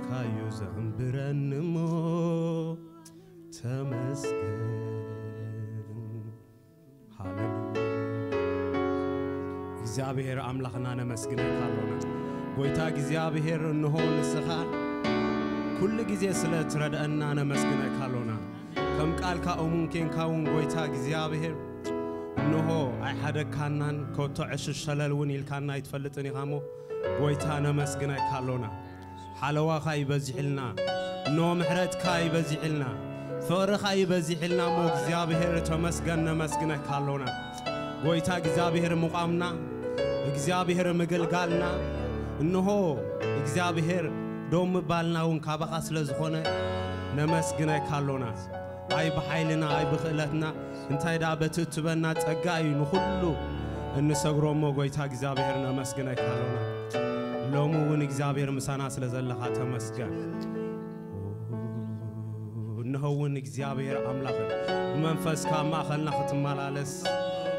ካዩ ዘንብረኒ እሞ ተመስገን። ሃሌሉያ። እግዚኣብሔር ኣምላኽና ነመስግነካ ኣሎና። ጎይታ እግዚኣብሔር፣ እንሆ ንስኻ ኩሉ ግዜ ስለ ትረድአና ነመስግነካ ኣሎና። ከም ቃልካ እሙን ኬንካ እውን ጎይታ እግዚኣብሔር፣ እንሆ ኣይሓደግካናን፣ ከቶ ዕሽሽ ሸለል እውን ኢልካና ኣይትፈልጥን ኢኻ እሞ፣ ጎይታ ነመስግነካ ኣሎና። ሓለዋኻ ይበዚሕልና፣ እንሆ ምሕረትካ ይበዚሕልና፣ ፍቕርኻ ይበዚሕልና እሞ፣ እግዚኣብሔር ተመስገን፣ ነመስግነካ ኣሎና። ጎይታ እግዚኣብሔር ምቋምና፣ እግዚኣብሔር ምግልጋልና፣ እንሆ እግዚኣብሔር ደው ምባልና እውን ካባኻ ስለ ዝኾነ፣ ነመስግነካ ኣሎና። ኣይ ብሓይልና፣ ኣይ ብኽእለትና፣ እንታይ ደኣ በቲ እትበና ጸጋ እዩ ንኹሉ እንሰግሮ እሞ፣ ጎይታ እግዚኣብሔር ነመስግነካ ኣሎና። ሎሚ እውን እግዚኣብሔር ምሳና ስለ ዘለኻ ተመስገን። እንሆ እውን እግዚኣብሔር ኣምላኽ ብመንፈስካ ኣብ ማእኸልና ክትመላለስ፣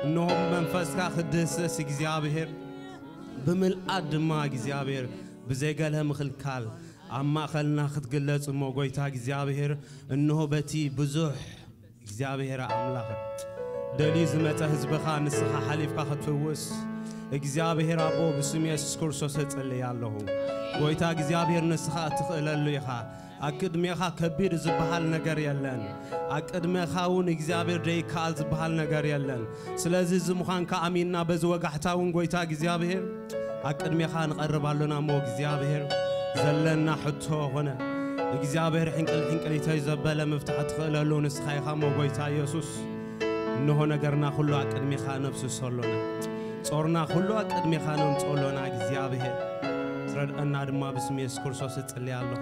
እንሆ መንፈስካ ክትድህስስ እግዚኣብሔር ብምልኣት ድማ እግዚኣብሔር ብዘይገለ ምኽልካል ኣብ ማእኸልና ክትግለጽ እሞ፣ ጎይታ እግዚኣብሔር፣ እንሆ በቲ ብዙሕ እግዚኣብሔር ኣምላኽ ደልዩ ዝመጸ ህዝብኻ ንስኻ ሓሊፍካ ክትፍውስ እግዚኣብሔር ኣቦ ብስም የሱስ ክርስቶስ እጽልይ ኣለኹ። ጎይታ እግዚኣብሔር ንስኻ እትኽእለሉ ኢኻ። ኣብ ቅድሜኻ ከቢድ ዝበሃል ነገር የለን። ኣብ ቅድሜኻ እውን እግዚኣብሔር ደይከኣል ዝበሃል ነገር የለን። ስለዚ እዚ ምዃንካ ኣሚንና በዚ ወጋሕታ እውን ጎይታ እግዚኣብሔር ኣብ ቅድሜኻ ንቐርብ ኣሎና እሞ እግዚኣብሔር ዘለና ሕቶ ኾነ እግዚኣብሔር ሕንቅል ሕንቅሊተይ ዘበለ ምፍታሕ ትኽእለሉ ንስኻ ኢኻ እሞ ጎይታ ኢየሱስ። እንሆ ነገርና ኩሉ ኣብ ቅድሜኻ ነፍስሶ ኣሎና። ጾርና ኩሉ ኣብ ቅድሜኻ ነምጽኦ ኣሎና እግዚኣብሔር። ትረድአና ድማ ብስም የሱስ ክርስቶስ እጽልይ ኣለኹ።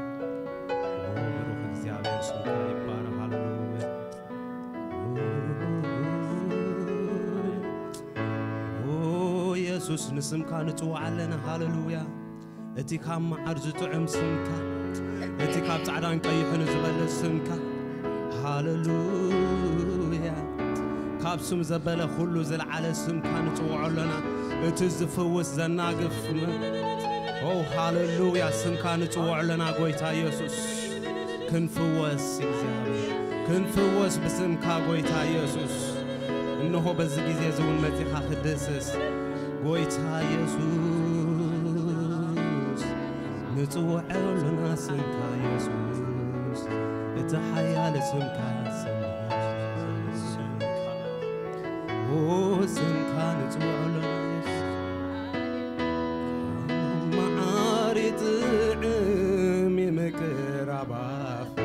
ኦ ብሩኽ እግዚኣብሔር ስምካ ይባረኽ። ሃሌሉያ። ኦ የሱስ ንስምካ ንጽውዕ ኣለና። ሃሌሉያ። እቲ ካብ መዓር ዝጥዕም ስምካ፣ እቲ ካብ ጻዕዳን ቀይሕን ዝበልጽ ስምካ። ሃሌሉያ። ካብ ስም ዘበለ ኩሉ ዝለዓለ ስምካ ንጽውዖ ኣለና። እቲ ዝፍውስ ዘናግፍ ም-፣ ኦ ሃሌሉያ። ስምካ ንጽውዖ ኣለና ጎይታ ኢየሱስ። ክንፍወስ እግዚኣብሔር፣ ክንፍወስ ብስምካ ጎይታ ኢየሱስ። እንሆ በዚ ግዜ እዚ እውን መጺኻ ክትድህስስ ጎይታ ኢየሱስ። ንጽውዖ ኣለና ስምካ ኢየሱስ፣ እቲ ሓያል ስምካ፣ ስምካ፣ ኦ ስምካ ንጽውዖ ኣለና ኢየሱስ። መዓር ይጥዕም ይምቅር ኣባኺ፣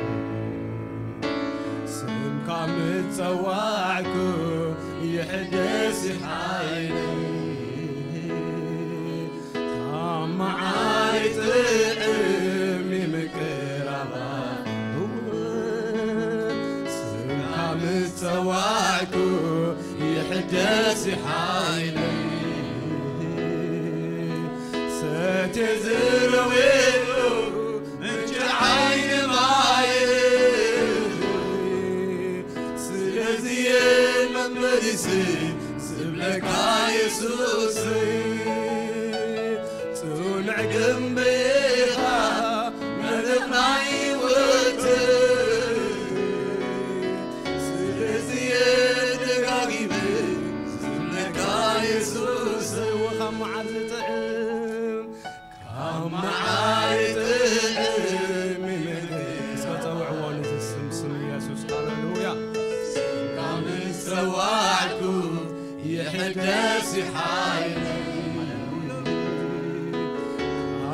ስምካ ምጸዋዕኩ ይሕደስ ሓይለይ። ካብ መዓር ይጥዕም ይምቅር ኣባኺ፣ ስምካ ምጸዋዕኩ ይሕደስ ሓይለይ። ሰትየ ዝረወሉ ምንጪ ዓይኒ ማይ፣ ስለዚ እየ መመሊሰ ዝብለካ የሱስ። ጽኑዕ ግንቢ ኢኻ መልሕቕ ናይ ህይወተይ፣ ስለዚ እየ ደጋጊመ ዝብለካ የሱስ። ካብ መዓር ዝጥዕም፣ ካብ መዓር ይጥዕም ይምልክ። እስከ ጸውዕዎ ነዚ ስም፣ ስም ኢየሱስ። ሃሌሉያ። ካብ ዝጸዋዕኩ ይሕደስ ሓይለይ፣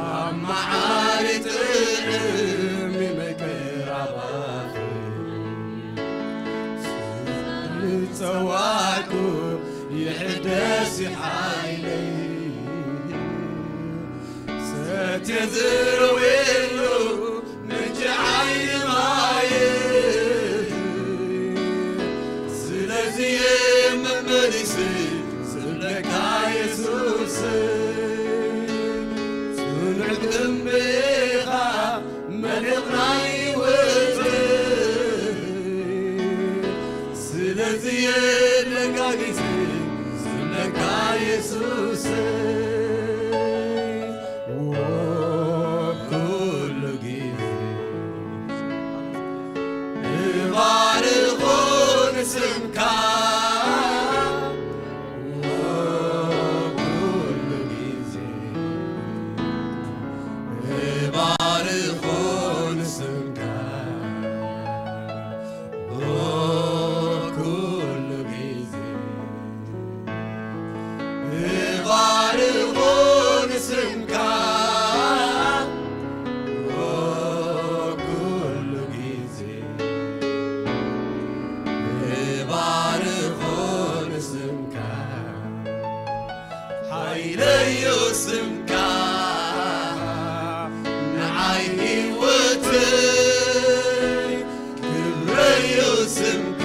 ኣብ መዓር ይጥዕም ይምልክ ኣባኺ። ዝጸዋዕኩ ይሕደስ ሓይለይ፣ ሰትየ ዝረወሉ ምንጪ ዓይኒ ማይ፣ ስለዚ እየ መመሊሰ ዝብለካ የሱስ። ጽኑዕ ግንቢ ኢኻ መልሕቕ ናይ ህይወተይ፣ ስለዚ እየ ደጋጊመ ዝብለካ የሱስ። ዎ ኩሉ ግዜ ስምካ ኩሉ ግዜ እባርኾ ንስምካ ኩሉ ግዜ እባርኾ ንስምካ ኩሉ ግዜ እባርኾ ንስምካ ሓይለዩ ስምካ ንዓይ ህይወተይ ክብረዩ ስምካ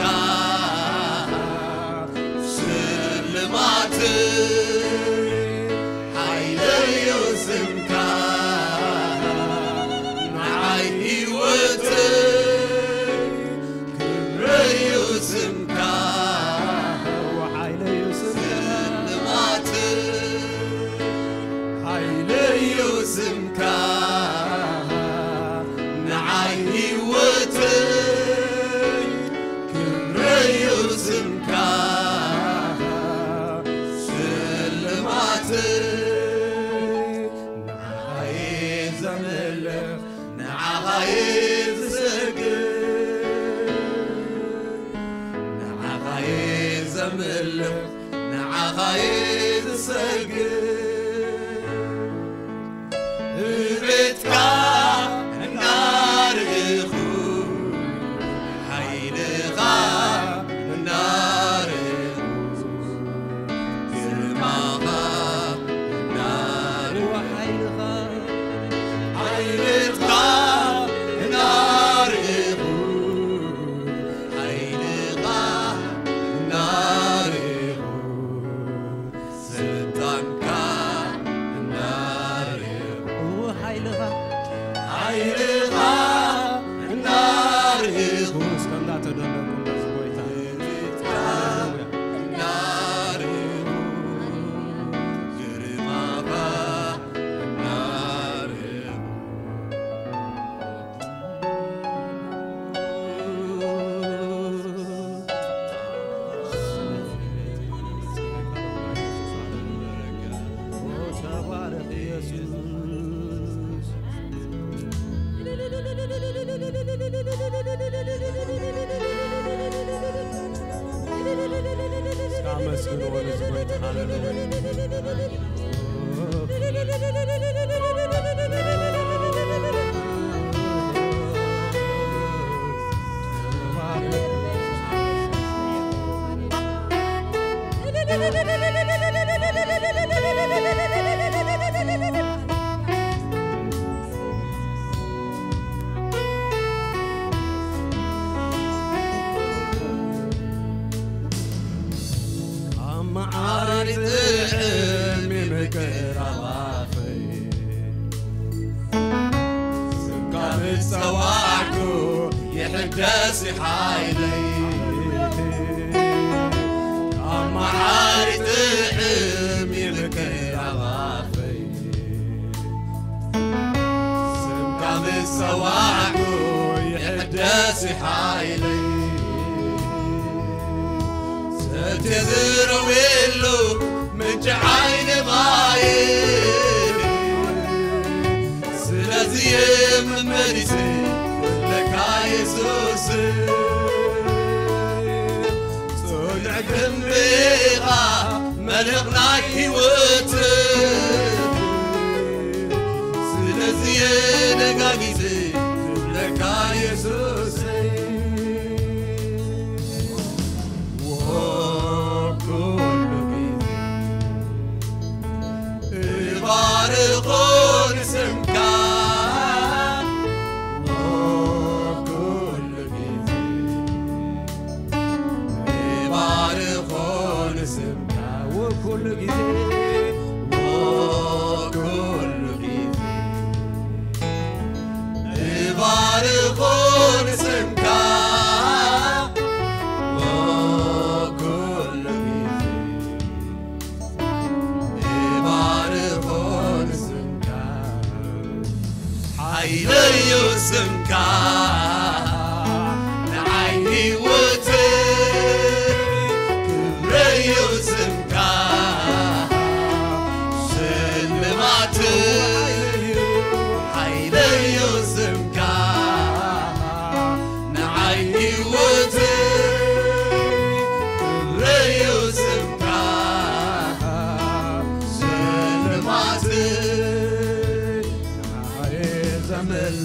ስልማተይ ሓይለዩ ስምካ ንዓይ ህይወተይ ክብረዩ ስምካ ሓይለዩ ስምካ ስልማተይ ሓይለዩ ስምካ ንዓይ ህይወተይ ክብረዩ ስምካ ስልማተይ ንዓኻ እየ ዘምልኽ ንዓኻ እየ ዝሰግድ ንዓኻ እየ ዘምልኽ ንዓኻ እየ ዝሰግድ እቤትካ እናርኢኹ ሓይልኻ እናርኢኹ ግርማኻ እናርኢኹ ሓይልኻ ሓይልኻ እናርኢኹ ሓይልኻ እናርኢኹ ስልጣንካ እናርኢኹ ሓይልኻ ሓይልኻ እናርኢኹ እስከ እንዳተደነቁ እንደዚ ጎይታ እናርኢኹ ግርማኻ እናርኢኹ እስከ ኣመስግንዎ ንዝጎይታ። ሃሌሉያ። ኣማዓሪጽዕም ይምቅር ኣባኸይ ስምካ ምስ ጸዋዕኩ ይሕደስ ሓይለይ ኣማዓሪጽዕም ይምቅር ኣባኸይ ስምካ ምስ ጸዋዕኩ ይሕደስ ሓይለይ ሰትየ ዝረውየሉ ምንጪ ዓይኒ ማይ ስለዚ እየ መመሊሰ ክብለካ የሱስ ጽኑዕ ግንቢ ኢኻ መልህቕ ናይ ህይወት ስለዚ እየ ደጋጊጸ ክብለካ የሱሰይ ኩሉ ግዜ እባርኾ ንስምካ ኩሉ ግዜ እባርኾ ንስምካ ኩሉ ግዜ ኩሉ ግዜ እባርኾ ንስምካ ኩሉ ግዜ እባርኾ ንስምካ ሓይለዩ ስምካ ንዓይ ህይወተይ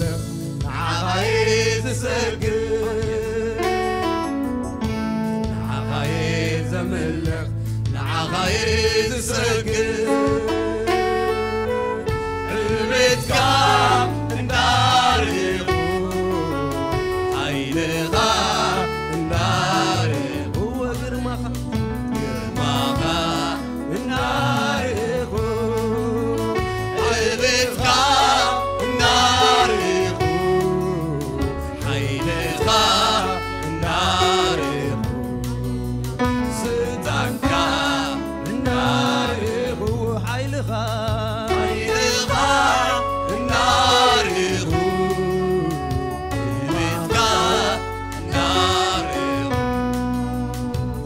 ንዓኻ እየ ዝሰግድ፣ ንዓኻ እየ ዘምልኽ፣ ንዓኻ እየ ዝሰግድ። ዕቤትካ እንዳርኢኹ፣ ሓይልኻ እንዳርኢኹ፣ ግርማኻ፣ ግርማኻ እናርኢኹ፣ ዕቤትካ እናርኢኹ፣ ሓይልኻ እናርኢኹ፣ ስልጣንካ እናርኢኹ፣ ሓይልኻ፣ ሓይልኻ እናርኢኹ፣ ዕቤትካ እናርኢኹ፣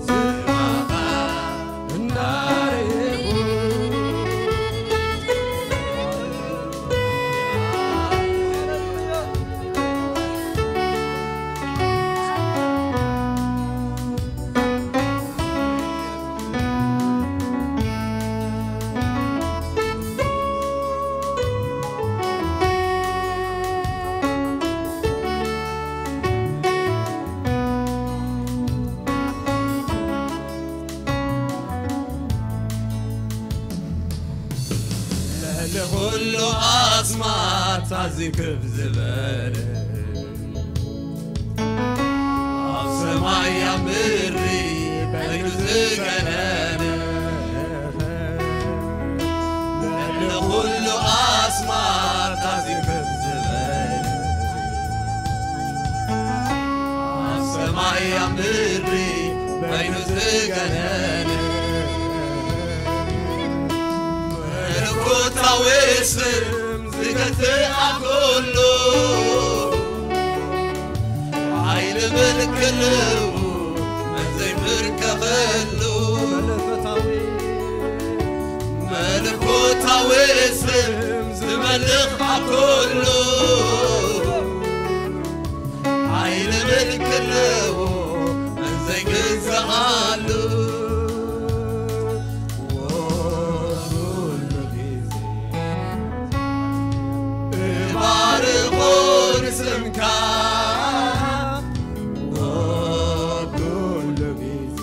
ግርማኻ እናርኢኹ። ልዕሊ ኩሉ ኣስማት ኣዝዩ ክብ ዝበለ፣ ኣብ ሰማይ ኣብ ምድሪ በይኑ ዝገነነ፣ ልዕሊ ኩሉ ኣስማት ኣዝዩ ክብ ዝበለ፣ ኣብ ሰማይ ኣብ ምድሪ በይኑ ዝገነነ፣ መለኮታዊ ስም ዝገዝእ ኣብ ኩሉ፣ ሓይሊ ምልክት ኣለዎ መን ዘይምርከኸሉ። መለኮታዊ፣ መለኮታዊ ስም ዝመልኽ ኣብ ኩሉ፣ ሓይሊ ምልክት ኣለዎ መን ዘይግዛኣሉ። ኩሉ ግዜ እባርኾ ንስምካ፣ ኩሉ ግዜ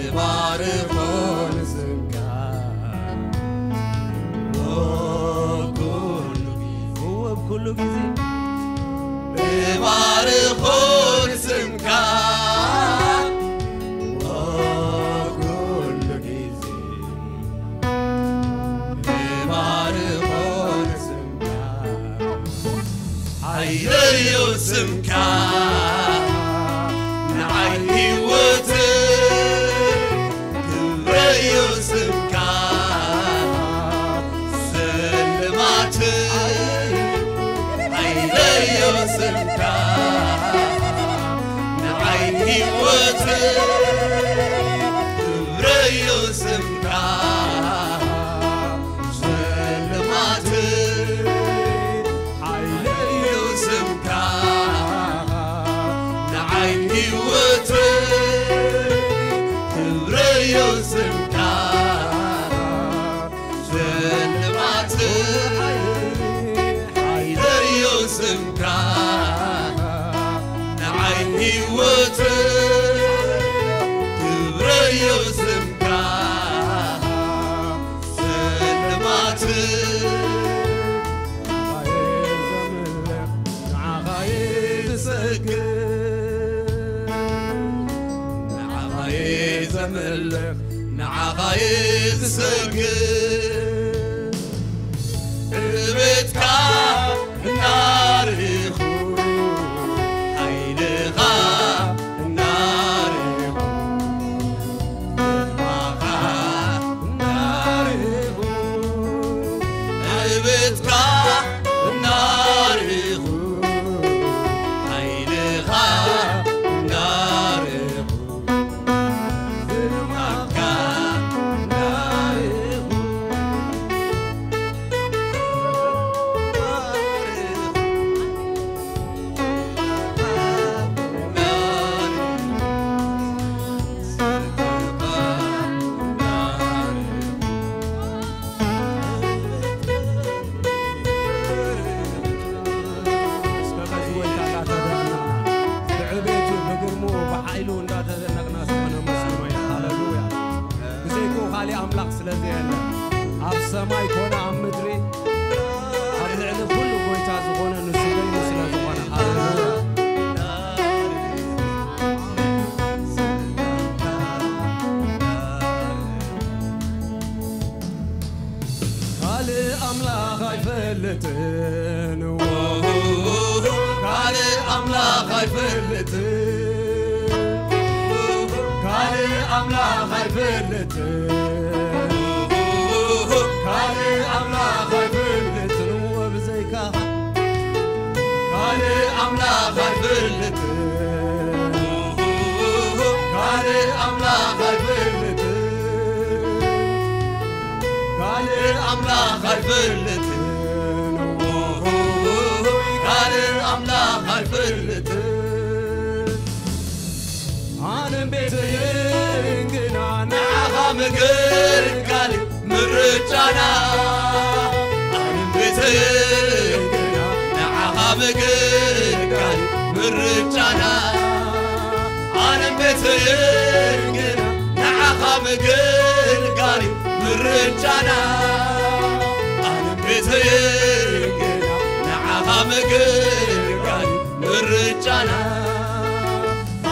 እባርኾ ንስምካ፣ ኩሉ ግዜ፣ እወ፣ ኩሉ ግዜ እባርኾ ንስምካ፣ ኩሉ ግዜ እባርኾ ንስምካ። ሓይለዮ ስምካ ንዓይ ህይወት፣ ክብረዮ ስምካ ስልማት። ሓይለዮ ስምካ ንዓይ ህይወት፣ ክብረዮ ስምካ ስልማት። ሓይለዮ ስምካ ንዓይ ህይወት፣ ክብረዮ ስምካ ስልማት። ሓይለዮ ስምካ ንዓይ ህይወት፣ ክብረዮ ስምካ ስልማት። ንዓኻየ ዘምልኽ፣ ንዓኻየ ዝሰግድ፣ ንዓኻየ ዘምልኽ፣ ንዓኻየ ዝሰግድ። ዕቤትካ እናርኢኹ፣ ሓይልኻ እናርኢኹ፣ ግርማኻ እናርኢኹ፣ ዕቤትካ እናርኢኹ፣ ሓይልኻ እናርኢኹ፣ ግርማኻ እናርኢኹ፣ ኣይፈልጥን፣ ካልእ ኣምላኽ ኣይፈልጥን፣ ብዘይካኻ ካልእ ኣምላኽ ኣይፈልጥን፣ ካልእ ኣምላኽ ኣይፈልጥን፣ ካልእ ኣምላኽ ኣይፈልጥን፣ ካልእ ኣምላኽ ኣይፈልጥን። ኣነም ቤተይን ግና ንዓኻ ምግልጋል ምርጫና። ኣነም ቤተይን ግና ንዓኻ ምግልጋል ምርጫና። ኣነም ቤተይን ግና ንዓኻ ምግልጋል ምርጫና። ኣነም ቤተይን ግና ንዓኻ ምግልጋል ምርጫና።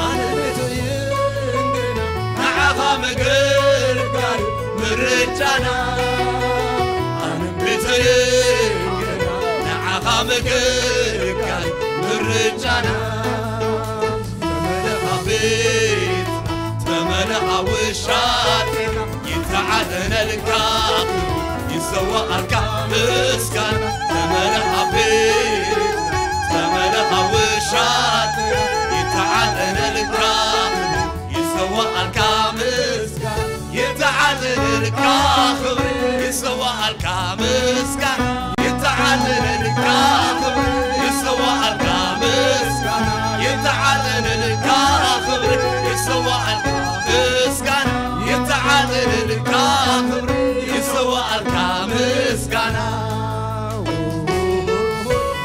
ኣነ ቤተይን ግና ንዓኻ ምግልጋል ምርጫና። ኣነ ቤተይን ግና ንዓኻ ምግልጋል ምርጫና። ተመለኻ ቤትና፣ ተመለኻ ውሻጥና፣ ይተዓጠነልካ ክብሪ፣ ይሰዋኣልካ ምስጋና። ተመለኻ ቤትና፣ ተመለኻ ውሻጥና፣ ይተዓጠነልካ ክብሪ፣ ይሰዋኣልካ ምስጋና። ይተዓጠነልካ ክብሪ፣ ይሰዋኣልካ ምስጋና። ይተዓጠነልካ ክብሪ፣ ይሰዋኣልካ ምስጋና። ይተዓጠነልካ ክብሪ፣ ይሰዋኣልካ ምስጋና። ይተዓጠነልካ ክብሪ፣ ይሰዋኣልካ ምስጋና።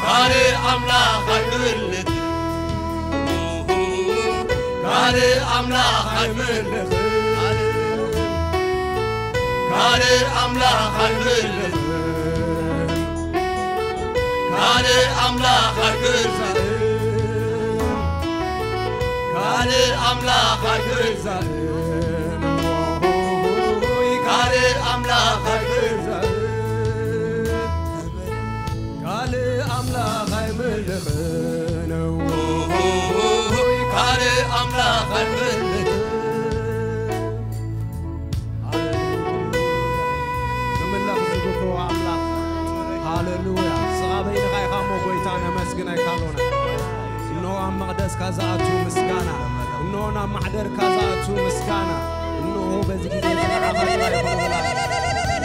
ካልእ ኣምላኽ ኣይፈልጥን፣ ካልእ ኣምላኽ ኣይፈልጥን፣ ካልእ ኣምላኽ ኣይፈልጥን፣ ካልእ ኣምላኽ ኣይፈልጥን፣ ካልእ ኣምላኽ ኣይፈልጥን፣ ካልእ ኣምላኽ ኣይፈልጥን። ካልእ ኣምላኽ ኣይምልኽን፣ ካልእ ኣምላኽ ኣይምልኽን። ሃሌሉያ። ንምለኽ ዝግብኦ ኣምላኽ። ሃሌሉያ። ስቓ በይንኻ ኢኻ እሞ ጎይታ ነመስግን ኣይካሎና። እንሆ ኣብ መቕደስካ ዝኣቱ ምስጋና፣ እንሆ ናብ ማሕደርካ ዝኣቱ ምስጋና፣ እንሆ በዚ ግዜ እዚ ንዓኻ ጥራይ ይኹን።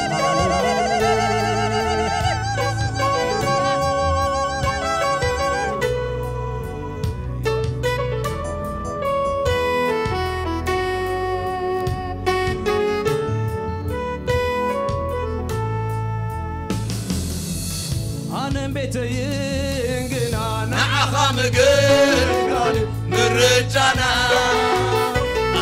ኣነም ቤተይን ግና ንዓኻ ምግልጋል ምርጫና።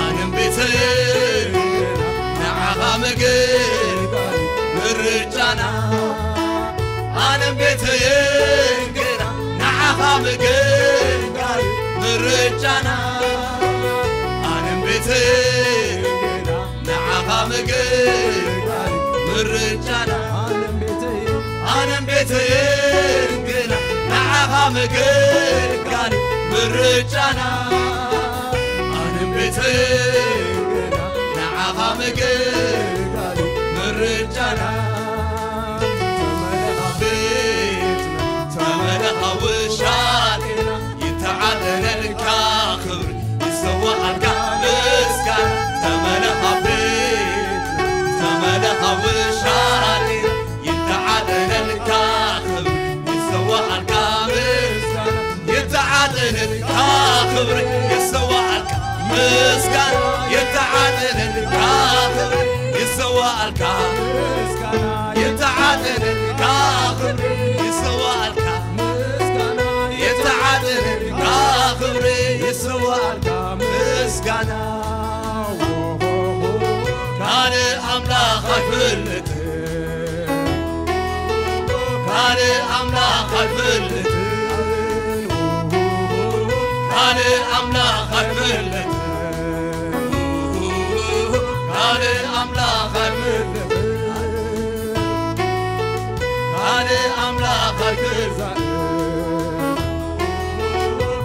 ኣነም ቤተይን ግና ንዓኻ ምግልጋል ምርጫና። ኣነም ቤተይን ግና ንዓኻ ምግልጋል ምርጫና። ኣነም ቤተይን ግና ንዓኻ ምግልጋል ምርጫና። ኣነም ቤተይን፣ ኣነም ቤተይን ግና ንዓኻ ምግልጋል ምርጫና። ኣነም ቤተይን ግና ንዓኻ ምግልጋል ምርጫና። ተመለኻ ቤትና፣ ተመለኻ ውሻጤና፣ ይተዓጠነልካ ክብሪ፣ ይሰዋኣልካ ምስጋና። ተመለኻ ቤትና፣ ተመለኻ ውሻጤና፣ ይተዓጠነልካ ክብሪ፣ ይሰዋኣልካ ምስጋና። ይተዓጠነልካ ክብሪ፣ ይሰዋኣልካ ምስጋና። ይተዓጠነልካ ክብሪ፣ ይሰዋኣልካ ምስጋና። ይተዓጠነልካ ክብሪ፣ ይሰዋኣልካ ምስጋና። ይተዓጠነልካ ክብሪ፣ ይሰዋኣልካ ምስጋና። ካልእ ኣምላኽ ኣይፈልጥን፣ ካልእ ኣምላኽ ኣይፈልጥን፣ ካልእ ኣምላኽ ኣይፈልጥን፣ ካልእ ኣምላኽ ኣይፈልጥን፣ ካልእ ኣምላኽ ኣይፈልጥን፣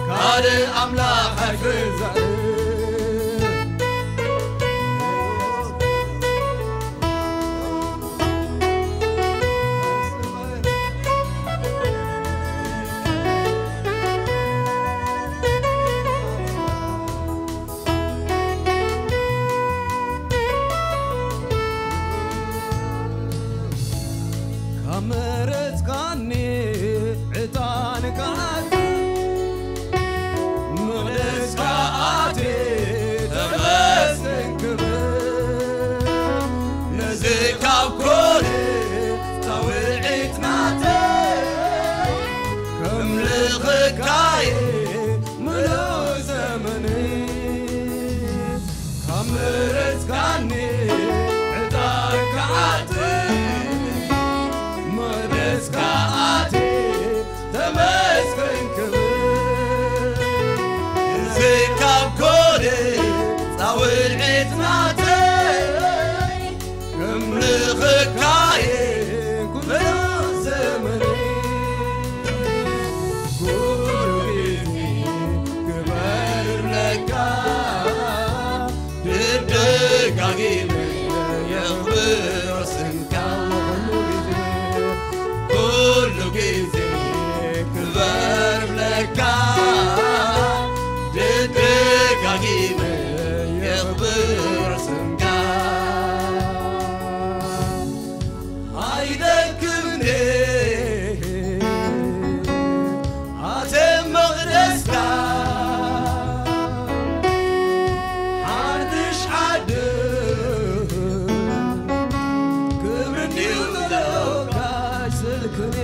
ካልእ ኣምላኽ ኣይፈልጥን። ካየ ምሉእ ዘመነይ ካብ መረጽካኒ ዕጣን ክዓጥን መቕደስካ ኣትየ ተመስገን ክብል እዚ ካብ ኮነ ጻውዒት ናተይ ከምልኸካየ ኩሉ ዘመነይ ኩሉ ግዜ ክበርለካ ደጋጊመ የኽብሮ ስምካ ኩሉ ግዜ ኩሉ ግዜ ክበርለካ ደጋጊመ የኽብሮ ስምካ ኣይደክምኔ ኣተ መቕደስካ ሓድሽ ዓድን ክብሪ እንዲዩ ዘለካ ኣይሰልክኔ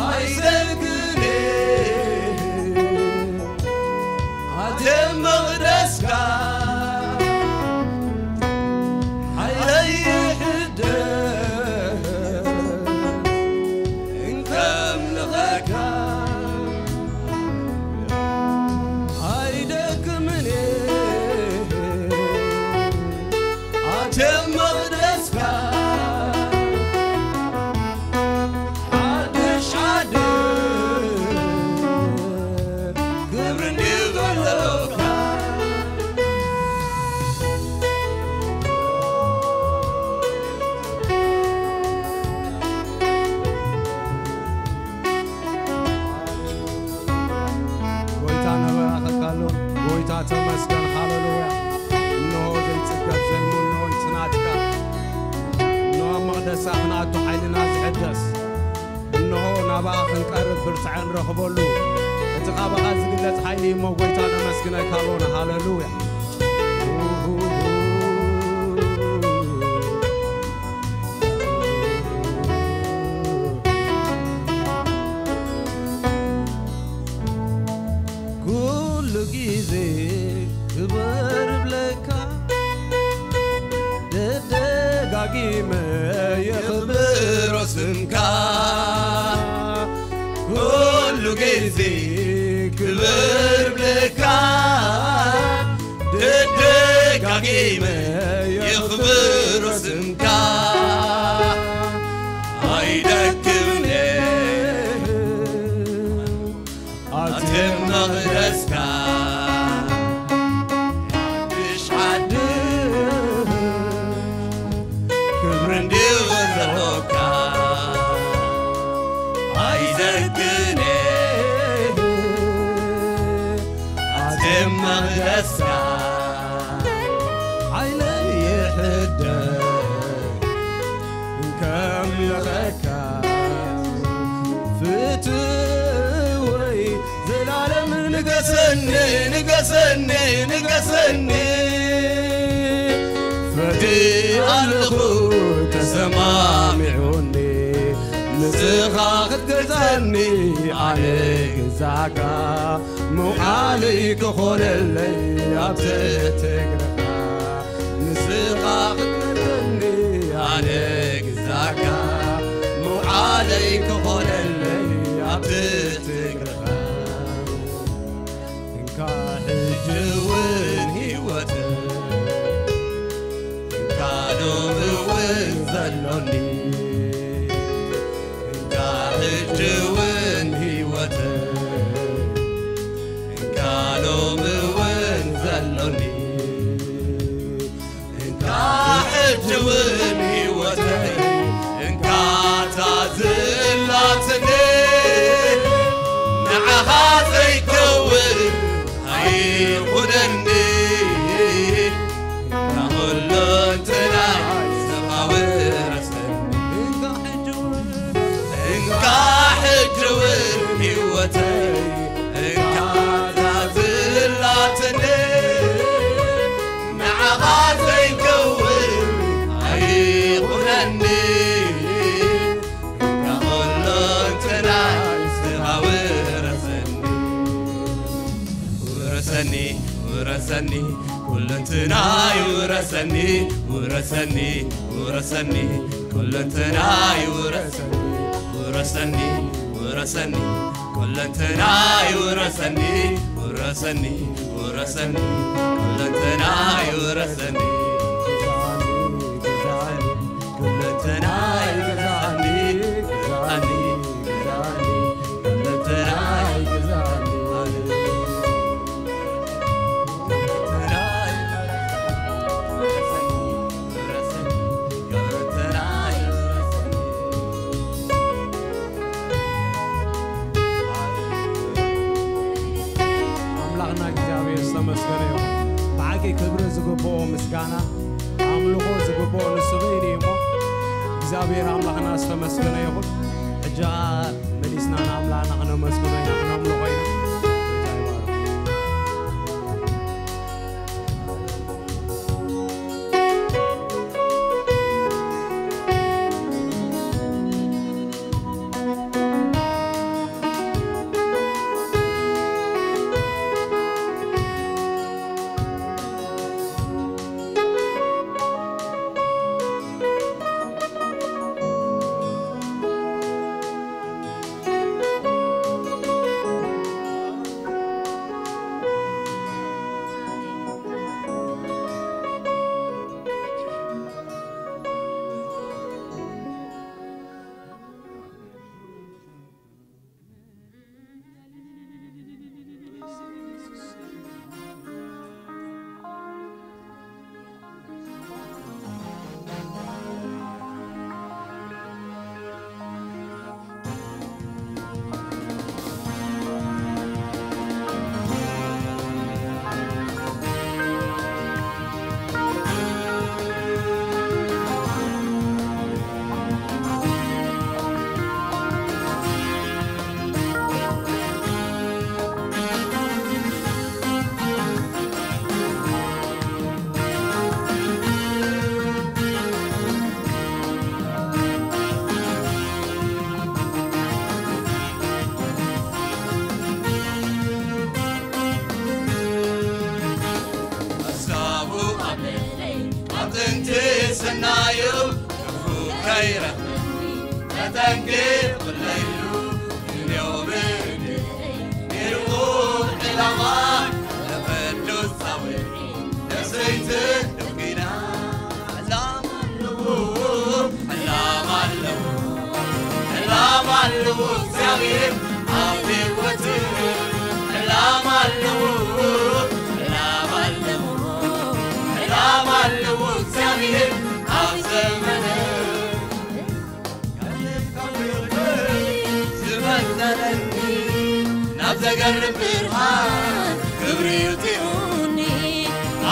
ኣይሰልክኔ ኣተ መቕደስካ ሓይለይ ይሕደስ እንከምልኸካ ኣይደክምኔ ኣተ መቕደስካ ሓድሽ ዓድን ክብሪ እንዲበለካ ጎይታ ነበራኸካሎ ጎይታ ተመስገን ሃለሉያ እንሆ ዘይጽገብ ዘይምኖ ይትናትካ እንሆ ኣብ መቕደሳ ክንኣቱ ሓይልና ዝሕደስ እንሆ ናባኣ ክንቀርብ ብርትዐ ንረኽበሉ እቲ ካባኻ ዝግለጽ ሓይሊ እሞ ጎይታ ነመስግነካ ኣሎና ሃለሉያ ኩሉ ግዜ ክበር ብለካ ደጋጊመ የኽብሮ ስምካ ኩሉ ግዜ ክበር ብለካ ደጋጊመ የኽብሮ ስምካ ኣይደክምኔ ኣትም መቕደስካ ሓድሽ ሓድሽ ክብሪ እንዲወረወካ ኣይዘግኔ ኣትም መቕደስካ ሓይለይ ይሕደር እንከምልኸካ ፍትወይ ዘላለም ንገሰኒ ንገሰኒ ንገሰኒ ፈዲ ኣለኹ ተሰማሚዑኒ ንስኻ ክትገዛኒ ኣነ ግዛካ መውዓለይ ክኾነለይ ኣብቲ ትግርኻ ንስኻ ክትመርተኒ ኣነ ግዛካ መውዓለይ ክኾነለይ ኣብቲ ትግርኻ እንካ ሕጂ እውን ህይወት እንካ ሎሚ እውን ዘሎኒ እንካ ሕጂ እውን ህይወት እንካ ሎሚ እውን ዘሎኒ እንካ ሕጂ እውን ህይወተይ እንካ እታ ዝላትኒ ንዓኻ ዘይከውን ኣይኹነኒ ንኹሉ እንተላይ ስኻውረሰኒ እንካ ሕጂ እውን ህይወተይ እንካ እታ ዝላትኒ ንዓኻ ዘይከውን ኣይ ውረሰኒ ኩለንትናይ ውረሰኒ ውረሰኒ ውረሰኒ ኩለንትናይ ውረሰኒ ውረሰኒ ውረሰኒ ኩለንትናይ ውረሰኒ ውረሰኒ ውረሰኒ ኩለንትናይ ውረሰኒ ኩለንትናይ ግዛእኒ ግዛእኒ ግዛእኒ ኩለንትናይ ግዛእኒ ኣምላኽና እግዚኣብሔር ዝተመስገነ ይኹን። ብሓቂ ክብሪ ዝግብኦ ምስጋና ኣምልኾ ዝግብኦ ንሱ በይኑ እዩ እሞ እግዚኣብሔር ኣምላኽና ዝተመስገነ ይኹን። ሕጂ ኸዓ መሊስና ንኣምላኽና ክነመስግኖ ኢና፣ ክነምልኾ ኢና። ኣስካቡ ኣብ ልዕለይ ኣብ ጥንቲ ሰናዩ ክፉእ ከይረኽበኒ ተጠንቂቑለይ ኢሉ ክንዮ ብድለይ ጌርኹ ዕላማ ንቕዱስ ጻውዒት ነፍሰይ ትድኺና ዕላማ ኣለዎ ዕላማ ኣለዎ ዕላማ ኣለዎ እግዚኣብሔር ኣብ ህይወት ዕላማ ኣለዎ ዕላማ ኣለዎ ዕላማ ኣለዎ እግዚኣብሔር ኣብ ዘመነ ዝመጠለኒ ናብ ዘገርም ብርሃን ክብሪ ይውፅኡኒ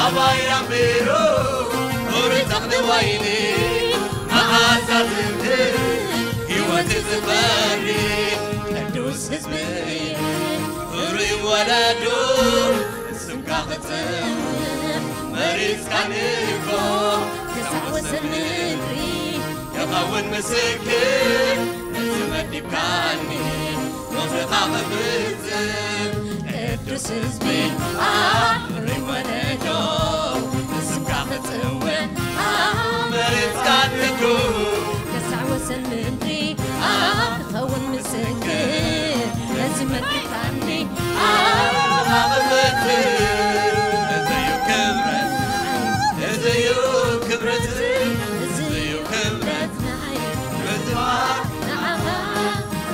ኣባይ ኣንቢሩ ክብሪ ተኽሊ ወይኒ መዓዛ ዝምህር ህይወት ዝፈሪ ቅዱስ ህዝቢ ክብሪ ወለዱ ስምካ ክጽውዕ መሪጽካኒ እኮ ክሳብ ወሰን ምድሪ ክኸውን ምስክር ነዚ መዲብካኒ ሞትኻ ክፍጽም ቅዱስ ህዝቢ ኣኽብሪ ወለዶ ንስምካ ክጽውዕ መሪጽካኒ እኮ ክሳብ ወሰን ምድሪ ክኸውን ምስክር ነዚ መዲብካኒ ኣኽብሪ እዚዩ ክብረት እዚዩ ክብረት እዚዩ ክብረት ንዓይ ንዓኻ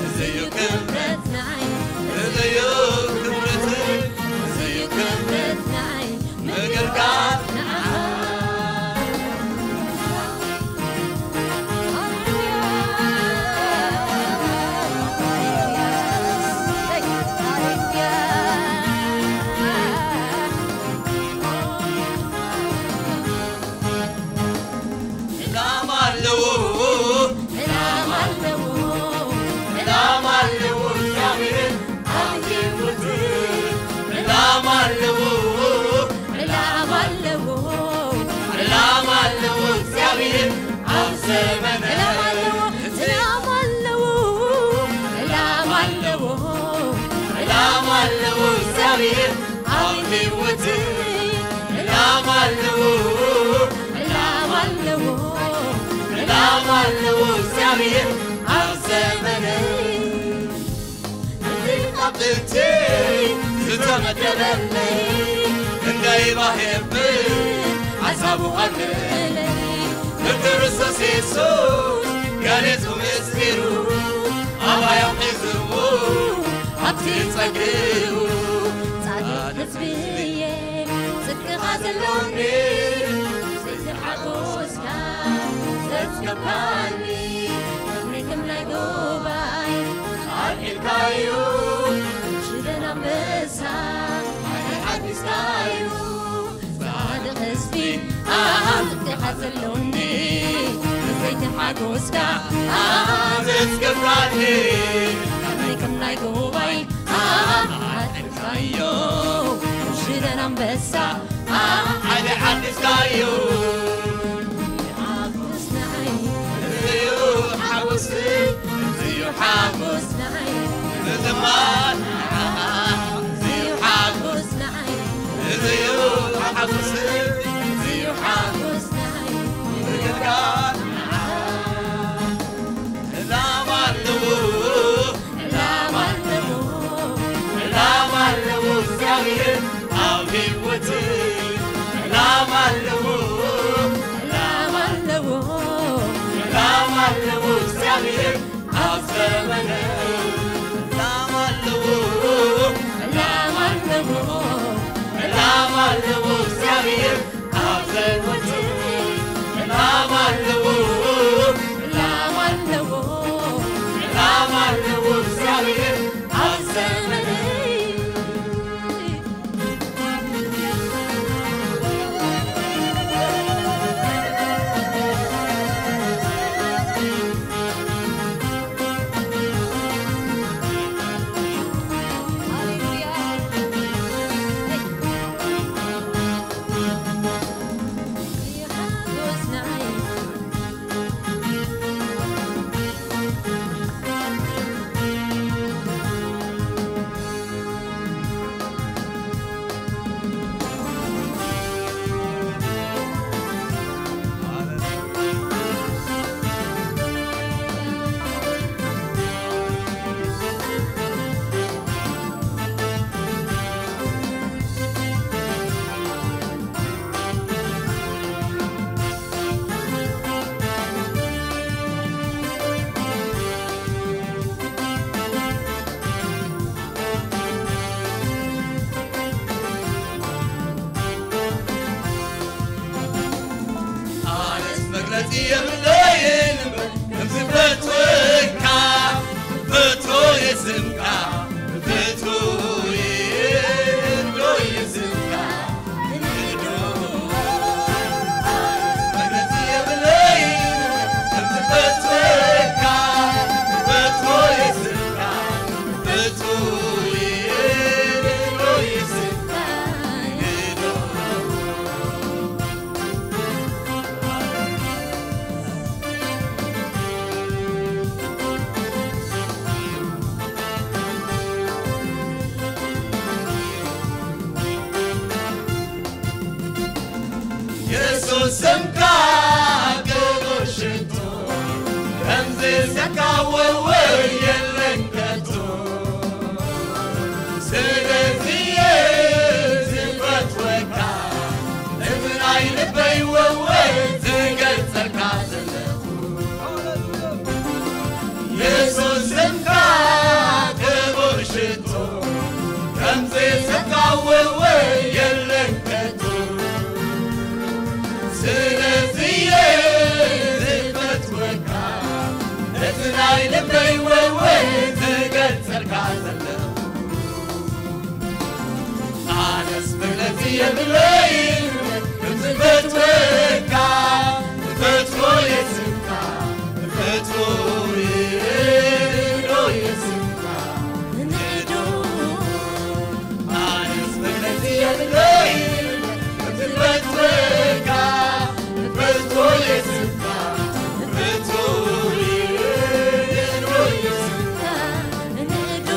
እዚዩ ክብረት ንዓይ እዚዩ ክብረት እዚዩ ክብረት ንዓይ ምግልጋል ንዓኻ ዕላማ ኣለዎ ዕላማ ኣለዎ ዕላማ ኣለዎ እግዚኣብሔር ኣብ ህይወት ዕላማ ኣለዎ ዕላማ ኣለዎ ዕላማ ኣለዎ እግዚኣብሔር ኣብ ዘመነ ዕላማ ኣለዎ ዕላማ ኣለዎ ዕላማ ኣለዎ ዕላማ ኣለዎ እግዚኣብሔር ኣብ ህይወት ኣለዎ፣ ዕላማ ኣለዎ፣ ዕላማ ኣለዎ እግዚኣብሔር ኣብ ዘመነይ። እቲ ካብ ጥንቲ ዝተመደበለይ እንዳይባሄብን ሓሳቡ ኣለለይ። ብክርስቶስ የሱስ ገሊጹ ምስጢሩ ኣባዮም ሒዝዎ ኣብቲ ጸግኡ። ጻድቕ ህዝብየ ጽድቅኻ ዘሎኒ ዘይተሓጎስካ ዘጽገብካኒ ከመይ ከም ናይ ጎባይ ኣልዒልካዮ ሽደን ኣንበሳ ሓዲስካዮ። ጻድቕ ህዝቢ ኣሃ ጽድቅኻ ዘሎኒ ዘይተሓጎስካ ኣሃ ዘጽገብካኒ ከመይ ከም ናይ ጎባይ ኣሃ ኣልዒልካዮ ሽደን ኣንበሳ ኣሃ ሓዲስካዮ። ሓጎስ ንዓይ እዩ ሓጎስ እዩ ሓጎስ ንዓይ ምዝማር እዩ ሓጎስ ንዓይ እዩ ሓጎስ እዩ ሓጎስ ንዓይ ምዝማር ዕላማ ኣለዎ ዕላማ ኣለዎ፣ ዕላማ ኣለዎ እግዚኣብሔር ኣብ ህይወት። ዕላማ ኣለዎ፣ ዕላማ ኣለዎ፣ ዕላማ ኣለዎ እግዚኣብሔር ኣብ ዘመነ። ዕላማ ኣለዎ፣ ዕላማ ኣለዎ፣ ዕላማ ኣለዎ እግዚኣብሔር ኣብ ዘወትር ዕላማ ኣለዎ፣ ዕላማ ኣለዎ፣ ዕላማ ኣለዎ እግዚኣብሔር ኣብ ዘመነይ። ኣነስ መግለጺ የብለይን እምበር ከም ዝፈትወካ፣ ፈትዎ የስምካ፣ ፈትዎ የስምካ። የሱስ ስምካ ክቡር ሽቶ፣ ከምዚ ስምካ ውውይ የለን ከቶ። ስለዚ ዝፈትወካ፣ እዚ ናይ ልበይ ውውይ ዝገልጸልካ ዘለኹ። የሱስ ስምካ ክቡር ሽቶ፣ ከምዚ ስምካ ውውይ የለን ከቶ። ስለዚ ዝፈትወካ፣ ነቲ ናይ ልበይ ውውይ ዝገልጸልካ ዘለኹ። ኣነስ መግለጺ የብለይን ከም ዝፈትወካ፣ ዝፈትዎ የስምካ፣ ዝፈትዎ ይዶ የስምካ፣ ንዶ። ኣነስ መግለጺ የብለይን ከም ዝፈትወካ፣ ዝፈትዎ የስምካ፣ ዝፈትዎ ይዶ የስምካ፣ ንዶ።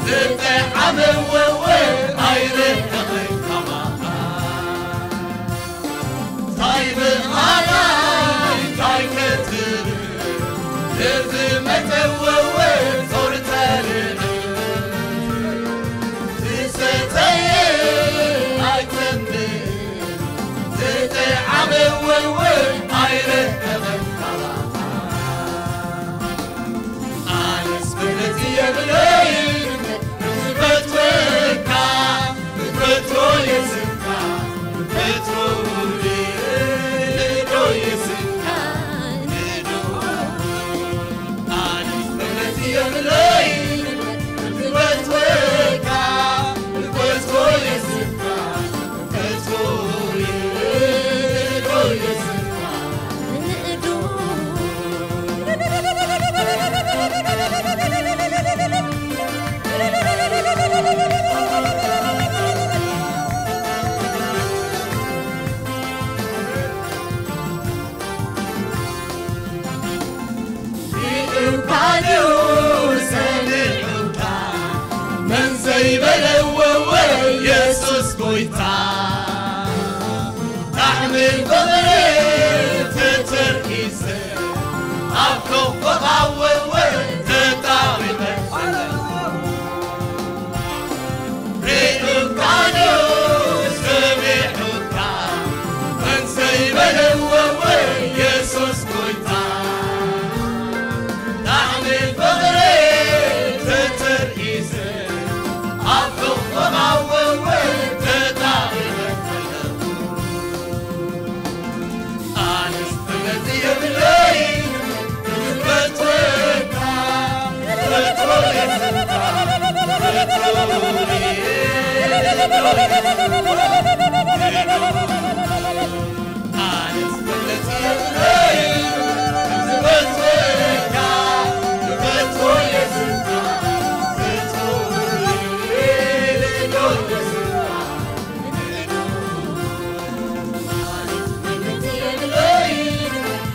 ዝጠዓመ ወወ ኣይረኸበን ካባኻ። ታይ ብቓላ እንታይ ከትብል፣ እዚ መጠወወ ጾር ተልዕል። ዝሰተየ ኣይተምር፣ ዝጠዓመ ወወ ኣይረኸበን ካባኻ። ኣነስ ፍልጥ የብለይን ዝፈትወካ፣ ዝፈትዎ የስካ፣ ዝፈትዎ ንእዶ የስካ፣ ንእዶ። ኣነስ ፍልጥ የብለይን ዝፈትወካ፣ ዝፈትዎ የስካ፣ እኳንዩ ሰሚዑካ መን ዘይበለ፣ ወወ የሱስ ጎይታ። ጣዕሚ ፍቕሪ ተተርኢሰ ኣብ ከፎኻ፣ ወወ ተጣቢቐ። ርኡካንዩ ሰሚዑካ መን ዘይበለ፣ ወወ የሱስ ጎይታ። ጣዕሚ ፍቕሪ ተተርኢሰ ኣብ ሕቑፎኻ፣ ወወ ተጣቢቐ። ኣነስ ፍልጥ የብለይን ዝፈትወካ፣ ዝፈትዎ የስካ፣ ዝፈትዎ ኣነስ ፍልጥ የብለይን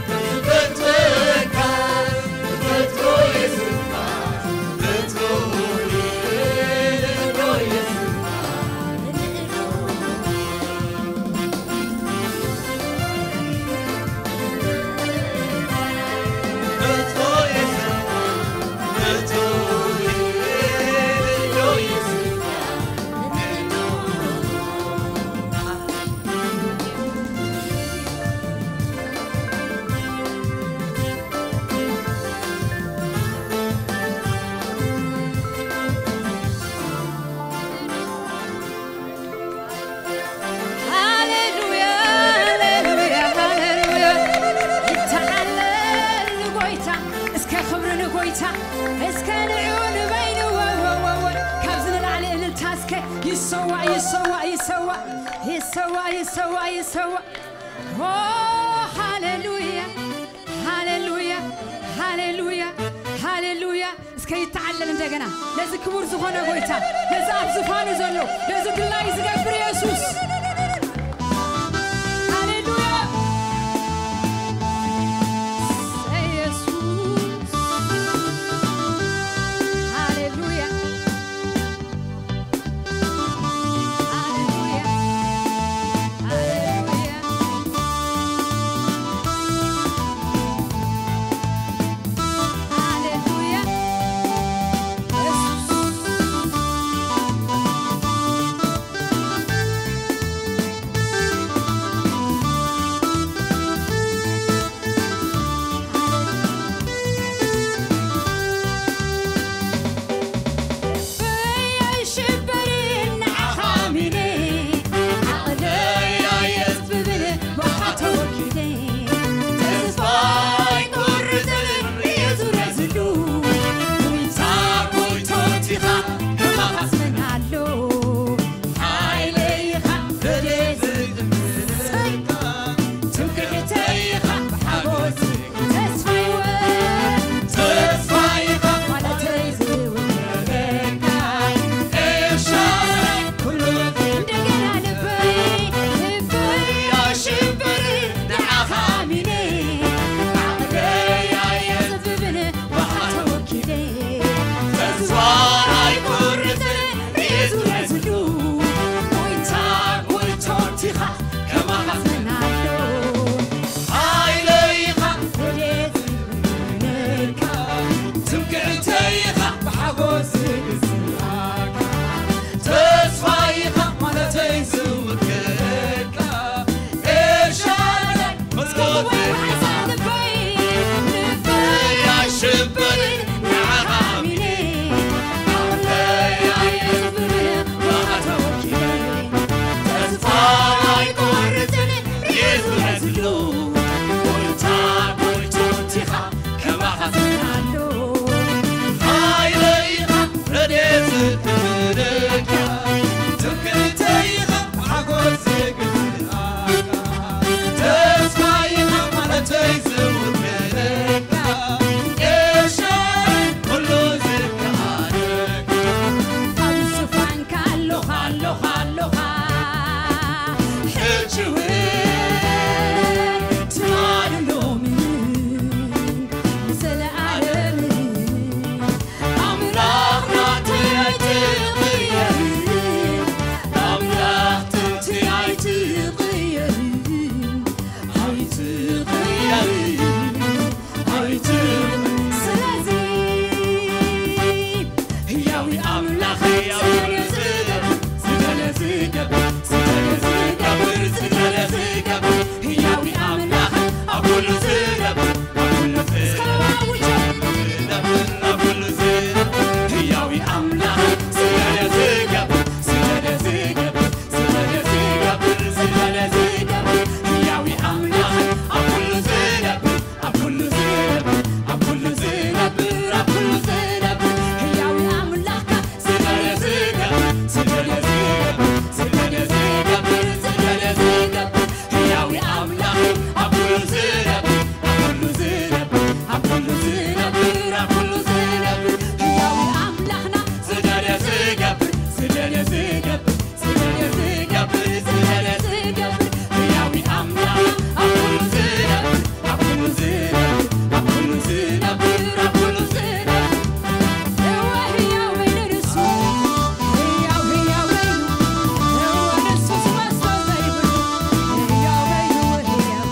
ዝፈትወካ፣ ዝፈትዎ የስካ፣ ዝፈትዎ የስካ። ሃሌሉያ፣ ሃሌሉያ፣ ሃሌሉያ። ይተዓለል ንጎይታ፣ እስከ ክብሪ ንጎይታ፣ እስከ ንዑ ንበይኑ። ወወወወ። ካብዚ ንላዕሊ እልልታ እስከ ይሰዋእ፣ ይሰዋእ፣ ይሰዋእ፣ ይሰዋእ፣ ይሰዋእ፣ ይሰዋእ። ኦ፣ ሃሌሉያ፣ ሃሌሉያ፣ ሃሌሉያ፣ ሃሌሉያ። እስከ ይተዓለል እንደገና ለዚ ክቡር ዝኾነ ጎይታ፣ ለዚ ኣብ ዙፋኑ ዘሎ፣ ለዚ ድላይ ዝገብር የሱስ። ሃሌሉያ። የሱስ። ሃሌሉያ። ሃሌሉያ። ሃሌሉያ። ሃሌሉያ። የሱስ። ተስፋ ኣይቆርጽን፣ ርእየ ዙረ ዝሉ። ጎይታ፣ ጎይቶት ኢኻ፣ ከማኻ ዝመናዶ። ሓይለይ ኢኻ፣ ረድኤት ዝብለካ። ትምክሕተይ ኢኻ፣ ብሓጎስ ዝግዝኣካ። ተስፋ ኢኻ፣ ማለተይ ዝውከለካ። ኤልሻዳይ፣ እስከ ጉባኤ ብሓንሳብ ንበይ፣ ንበይ። ኣሽበርን ንዓኻ ኣሚነ፣ ኣምለይ ኣየዝብር ብኻ ተወኪለ። ተስፋ ኣይቆርጽን፣ ርእየ ዙረ ዝሎ። ጎይታ፣ ጎይቶት ኢኻ፣ ከማኻ ዝናሎ። ሓይለይ ኢኻ፣ ረድኤት ዝብለካ። ትምክሕተይ ኢኻ፣ ሓጎስ ዝግዝኣካ። ተስፋ ኢኻ፣ ማለተይ ዝውክለካ። ኤልሻዳይ፣ ኩሉ ዝከኣለካ። ኣብ ዙፋንካ ኣሎኻ፣ ኣሎኻ፣ ኣሎኻ። ሕጂ እውን ትማሊ ሎሚ ንዘለኣለምን ኣምላኽና ኣይትቕየርን፣ ኣምላኽ ጥንቲ ኣይትቕየርን፣ ኣይትቕየርን፣ ኣይትቕየርን። ስለዚ ህያዊ ኣምላኽ ዝደልዮ ዝገብር፣ ዝደልዮ ዝገብር፣ ዝደልዮ ዝገብር፣ ዝደልዮ ዝገብር፣ ህያዊ ኣምላኽ ኣብ ኩሉ ዝነብር፣ ኣብ ኩሉ ዝነብር፣ ኣብ ኩሉ ዝነብር፣ ህያዊ ኣምላኽ ዝደልዮ ዝገብር፣ ዝደልዮ ዝገብር፣ ዝደልዮ ዝገብር፣ ዝደልዮ ዝገብር፣ ህያዊ ኣምላኽ ኣብ ኩሉ ዝነብር፣ ኣብ ኩሉ ዝነብር፣ ኣብ ኩሉ ዝነብር፣ ኣብ ኩሉ ዝነብር፣ ህያዊ ኣምላኽካ ዝደልዮ ዝገብር፣ ዝደልዮ ዝገብር፣ ዝደልዮ ዝገብር፣ ዝደልዮ ዝገብር፣ ህያዊ ኣምላኽ ኣብ ኩሉ ዝነብር፣ ኣብ ኩሉ ዝነብር፣ ኣብ ኩሉ ዝነብር፣ ኣብ ኩሉ ዝነብር፣ ህያዊ ኣምላኽና ዝደልዮ ዝገብር፣ ዝደልዮ ዝገብር፣ ዝደልዮ ዝገብር፣ ዝደልዮ ዝገብር፣ ህያዊ ኣምላኽ ኣብ ኩሉ ዝነብር፣ ኣብ ኩሉ ዝነብር፣ ኣብ ኩሉ ዝነብር፣ ኣብ ኩሉ ዝነብር። እወ ህያው በይኑ ንሱ፣ ህያው፣ ህያው በይኑ፣ እወ ንሱ ዝመስሎ ዘይብሉ፣ ህያው በይኑ፣ ህያው።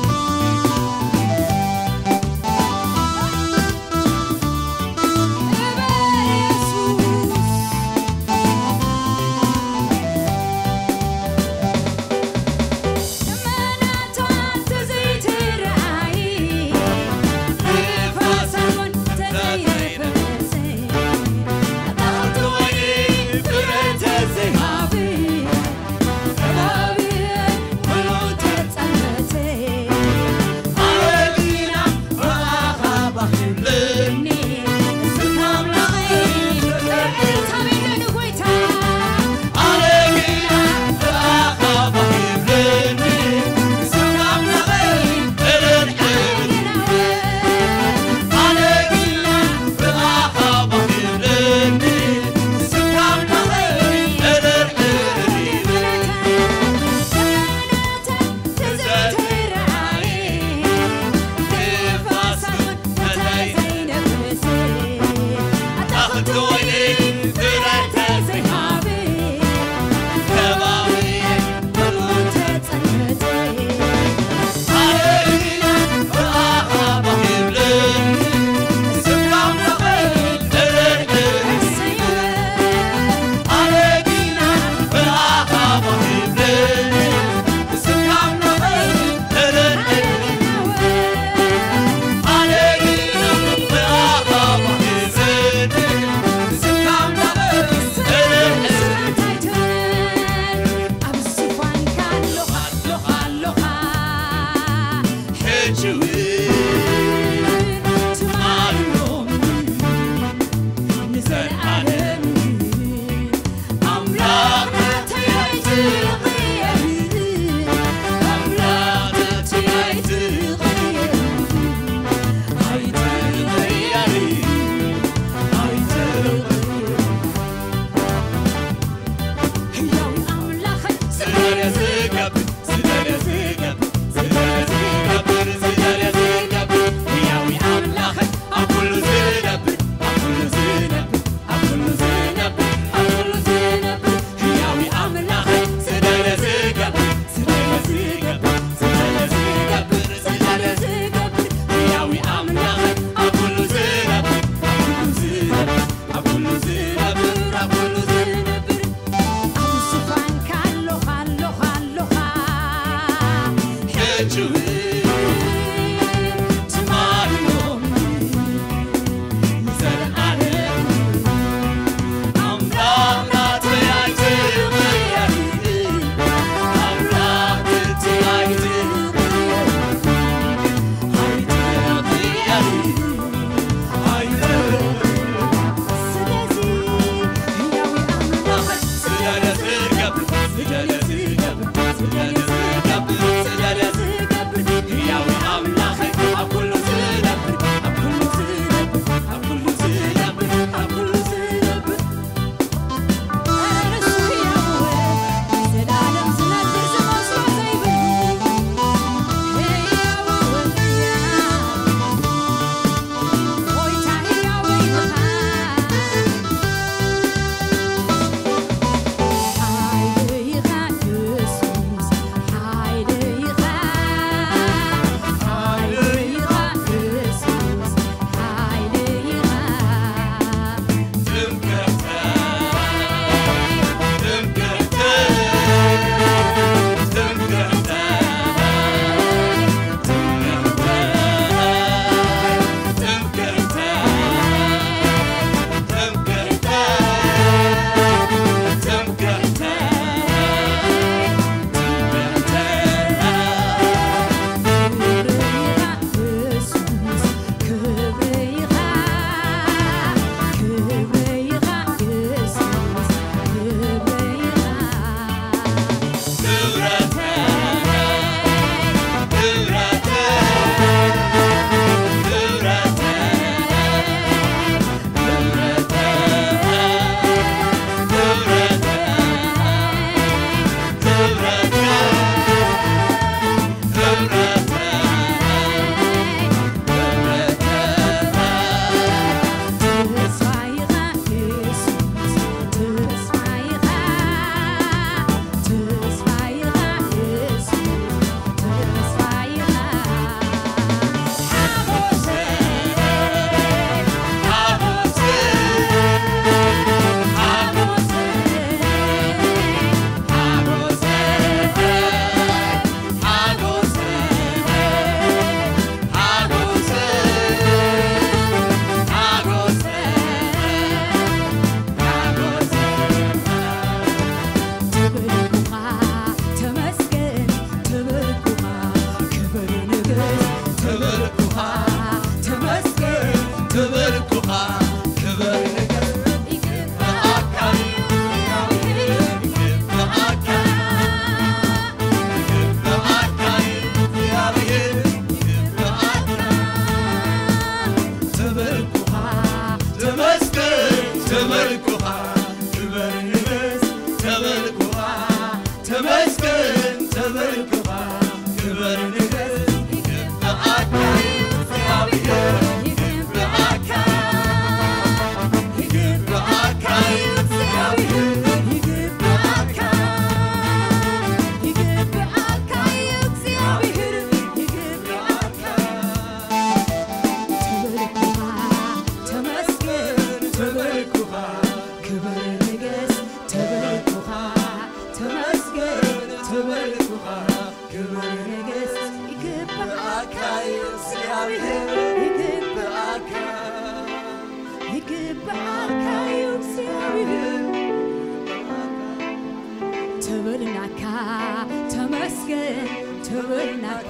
ክብር ናካ፣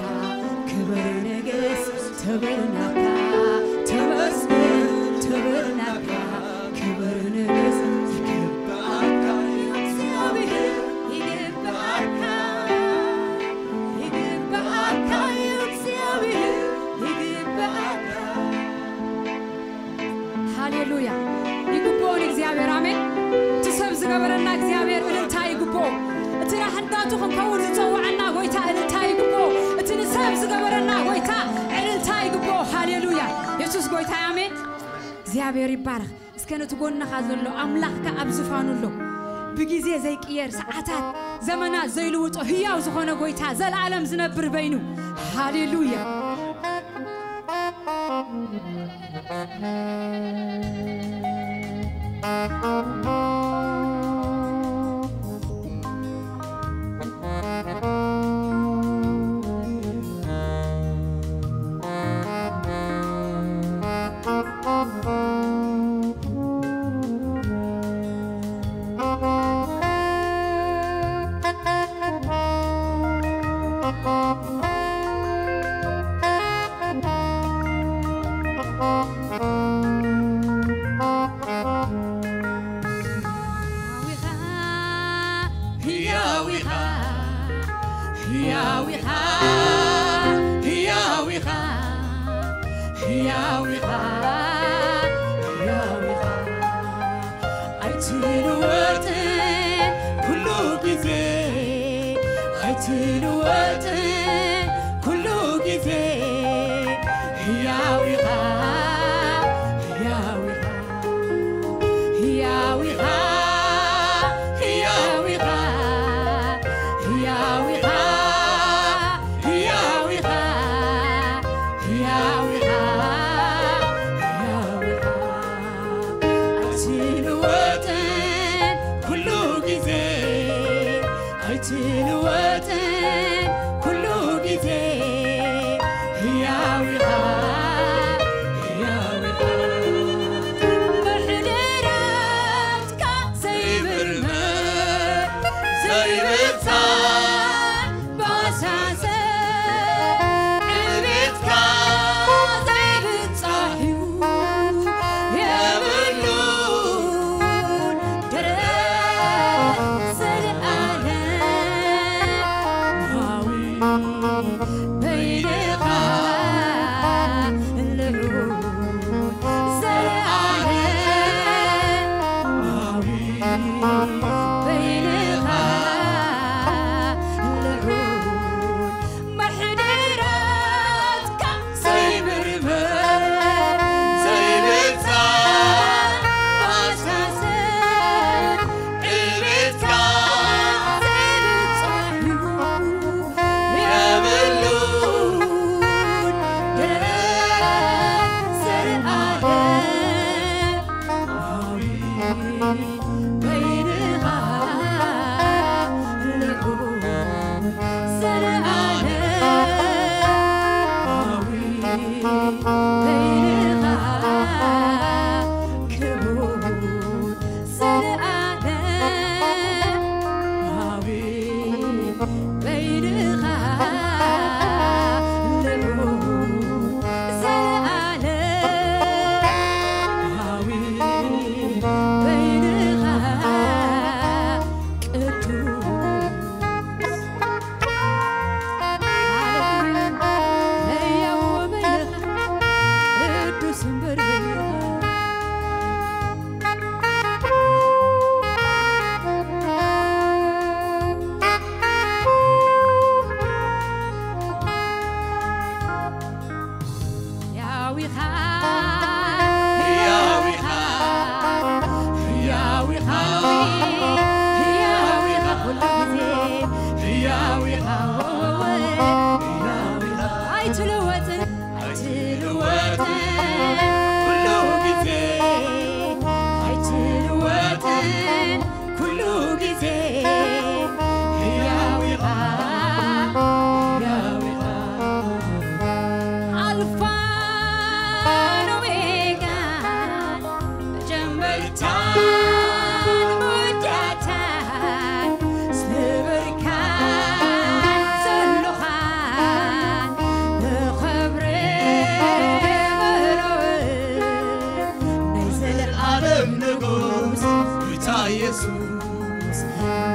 ክብር ንግስ፣ ክብር ናካ፣ ተመስገን፣ ክብር ናካ፣ ክብር ንግስ፣ ይግብኣካ፣ እግዚኣብሔር፣ ይግብኣካ፣ ይግብኣካ፣ እግዚኣብሔር፣ ይግብኣካ። ሃሌሉያ። ይግብኦ ንእግዚኣብሔር፣ ኣሜን። እቲ ሰብ ዝገበረና እግዚኣብሔር እልልታ ይግብኦ። እቲ ናህንዳቱ ክንከውን ዝጸውዐና ጎይታ እልልታ ይግብኦ። እቲ ንሰብ ዝገበረና ጎይታ እልልታ ይግብኦ። ሃሌሉያ። የሱስ ጎይታ፣ ኣሜን። እግዚኣብሔር ይባረኽ። እስከ ነቲ ጎንኻ ዘሎ ኣምላኽካ ኣብ ዝፋኑ ኣሎ። ብግዜ ዘይቅየር፣ ሰዓታት፣ ዘመናት ዘይልውጦ ህያው ዝኾነ ጎይታ፣ ዘለኣለም ዝነብር በይኑ። ሃሌሉያ። ኣይትልወጥን ኩሉ ግዜ፣ ኣይትልወጥን ኩሉ ግዜ፣ ህያው ኢኻ፣ ህያው ኢኻ፣ ህያው ኢኻ፣ ህያው ኢኻ፣ ህያው ኢኻ፣ ህያው ኢኻ፣ ህያው ኢኻ፣ ህያው ኢኻ። ኣይትልወጥን ኩሉ ግዜ፣ ኣይትልወጥን ኩሉ ግዜ፣ ህያው ኢኻ፣ ህያው ኢኻ። ምሕደራትካ ዘይብርመር፣ ዘይብጻሕ፣ ባሳሰ ዕቤትካ ዘይብጻሕ እዩ፣ የብሉን ደረት ዘለኣለማዊ በይንኻ ልዑል ዘለኣለማዊ በይንኻ ልዑል ምሕደራትካ ዘይብርበር ዘይብጻሕ ኣሳሰ ዕቤትካ ዘይብጻሕ እዩ የብሉን ደረት ዘለኣለማዊ በይንኻ ልዑል ዘለኣለማዊ በይንኻ ክቡር ዘለኣለማዊ በይንኻ ልዑል ዘለኣለማዊ በይንኻ ቅዱስ ሃሌሉያ። ህያው በይንኻ ቅዱስ እምበር በይንኻ ያው ኢኻ፣ ያው ኢኻ፣ ያው ኢኻ፣ ያው ኢኻ፣ ኩሉ ግዜ ያው ኢኻ፣ ያው ኢኻ፣ ኣይትልወጥን፣ ኣይትልወጥን፣ ኩሉ ግዜ ኣይትልወጥን፣ ኩሉ ግዜ ህያው ኢኻ፣ ህያው ኢኻ። ኣልፋን ኦሜጋን፣ መጀመርታን መወዳእታን፣ ዝነበርካን ኢየሱስ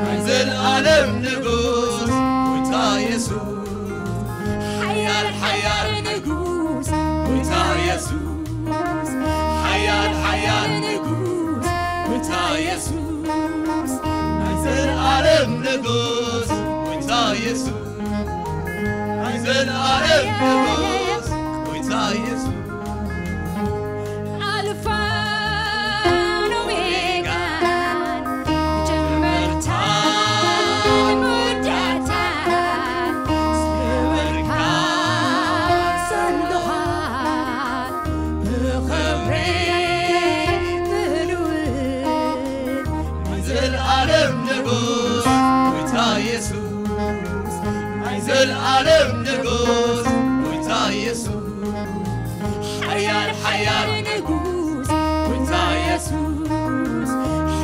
ናይ ዘልኣለም ንጉስ ጎይታ ኢየሱስ ሓያል ሓያል ንጉስ ጎይታ ኢየሱስ ሓያል ሓያል ንጉስ ጎይታ ኢየሱስ ናይ ዘልኣለም ንጉስ ጎይታ ኢየሱስ ናይ ዘልኣለም ንጉስ ጎይታ ኢየሱስ ኣልፋን ኦሜጋን መጀመርታን መወዳእታን ዝነበርካ ሰንዶኻ ብኽብሪ ምሉእ ናይ ዘልኣለም ንጉስ ጎይታ ኢየሱስ ናይ ዘልኣለም ንጉስ ጎይታ ኢየሱስ ሓያል ሓያል ንጉስ ጎይታ ኢየሱስ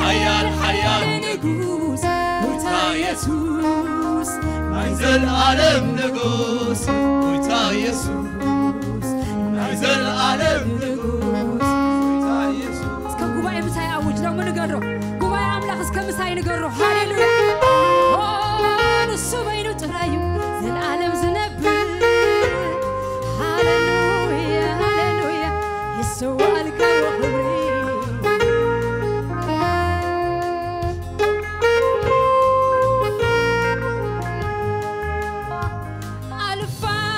ሓያል ሓያል ንጉስ ጎይታ ኢየሱስ ናይ ዘልኣለም ንጉስ ጎይታ ኢየሱስ ናይ ዘልኣለም ንጉስ ጎይታ ኢየሱስ እስከ ጉባኤ ምሳይ ኣውጅ ሎሚ ንገሮ ጉባኤ ኣምላኽ እስከ ምሳይ ንገሮ ሃሌሉያ ኦ ንሱ በይኑ ጥራዩ ዘልኣለም ዝነብር ሃሌሉያ ሃሌሉያ ይስዋልካ ክብሪ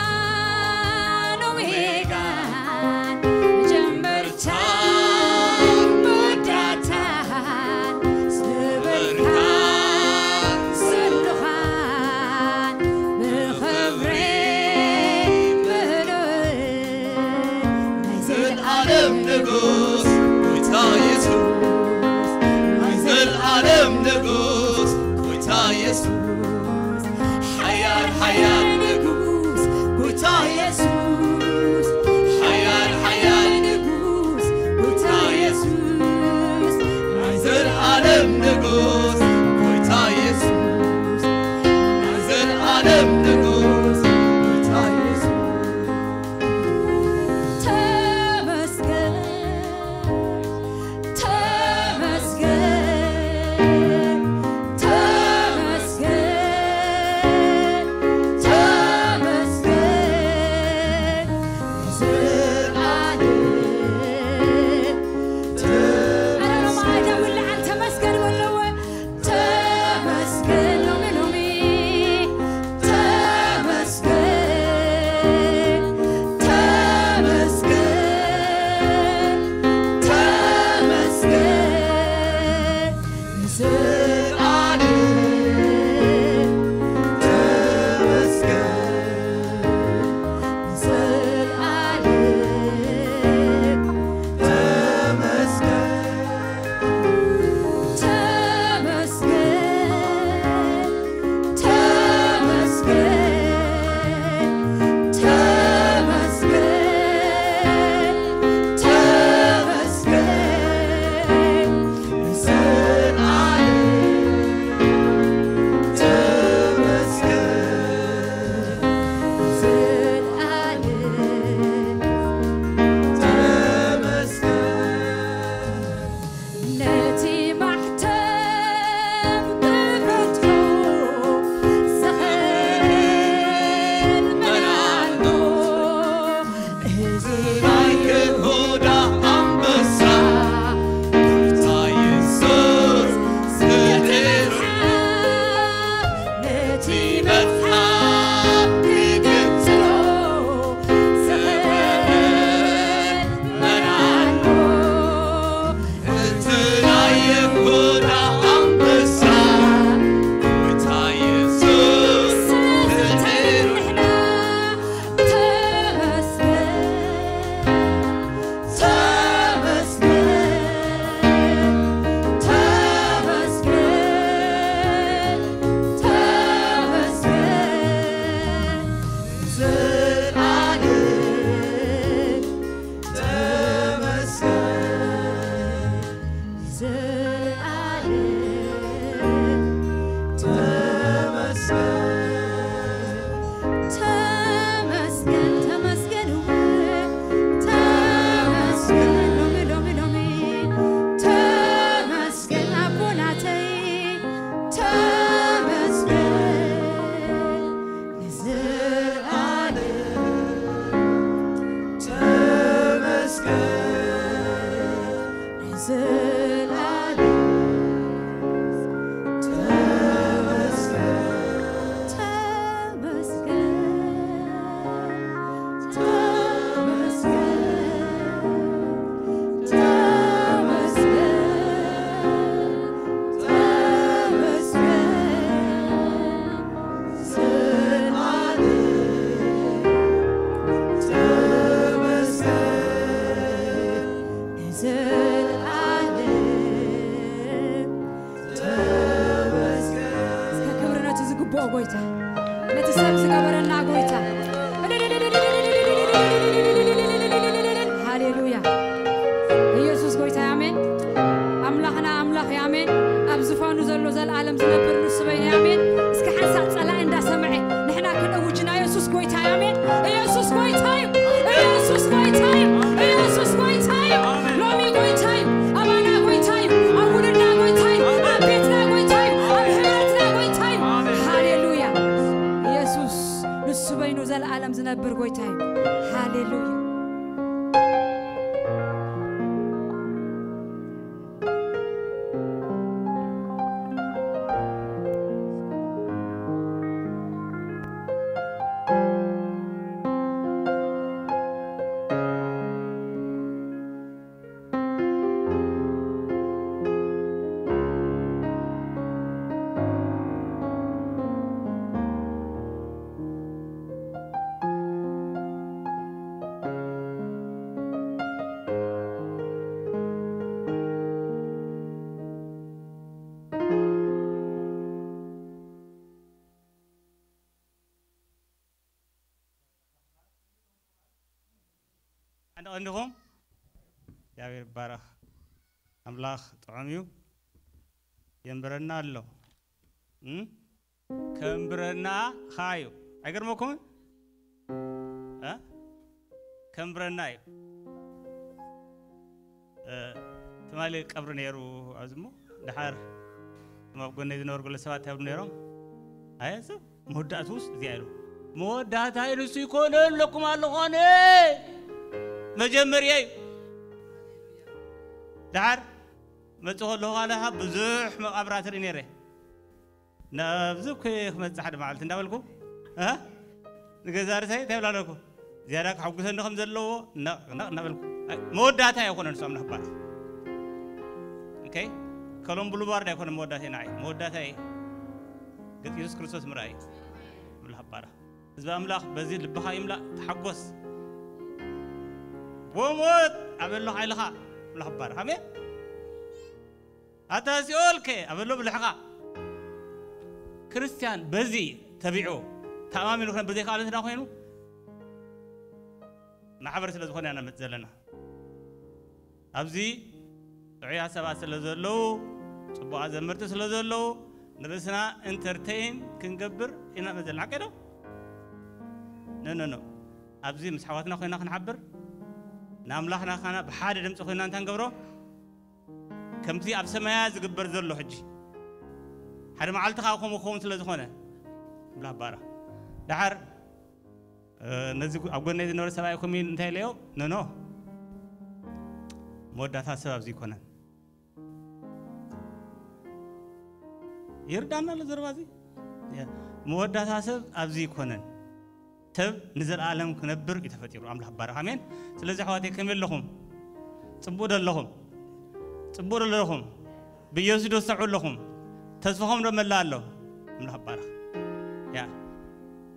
ኣልፋን ኦሜጋን መጀመርታን መወዳእታን ዝነበርካን ዘለኻን ብኽብሪ ምሉእ ናይ ዘልኣለም ንጉስ ጎይታ ኢየሱስ ናይ ዘልኣለም ንጉስ ጎይታ ኢየሱስ ሓያል ሓያል ንጉስ ጎይታ ኢየሱስ ሓያል ሓያል ንጉስ ጎይታ ኢየሱስ ናይ ዘልኣለም ንጉስ ጎይታ ኢየሱስ ናይ ዘልኣለም ንጉስ ጎይታ ኢየሱስ ተመስገን ተመስገን ተመስገን ተመስገን ዘልኣለም ኧረ ሮማ ኣዳው ይለዓል ተመስገን በለወ ተመስገን ሎሚ ሎሚ ተመስገን ተመስገን ተመስገን ዘልኣለም ጎይታ፣ ነቲ ሰብ ዝገበረና ጎይታ። ሃሌሉያ። ኢየሱስ ጎይታ፣ ኣሜን። ኣምላኽና ኣምላኽ፣ ኣሜን። ኣብ ዝፋኑ ዘሎ ዘለዓለም ዝነብር ንሱ በይኑ፣ ኣሜን። እስኪ ሓንሳእ ጸላኢ እንዳሰምዐ ንሕና ክንእውጅ፣ ናይ ኢየሱስ ጎይታ፣ ኣሜን። ኢየሱስ ጎይታ እዩ። ኢየሱስ ጎይታ እዩ። ኢየሱስ ጎይታ እዩ። ሎሚ ጎይታ እዩ። ኣባና ጎይታ እዩ። ኣብ ውሉድና ጎይታ እዩ። ኣብ ቤትና ጎይታ እዩ። ኣብ ሕብረትና ጎይታ እዩ። ሃሌሉያ። ኢየሱስ ንሱ በይኑ ዘለዓለም ዝነብር ጎይታ እዩ። ሃሌሉያ። ሓደ ቀንዲኹም እግዚኣብሔር ይባረኽ። ኣምላኽ ጥዑም እዩ፣ የንብረና ኣሎ። እም? ከንብረና ኸኣ እዩ። ኣይገርመኩምን? እ? ከንብረና እዩ። እ፣ ትማሊ ቀብሪ ነይሩ ኣብዚ እሞ፣ ደሓር እቶም ኣብ ጎነይ ዝነበሩ ገለ ሰባት ይብሉ ነይሮም። ኣየ ሰብ መወዳእትኡስ እዚኣ ኢሉ። መወዳእታይ ንሱ ይኮነ ኣለኩም ኣለኾነ። መጀመርያ እዩ። ደሓር መጽእ ከለኹ ካለኻ ብዙሕ መቓብራት ርኢ ነይረ። ናብዚ እኮ እየ ክመጽእ ሓደ መዓልቲ እንዳበልኩ፣ እ? ንገዛ ርእሰይ እንታይ ይብል ኣለኩ? ዝያዳ ከሐጉሰኒ ከም ዘለዎ ነቕ ነቕ እናበልኩ። ኣይ፣ መወዳእታ ኣይኮነን፣ ንሱ ኣምላኽ ይባረኽ። ኦኬ? ኮሎም ብሉባርድ ኣይኮነን መወዳእታ ንዓይ። መወዳእታ ገጽ የሱስ ክርስቶስ ምርኣይ። ኣምላኽ ይባረኽ። ህዝቢ ኣምላኽ በዚ ልብኻ ይምላእ፣ ተሓጎስ። ብሞት ኣበሎ ሓይልኻ። ኣምላኽ ይባረኽ። ኣሜን። ኣታ ሲኦል ከ ኣበሎ ብልሕኻ። ክርስትያን በዚ ተቢዑ ተኣማሚኑ ክነብር ዘይከኣለ እንተ ኮይኑ ማሕበር ስለ ዝኾነ ኢና ነመጽእ ዘለና። ኣብዚ ጥዑያት ሰባት ስለ ዘለዉ፣ ጽቡቓት ዘመርቲ ስለ ዘለዉ፣ ንርእስና ኢንተርቴይን ክንገብር ኢና መዘልና። ሓቂ ዶ? ኖ፣ ኖ፣ ኖ። ኣብዚ ምስ ኣሕዋትና ኮይና ክንሓብር፣ ንኣምላኽና ኻና ብሓደ ድምፂ ኮይና እንታይ ንገብሮ? ከምቲ ኣብ ሰማያ ዝግበር ዘሎ ሕጂ። ሓደ መዓልቲ ኻብ ከምኡ ክኸውን ስለ ዝኾነ፣ ብላ ባራ። ደሓር፣ እ፣ ነዚ ኣብ ጎነይ ዝነበረ ሰብኣይ ኮሚን እንታይ ኢለዮ? ኖ፣ ኖ። መወዳእታ ሰብ ኣብዚ ይኮነን። ይርዳና ኣሎ ዘረባ እዚ። ያ፣ መወዳእታ ሰብ ኣብዚ ይኮነን። ሰብ ንዘለኣለም ክነብር እዩ ተፈጢሩ። ኣምላኽ ባረኽ። ኣሜን። ስለዚ ኣሕዋተይ ከመይ ኣለኹም? ጽቡቕ ዶ ኣለኹም? ጽቡቕ ዶ ኣለኹም? ብኢየሱስ ዶ ትሰምዑ ኣለኹም? ተስፋኹም ዶ መላ ኣሎ? ኣምላኽ ባረኽ። ያ፣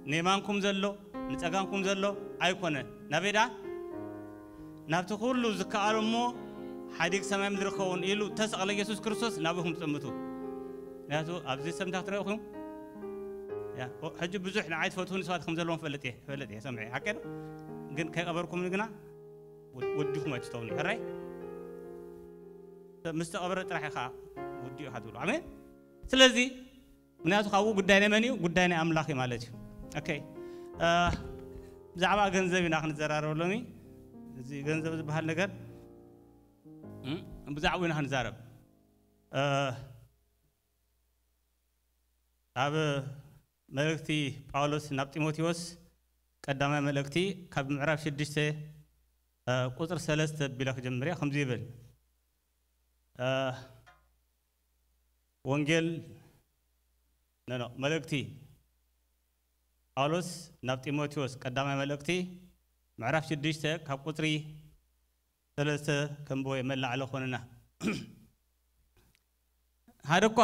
ንየማንኩም ዘሎ፣ ንጸጋምኩም ዘሎ ኣይኮነን። ናበይ ደኣ? ናብቲ ኩሉ ዝከኣሎ እሞ ሓዲግ ሰማይ ምድሪ ክኸውን ኢሉ ተሰቕለ ኢየሱስ ክርስቶስ ናብኹም ትጥምቱ። ምክንያቱ ኣብዚ ሰብ እንታይ ክትረእኹም? ያ፣ ኦ፣ ሕጂ ብዙሕ ንዓይ ትፈትዉኒ ሰባት ከም ዘለዎም ፈልጥ እየ፣ ፈልጥ እየ፣ ሰምዐ። ሓቂ ዶ? ግን ከይቀበርኩምኒ ግና ወ-፣ ወዲኹም ኣይትተውኒ። ሕራይ? ምስ ተቐበረ ጥራሕ ኢኻ ወዲኡ ኢኻ ትብሉ። ኣሜን? ስለዚ፣ ምክንያቱ ካብኡ ጉዳይ ናይ መን እዩ? ጉዳይ ናይ ኣምላኽ እዩ ማለት እዩ። ኦኬ። እ፣ ብዛዕባ ገንዘብ ኢና ክንዘራረብ ሎሚ። እዚ ገንዘብ ዝበሃል ነገር፣ እም፣ ብዛዕባኡ ኢና ክንዛረብ። እ፣ ኣብ መልእክቲ ጳውሎስ ናብ ጢሞቴዎስ ቀዳማይ መልእክቲ ካብ ምዕራፍ ሽዱሽተ፣ እ፣ ቁጽሪ ሰለስተ ቢለ ክጀምር እየ። ከምዚ ይብል፣ እ፣ ወንጌል፣ ኖ፣ ኖ፣ መልእክቲ ጳውሎስ ናብ ጢሞቴዎስ ቀዳማይ መልእክቲ ምዕራፍ ሽዱሽተ ካብ ቁጽሪ ሰለስተ ከንብቦ እየ፣ መላዕለ ኮንና። ሓደ እኳ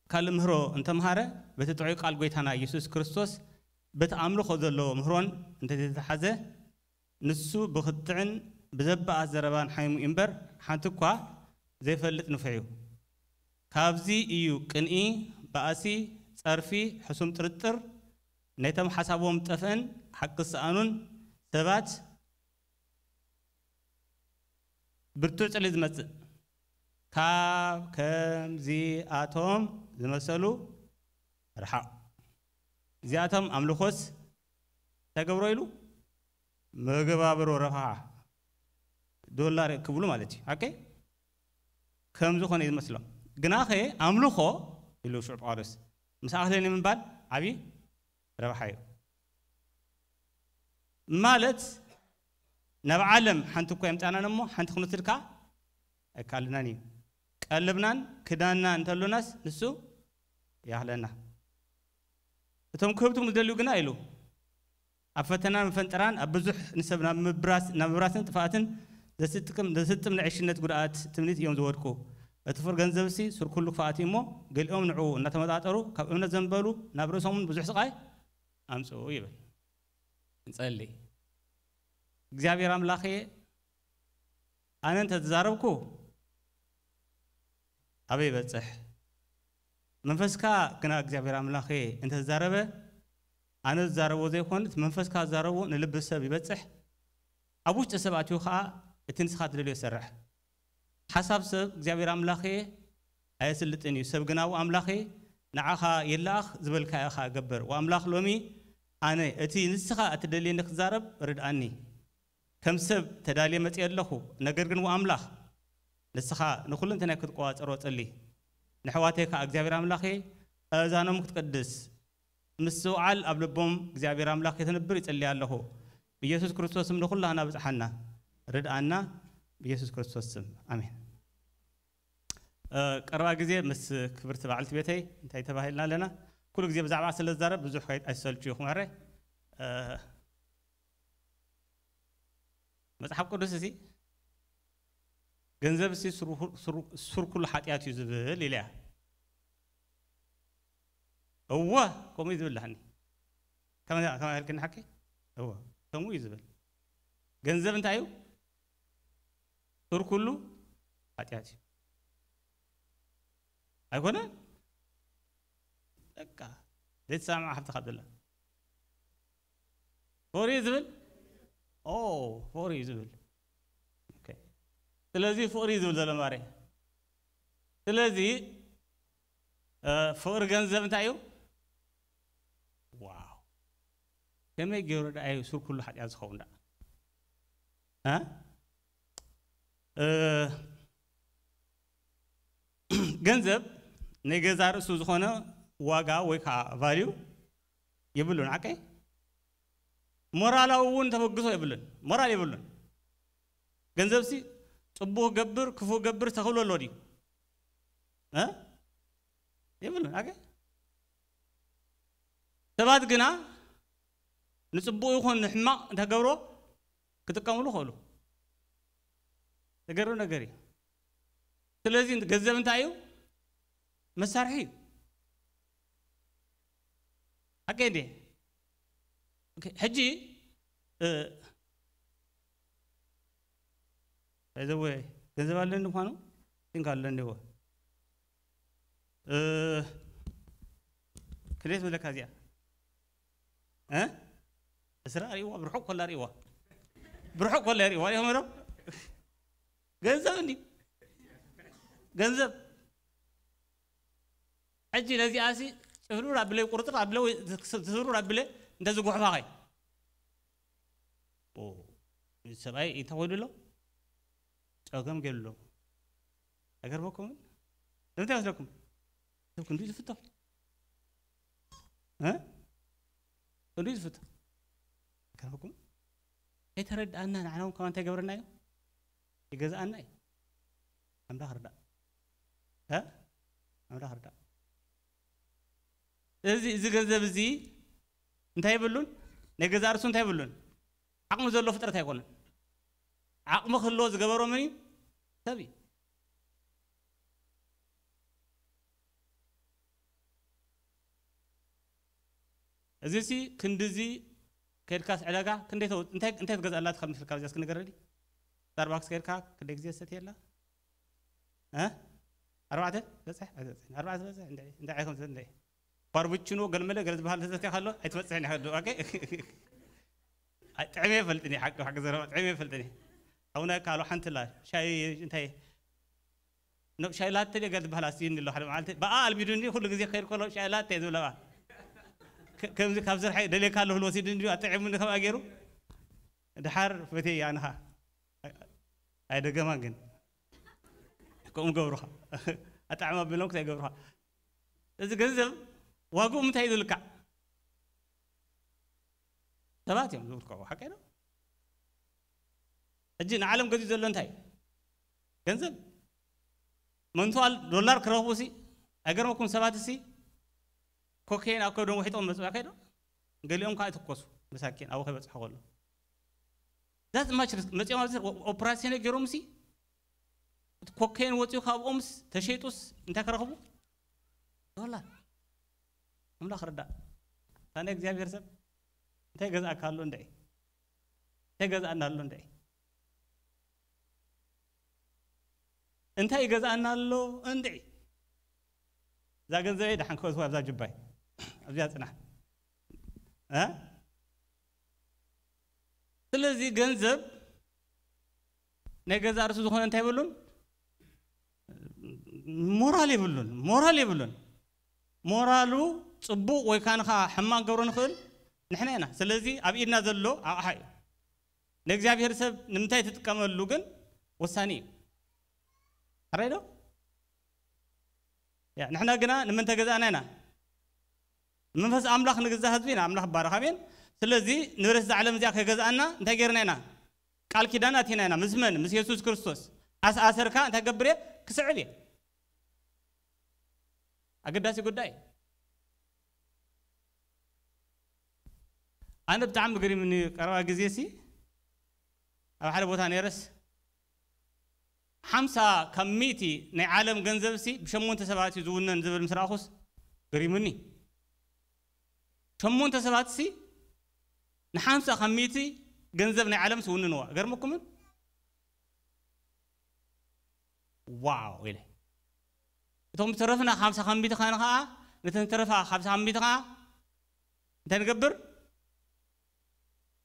ካልእ ምህሮ እንተምሃረ፣ በቲ ጥዑይ ቃል ጐይታና ኢየሱስ ክርስቶስ በቲ ኣምልኾ ዘለዎ ምህሮን እንተዘይተታሕዘ፣ ንሱ ብኽትዕን ብዘበኣስ ዘረባን ሓይሙ እዩ እምበር፣ ሓንቲ እኳ ዘይፈልጥ ንፉዕ እዩ። ካብዚ እዩ ቅንኢ፣ ባእሲ፣ ጸርፊ፣ ሕሱም ጥርጥር፣ ነቶም ሓሳቦም ጠፍእን ሓቂ ዝሰኣኑን ሰባት ብርቱዕ ጽልኢ ዝመጽእ፣ ካብ ከምዚኣቶም ዝመሰሉ ርሓቕ። እዚኣቶም ኣምልኾስ እንታይ ገብሮ ኢሉ? መገባብሮ ረብሓ ዶላር ክብሉ ማለት እዩ። ኦኬ፣ ከም ዝኾነ እዩ ዝመስሎም። ግናኸ ኣምልኾ ኢሉ ሽዑ ጳውሎስ ምስ ኣኽለኒ ምባል ዓብዪ ረብሓ እዩ። ማለት ናብ ዓለም ሓንቲ እኳ የምጻናን እሞ ሓንቲ ክንወስድ ከኣ ኣይከኣልናን እዩ። ቀልብናን ክዳንና እንተሎናስ ንሱ ይኣኽለና። እቶም ክህብትሙ ዝደልዩ ግና ኢሉ ኣብ ፈተናን መፈንጠራን ኣብ ብዙሕ ንሰብ ናብ ምብራስ ናብ ምብራስን ጥፍኣትን ዘስጥቅም ዘስጥም ናይ ዕሽነት ጉድኣት ትምኒት እዮም ዝወድቁ። እቲ ፍር ገንዘብሲ ሱር ኩሉ ክፍኣት እዩ እሞ ገሊኦም ንዕኡ እናተመጣጠሩ ካብ እምነት ዘንበሉ ናብ ርእሶምን ብዙሕ ስቓይ ኣምጽኡ ይብል። ንጸሊ። እግዚኣብሔር ኣምላኸ ኣነ እንተዝዛረብኩ ኣበይ ይበጽሕ? መንፈስካ ግና እግዚኣብሔር ኣምላኸ እንተዝዛረበ ኣነ ዝዛረቦ ዘይኮነ እቲ መንፈስካ ዝዛረቦ ንልቢ ሰብ ይበጽሕ። ኣብ ውሽጢ ሰብ ኣትዩ ኸኣ እቲ ንስኻ ትደልዮ ይሰርሕ። ሓሳብ ሰብ እግዚኣብሔር ኣምላኸ ኣየስልጥን እዩ። ሰብ ግና ኣምላኸ ንዓኻ የለኣኽ ዝበልካዮ ኸኣ እገብር። ወኣምላኽ ሎሚ ኣነ እቲ ንስኻ እትደልየኒ ክዛረብ ርድኣኒ። ከም ሰብ ተዳልየ መጺአ ኣለኹ። ነገር ግን ወኣምላኽ ንስኻ ንኹሉ እንተ ናይ ክትቆዋጸሮ ጸሊ። ንሕዋተይ ከኣ እግዚኣብሔር ኣምላኸ ኣእዛኖም ክትቀድስ ምስትውዓል ኣብ ልቦም እግዚኣብሔር ኣምላኽ ከተንብር ይጸልይ ኣለኹ። ብኢየሱስ ክርስቶስ ስም ንኹላህና ብጽሓና ርድኣና ብኢየሱስ ክርስቶስ ስም ኣሜን። እ፣ ቀረባ ግዜ ምስ ክብርቲ በዓልቲ ቤተይ እንታይ ተባሂልና ኣለና? ኩሉ ግዜ ብዛዕባ ስለ ዝዛረብ ብዙሕ ከይ-፣ ኣይሰልችኹም። ሕረ፣ እ፣ መጽሓፍ ቅዱስ እዚ ገንዘብ ሲ ሱር ኩሉ ሓጢኣት እዩ ዝብል ኢለያ። እወ፣ ከምኡ እዩ ዝብል ላህኒ። ከመይ ኢልክኒ ሓቂ? እወ፣ ከምኡ እዩ ዝብል። ገንዘብ እንታይ እዩ? ሱር ኩሉ ሓጢኣት እዩ። ኣይኮነን? በቃ፣ ዘይትሰማማዕ ሓፍቲ ካብ ዘላ። ፍቕሪ እዩ ዝብል? ኦ፣ ፍቕሪ እዩ ዝብል። ኦኬ። ስለዚ ፍቕሪ እዩ ዝብል ዘሎ ማሬ። ስለዚ፣ እ፣ ፍቕሪ ገንዘብ እንታይ እዩ? ዋው። ከመይ ገይሩ ደኣ እዩ ሱር ኩሉ ሓጢኣት ዝኸውን ደኣ? እ? እ፣ ገንዘብ ናይ ገዛ ርእሱ ዝኾነ ዋጋ ወይ ከዓ ቫልዩ የብሉን። ሓቀይ? ሞራላዊ እውን ተበግሶ የብሉን። ሞራል የብሉን። ገንዘብሲ ጽቡቕ ገብር፣ ክፉእ ገብር ተኽእሎ ኣሎ ድዩ? እ? የብሉን። ሓቀይ? ሰባት ግና ንጽቡቕ ይኹን ንሕማቕ እንተገብሮ ክጥቀምሉ ይኽእሉ። ዘገርም ነገር እዩ። ስለዚ ገንዘብ እንታይ እዩ? መሳርሒ እዩ። ሓቀይ እንዴ? ኦኬ፣ ሕጂ፣ እ፣ by the way፣ ገንዘብ ኣለኒ ምዃኑ think ኣለኒ እዎ። እ፣ ክንደይ ትብለካ እዚኣ? እ? እስራ ርእይዋ፣ ብርሑቕ ኮላ ርእይዋ። ብርሑቕ ኮላ ርእይዋ፣ ሪእኹም ዶ? ገንዘብ እንዲ። ገንዘብ። ሕጂ ነዚኣሲ ጽፍሩር ኣብለይ፣ ቁርጥር ኣብለ ወይ ዝስሩር ኣብለ እንተ ዝጉሕፋኸይ። ኦ፣ እዚ ሰብኣይ እንታይ ኮይኑ ኣሎ? ጸገም ገይሩ ኣሎ። ኣይገርመኩምን? ንምንታይ ይመስለኩም? ሰብ ክንዱ ዝፍቶ። እ? ክንዱ ዝፍቶ። ኣይገርመኩም? ከይተረድኣና ንዓና እውን ከማን እንታይ ይገብረና እዩ? ይገዝኣና እዩ። ኣምላኽ ርዳእ። እ? ኣምላኽ ርዳእ። እዚ፣ እዚ ገንዘብ እዚ እንታይ ይብሉን? ናይ ገዛ ርእሱ እንታይ ይብሉን? ዓቕሚ ዘለዎ ፍጥረት ኣይኮነን። ዓቕሚ ክህልዎ ዝገበሮ መን እዩ? ሰብ እዩ። እዚሲ ክንድዚ ከድካስ ዕዳጋ ክንደይ ተው-፣ እንታይ፣ እንታይ ትገዝኣላ ትኸል መስልካ? እዚያስ ክንገረዲ? ስታርባክስ ከድካ ክንደይ ግዜ ዝሰትየላ? እ? ኣርባዕተ በጽሕ? ኣይበጽሕን። ኣርባዕተ በጽሕ? እንድዒ፣ እንድዒ ከም ዘ-፣ እንድዒ። ኳርቡችኖ ገልመለ ገለ ዝበሃል ተዘትያ ከሎ ኣይትበጽሕን ኢኻ። ኦኬ። ኣይ፣ ጥዕሜ ይፈልጥኒ፣ ሓቂ፣ ሓቂ ዘረባ ጥዕሜ ይፈልጥኒ። ኣቡነ ካሉ ሓንቲ ኣላ፣ ሻይ እንታይ፣ ኖ፣ ሻይ ላተ ድየ ገለ ዝበሃል ኣስይኒ ኣሎ ሓደ መዓልቲ። ብኣ ኣልሚዱኒ፣ ኩሉ ግዜ ክኸይድ ከሎ ሻይ ላተ እየ ዝብለዋ። ከ-፣ ከምዚ ካብ ስርሐይ ደልየካ ኣለኹ ኢሉ ወሲዱኒ ድዩ ኣጥዒሙኒ ከምኣ ገይሩ? ድሓር ፈትየ ኣንኻ። ኣይደገማን ግን። ከምኡ ገብሩኻ። ኣጣዕማ ኣቢሎም ክሳይ ገብሩኻ። እዚ ገንዘብ ዋግኡ ምንታይ እዩ ዝልካዕ? ሰባት እዮም ዝልክዑ፣ ሓቀይ ዶ? ሕጂ ንዓለም ገዚኡ ዘሎ እንታይ እዩ? ገንዘብ። መንቱዋል ዶላር ክረኽቡ ሲ፣ ኣይገርመኩም ሰባት ሲ፣ ኮኬን ኣብ ከብዶም ውሒጦም መጽኡ ከይዶ? ገሊኦም ከዓ ይትኮሱ፣ መሳኪን ኣብኡ ከይበጽሑ ከሎ። That much risk። መጺኦም ኣብዚ ኦ-፣ ኦፕራሲዮን ገይሮም ሲ፣ እቲ ኮኬን ወጺኡ ካብኦምስ፣ ተሸይጡስ፣ እንታይ ክረኽቡ? ዶላር። ኣምላኽ ርዳእ። ኣታ ናይ እግዚኣብሔር ሰብ፣ እንታይ ገዝኣካ ኣሎ እንድዒ? እንታይ ገዝኣና ኣሎ እንድዒ? እንታይ ይገዝኣና ኣሎ እንድዒ? እዛ ገንዘበይ ደሓን ክበዝዋ ኣብዛ ጅባይ። ኣብዚኣ ጽናሕ። እ? ስለዚ ገንዘብ ናይ ገዛእ ርእሱ ዝኾነ እንታይ የብሉን? ሞራል የብሉን። ሞራል የብሉን። ሞራሉ ጽቡቕ ወይ ካን ኸዓ ሕማቕ ገብሮ ንኽእል ንሕና ኢና። ስለዚ ኣብ ኢድና ዘሎ ኣቕሓ እዩ። ንእግዚኣብሔር ሰብ ንምንታይ ትጥቀመሉ ግን ወሳኒ እዩ። ሕራይ ዶ? ያ፣ ንሕና ግና ንመን ተገዛእና ኢና? ንመንፈስ ኣምላኽ ንግዛእ ህዝቢ ኢና። ኣምላኽ ይባረኽ። ኣሜን። ስለዚ ንብረት እዛ ዓለም እዚኣ ከይገዝኣና እንታይ ገይርና ኢና? ቃል ኪዳን ኣቲና ኢና። ምስ መን? ምስ የሱስ ክርስቶስ። ኣስ ኣሰርካ እንታይ ገብር እየ? ክስዕብ እየ። ኣገዳሲ ጉዳይ። ኣነ ብጣዕሚ ገሪምኒ ቀረባ ግዜ ሲ ኣብ ሓደ ቦታ ነይረስ ሓምሳ ካብ ሚእቲ ናይ ዓለም ገንዘብ ሲ ብሸሞንተ ሰባት እዩ ዝውነን ዝብል ምስ ረኣኹስ ገሪሙኒ። ሸሞንተ ሰባት ሲ ንሓምሳ ካብ ሚእቲ ገንዘብ ናይ ዓለም ዝውንንዋ። ገርመኩምን? ዋው ኢለ። እቶም ዝተረፍና ሓምሳ ካብ ሚእቲ ኸዓ፣ ነተን ዝተረፋ ሓምሳ ካብ ሚእቲ ኸዓ እንታይ ንገብር?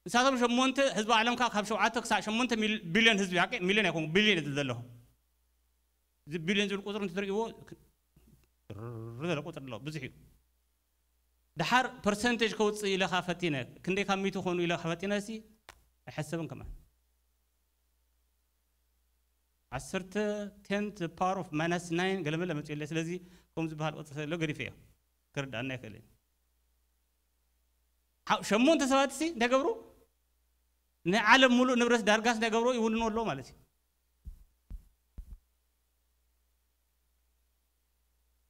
ንሳቶም ሸሞንተ፣ ህዝቢ ዓለም ከዓ ካብ ሸውዓተ ክሳዕ ሸሞንተ ሚል-፣ ቢልዮን ህዝቢ፣ ሓቂ ሚልዮን ኣይኮኑ፣ ቢልዮን እዩ ዘለኹ። እዚ ቢልዮን ዝብል ቁፅሪ እንትትርእይዎ፣ ርር ዝበለ ቁፅሪ ኣለዎ፣ ብዙሕ እዩ። ድሓር ፐርሰንቴጅ ከውፅእ ኢለ ኸዓ ፈቲነ፣ ክንደይ ካብ ሚእቲ ኾኑ ኢለ ኸዓ ፈቲነ ሲ ኣይሐሰብን ከማን። ዓሰርተ፣ ten to the power of minus nine ገለመለ መፅኡ የለ። ስለዚ ከምኡ ዝበሃል ቁፅሪ ስለዘሎ ገዲፈዮ። ክርድኣና ኣይክእልን። ሓው-፣ ሸሞንተ ሰባት ሲ እንታይ ገብሩ? ናይ ዓለም ሙሉእ ንብረት ዳርጋስ እንታይ ገብሩ? ይውንኑ ኣለዉ ማለት እዩ።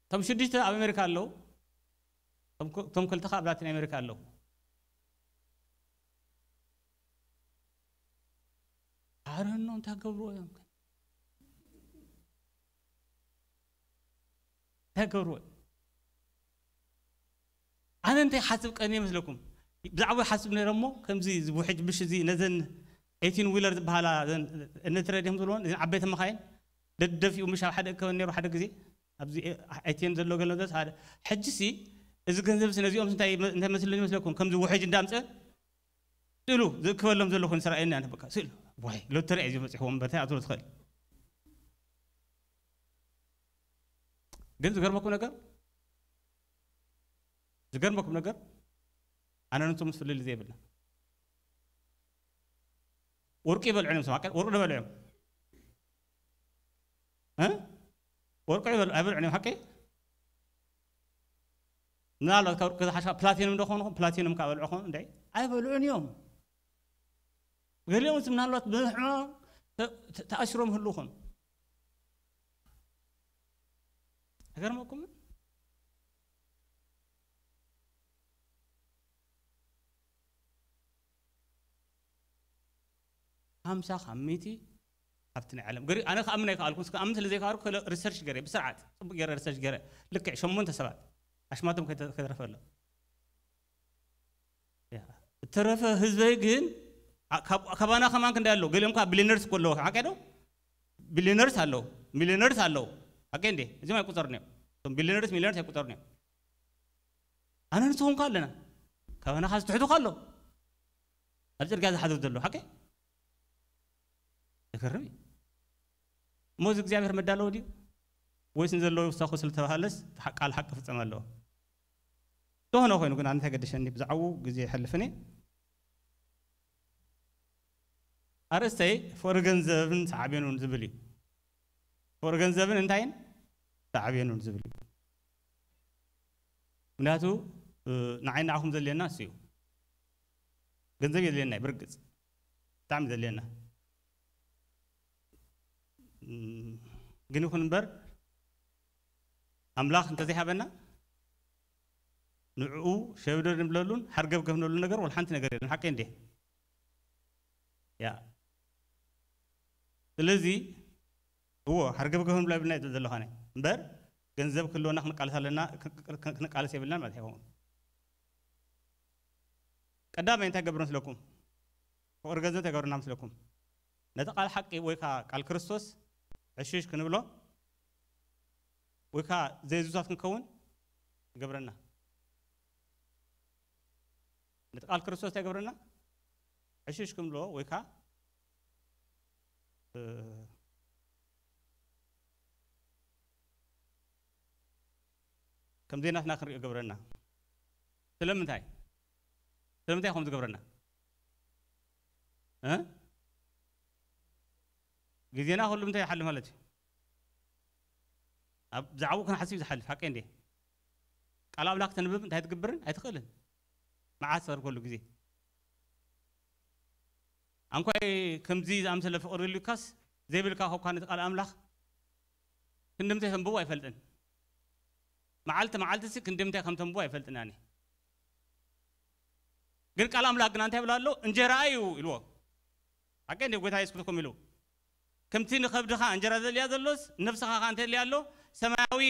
እቶም ሽዱሽተ ኣብ ኣሜሪካ ኣለዉ። እቶም ክ-፣ እቶም ክልተ ኸዓ ኣብ ላቲን ኣሜሪካ ኣለዉ። ኣረኖ እንታይ ገብርዎ እዮም? እንታይ ገብርዎ እዮም? ኣነ እንታይ ሓስብ ቀንየ መስለኩም? ብዛዕባ ሓስብ ነይረ እሞ፣ ከምዚ ዝውሕጅ ብሽ እዚ ነዘን ኤይቲን ዊለር ዝበሃላ፣ እዘን እነትረድ እዮም ዝብልዎን፣ እዘን ዓበይቲ መኻይን ደደፊኡ ምሽ ኣብ ሓደ እከበን ነይሩ ሓደ ግዜ፣ ኣብዚ ኤ-፣ ኤይቲን ዘሎ ገንዘብ ሓደ። ሕጂሲ፣ እዚ ገንዘብሲ ነዚኦምስ እንታይ፣ እንታይ መስለኒ መስለኩም? ከምዚ ውሕጅ እንዳምጸ ስእሉ ዝእክበሎም ዘሎ ኮይኑ ዝረኣየኒ ኣነ በቃ ስእሉ። ዋይ፣ ሎተሪ እዩ ዝበጺሕዎም፣ በታይ ኣትሮ ትኽእል። ግን ዝገርመኩም ነገር፣ ዝገርመኩም ነገር፣ ኣነ ነቶም ምስ ፍልልይ ዘይብልና። ወርቂ ይበልዑ እዮም፣ ሰባት ወርቂ ዶ በልዑ እዮም? እ? ወርቂ ይበልዑ፣ ኣይበልዑን እዮም፣ ሓቂ? ምናልባት ካብ ወርቂ ዝሓሻ ፕላቲንም ዶ ኾኑ? ፕላቲንም ካብ በልዑ ኾኑ፣ እንደ ኣይበልዑን እዮም። ገሊኦም ምናልባት ብሕማም ተ-፣ ተ-፣ ተኣሲሮም ህሉ ኾኑ። ኣይገርመኩምን? ሓምሳ ካብ ሚእቲ ኣብቲ ናይ ዓለም ገሪ-፣ ኣነ ክኣምን ኣይከኣልኩን። ክኣምን ስለ ዘይከኣልኩ፣ ከለ ሪሰርች ገረ፣ ብስርዓት፣ ጽቡቅ ገረ ሪሰርች ገረ፣ ልክዕ ሸሞንተ ሰባት ኣሽማቶም ከይተ-፣ ከይተረፈ ኣሎ። ያ፣ እተረፈ ህዝበይ ግን፣ ኣ-፣ ካብ-፣ ካባና ከማን ክንደይ ኣሎ? ገሊኦም ከኣ ቢልዮነርስ እኮ ኣለዉ፣ ሓቀ ዶ? ቢልዮነርስ ኣለዉ፣ ሚልዮነርስ ኣለዉ። ሓቀ እንዴ? እዚኦም ኣይቁጸሩን እዮም። እቶም ቢልዮነርስ፣ ሚልዮነርስ ኣይቁጸሩን እዮም። ኣነ ንስኹም ከ ኣለና። ካባና ኻስ ትሕቱ ኣሎ። ኣብ ጽርግያ ዝሓድር ዘሎ ሓቂ ይገርም እዩ። እሞ እዚ እግዚኣብሔር መዳለዎ ድዩ? ወይስ ንዘለዉ ይውሰኹ ስለተባሃለስ ሓ-፣ ቃል ሓቂ ፍጸም ኣለዎ? ዝኾነ ኮይኑ ግን ኣነ እንታይ ገደሸኒ፣ ብዛዕባኡ ግዜ ይሐልፍን እየ። ኣርእስተይ ፍቕሪ ገንዘብን ሳዕቤኑን ዝብል እዩ። ፍቕሪ ገንዘብን እንታይን ሳዕቤኑን ዝብል እዩ። ምክንያቱ፣ እ፣ ንዓይ ንዓኹም ዘድልየና እሱ እዩ። ገንዘብ የድልየና እዩ፣ ብርግጽ ብጣዕሚ ዘድልየና። እም፣ ግን ይኹን እምበር ኣምላኽ እንተዘይሃበና ንዕኡ ሸብደር ንብለሉን ሓርገብ ከፍነሉ ነገር ወላ ሓንቲ ነገር የለን። ሓቀይ እንዴ? ያ። ስለዚ እዎ ሓርገብ ከፍንብሎ የብልና እዩ ዘለኻነ። እምበር ገንዘብ ክህልወና ክንቃለስ ኣለና፣ ክ-፣ ክ-፣ ክ-፣ ክንቃለስ የብልናን ማለት ኣይኸውን። ቀዳማይ እንታይ ገብር መስለኩም? ፍቕሪ ገንዘብ እንታይ ገብርና መስለኩም? ነቲ ቃል ሓቂ ወይ ከዓ ቃል ክርስቶስ ዕሽሽ ክንብሎ ወይ ከዓ ዘይዙዛት ክንከውን ይገብረና። ነቲ ቃል ክርስቶስ እንታይ ገብረና? ዕሽሽ ክንብሎ ወይ ከዓ፣ እ፣ ከም ዘይናትና ክንሪኦ ይገብረና። ስለምንታይ? ስለምንታይ ከምኡ ዝገብረና? እ? ግዜና ኩሉ ምንታይ ይሓልፍ ማለት እዩ? ኣብ ብዛዕባኡ ክንሓስብ እዩ ዝሓልፍ፣ ሓቀይ እንዴ? ቃል ኣምላኽ ተንብብ እንታይ ትግብርን ኣይትኽእልን። መዓት ሰርኮሉ ግዜ። ኣንኳይ ከምዚ ዝኣምሰለ ፍቕሪ ልዩካስ ዘይብልካ ኮኳ ነቲ ቃል ኣምላኽ ክንድምታይ ተንብቦ ኣይፈልጥን። መዓልቲ መዓልቲ ሲ ክንድምታይ ከም ተንብቦ ኣይፈልጥን ኣነ። ግን ቃል ኣምላኽ ግና እንታይ ይብላ ኣሎ? እንጀራ እዩ ኢልዎ። ሓቀይ እንደ ጎይታ የሱስ ክርስቶስ ኢሉ። ከምቲ ንኸብድኻ እንጀራ ዘድልያ ዘሎስ፣ ነፍስኻ ኸኣ እንታይ የድልያ ኣሎ? ሰማያዊ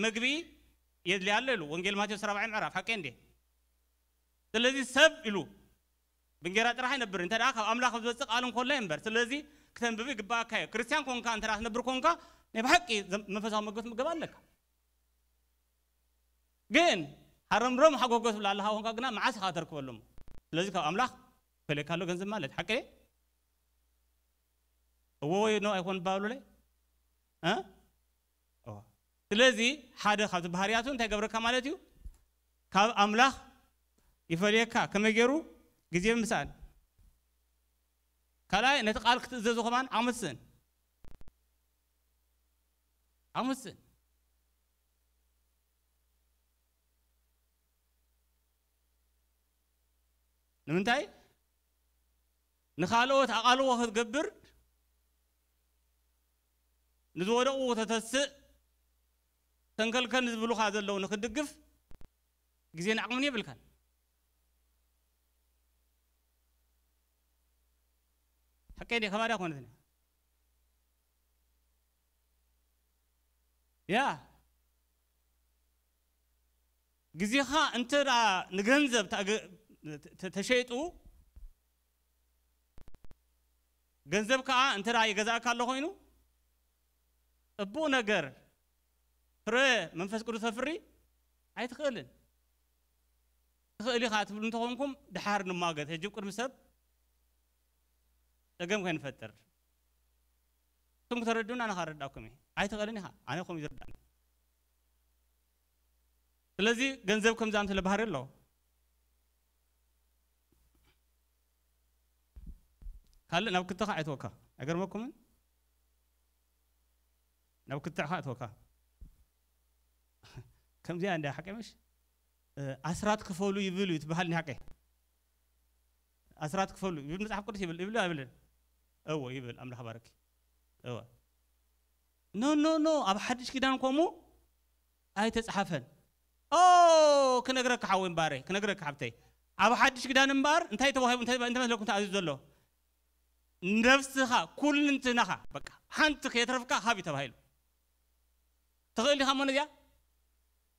መግቢ የድልያ ኣሎ ኢሉ። ወንጌል ማቴዎስ ራብዓይ ምዕራፍ። ሓቀይ እንዴ? ስለዚ ሰብ ኢሉ ብእንጌራ ጥራሕ ኣይነብር። እንተ ደኣ ካብ ኣምላኽ ዝወጽእ ቃል እንኮሎ እምበር። ስለዚ ክተንብብ ይግባኣካ እዩ። ክርስትያን ኮንካ እንተ ደኣ ትነብር ኮንካ፣ ናይ ብሓቂ ዘም-፣ መንፈሳዊ መግቢ ክትምገብ ኣለካ። ግን ሃረምረም ሓጎጎ ትብል ኣለኻ ኮንካ ግና መዓስ ኢኻ ተርክበሎም? ስለዚ ካብ ኣምላኽ ይፈልየካ ኣሎ ገንዘብ ማለት። ሓቂ ድየ? እዎ ወይ ኖ ኣይኮን ባሉለይ? እ? እዎ። ስለዚ ሓደ ካብቲ ባህርያቱ እንታይ ገብረካ ማለት እዩ? ካብ ኣምላኽ ይፈልየካ። ከመይ ገይሩ? ግዜ ብምስኣን። ካልኣይ ነቲ ቃል ክትእዘዙ ከማን ዓቕሚ ትስእን። ዓቕሚ ትስእን። ንምንታይ? ንኻልኦት ኣቓልቦ ክትገብር፣ ንዝወደቑ ከተተስእ፣ ተንከልከል ዝብሉኻ ዘለዉ ንክትድግፍ ግዜን ዓቕምን የብልካን። ሓቀይ ድየ? ከማዳ ኮነት ያ ግዜኻ እንተ ደኣ ንገንዘብ ተገ-፣ ተ-፣ ተ-፣ ተሸይጡ፣ ገንዘብ ከኣ እንተ ደኣ ይገዛእካ ኣሎ ኮይኑ፣ ጽቡቕ ነገር ፍረ መንፈስ ቅዱስ ተፍሪ ኣይትኽእልን። ትኽእል ኢኻ ትብሉ እንተኾንኩም፣ ድሓር ንሟገት። ሕጂ ቅድሚ ሰብ ጸገም ከይንፈጥር። እቶም ክተረድኡና ኣነ ከረዳእኩም እየ። ኣይትኽእልን ኢኻ። ኣነ ከምኡ እዩ ዝርዳእኒ። ስለዚ ገንዘብ ከምዚ ኣምስለ ባህሪ ኣለዎ። ካልእ ናብ ክትኻ ኣይትወካ። ኣይገርመኩምን? ናብ ክትዕኻ ኣይትወካ። ከምዚኣ እንዳ ሓቂ ምሽ? እ፣ ኣስራት ክፈሉ ይብል እዩ ትበሃል እንዲ ሓቂ። ኣስራት ክፈሉ ይብል መጽሓፍ ቅዱስ ይብል፣ ይብል ኣይብልን? እዎ ይብል፣ ኣምላኽ ባርኪ። እዎ። ኖ፣ ኖ፣ ኖ፣ ኣብ ሓድሽ ኪዳን ከምኡ ኣይተጻሓፈን። ኦ፣ ክነግረካ ሓወይ እምበኣረይ፣ ክነግረካ ሓብተይ። ኣብ ሓድሽ ኪዳን እምበኣር እንታይ ተዋሂቡ፣ እንታይ፣ እንታይ መስለኩም ተኣዚዙ ዘሎ? ነፍስኻ፣ ኩልንትናኻ፣ በቃ፣ ሓንቲ ከየትረፍካ ሃብ እዩ ተባሂሉ። ትኽእል ዲኻ እሞ ነዚኣ?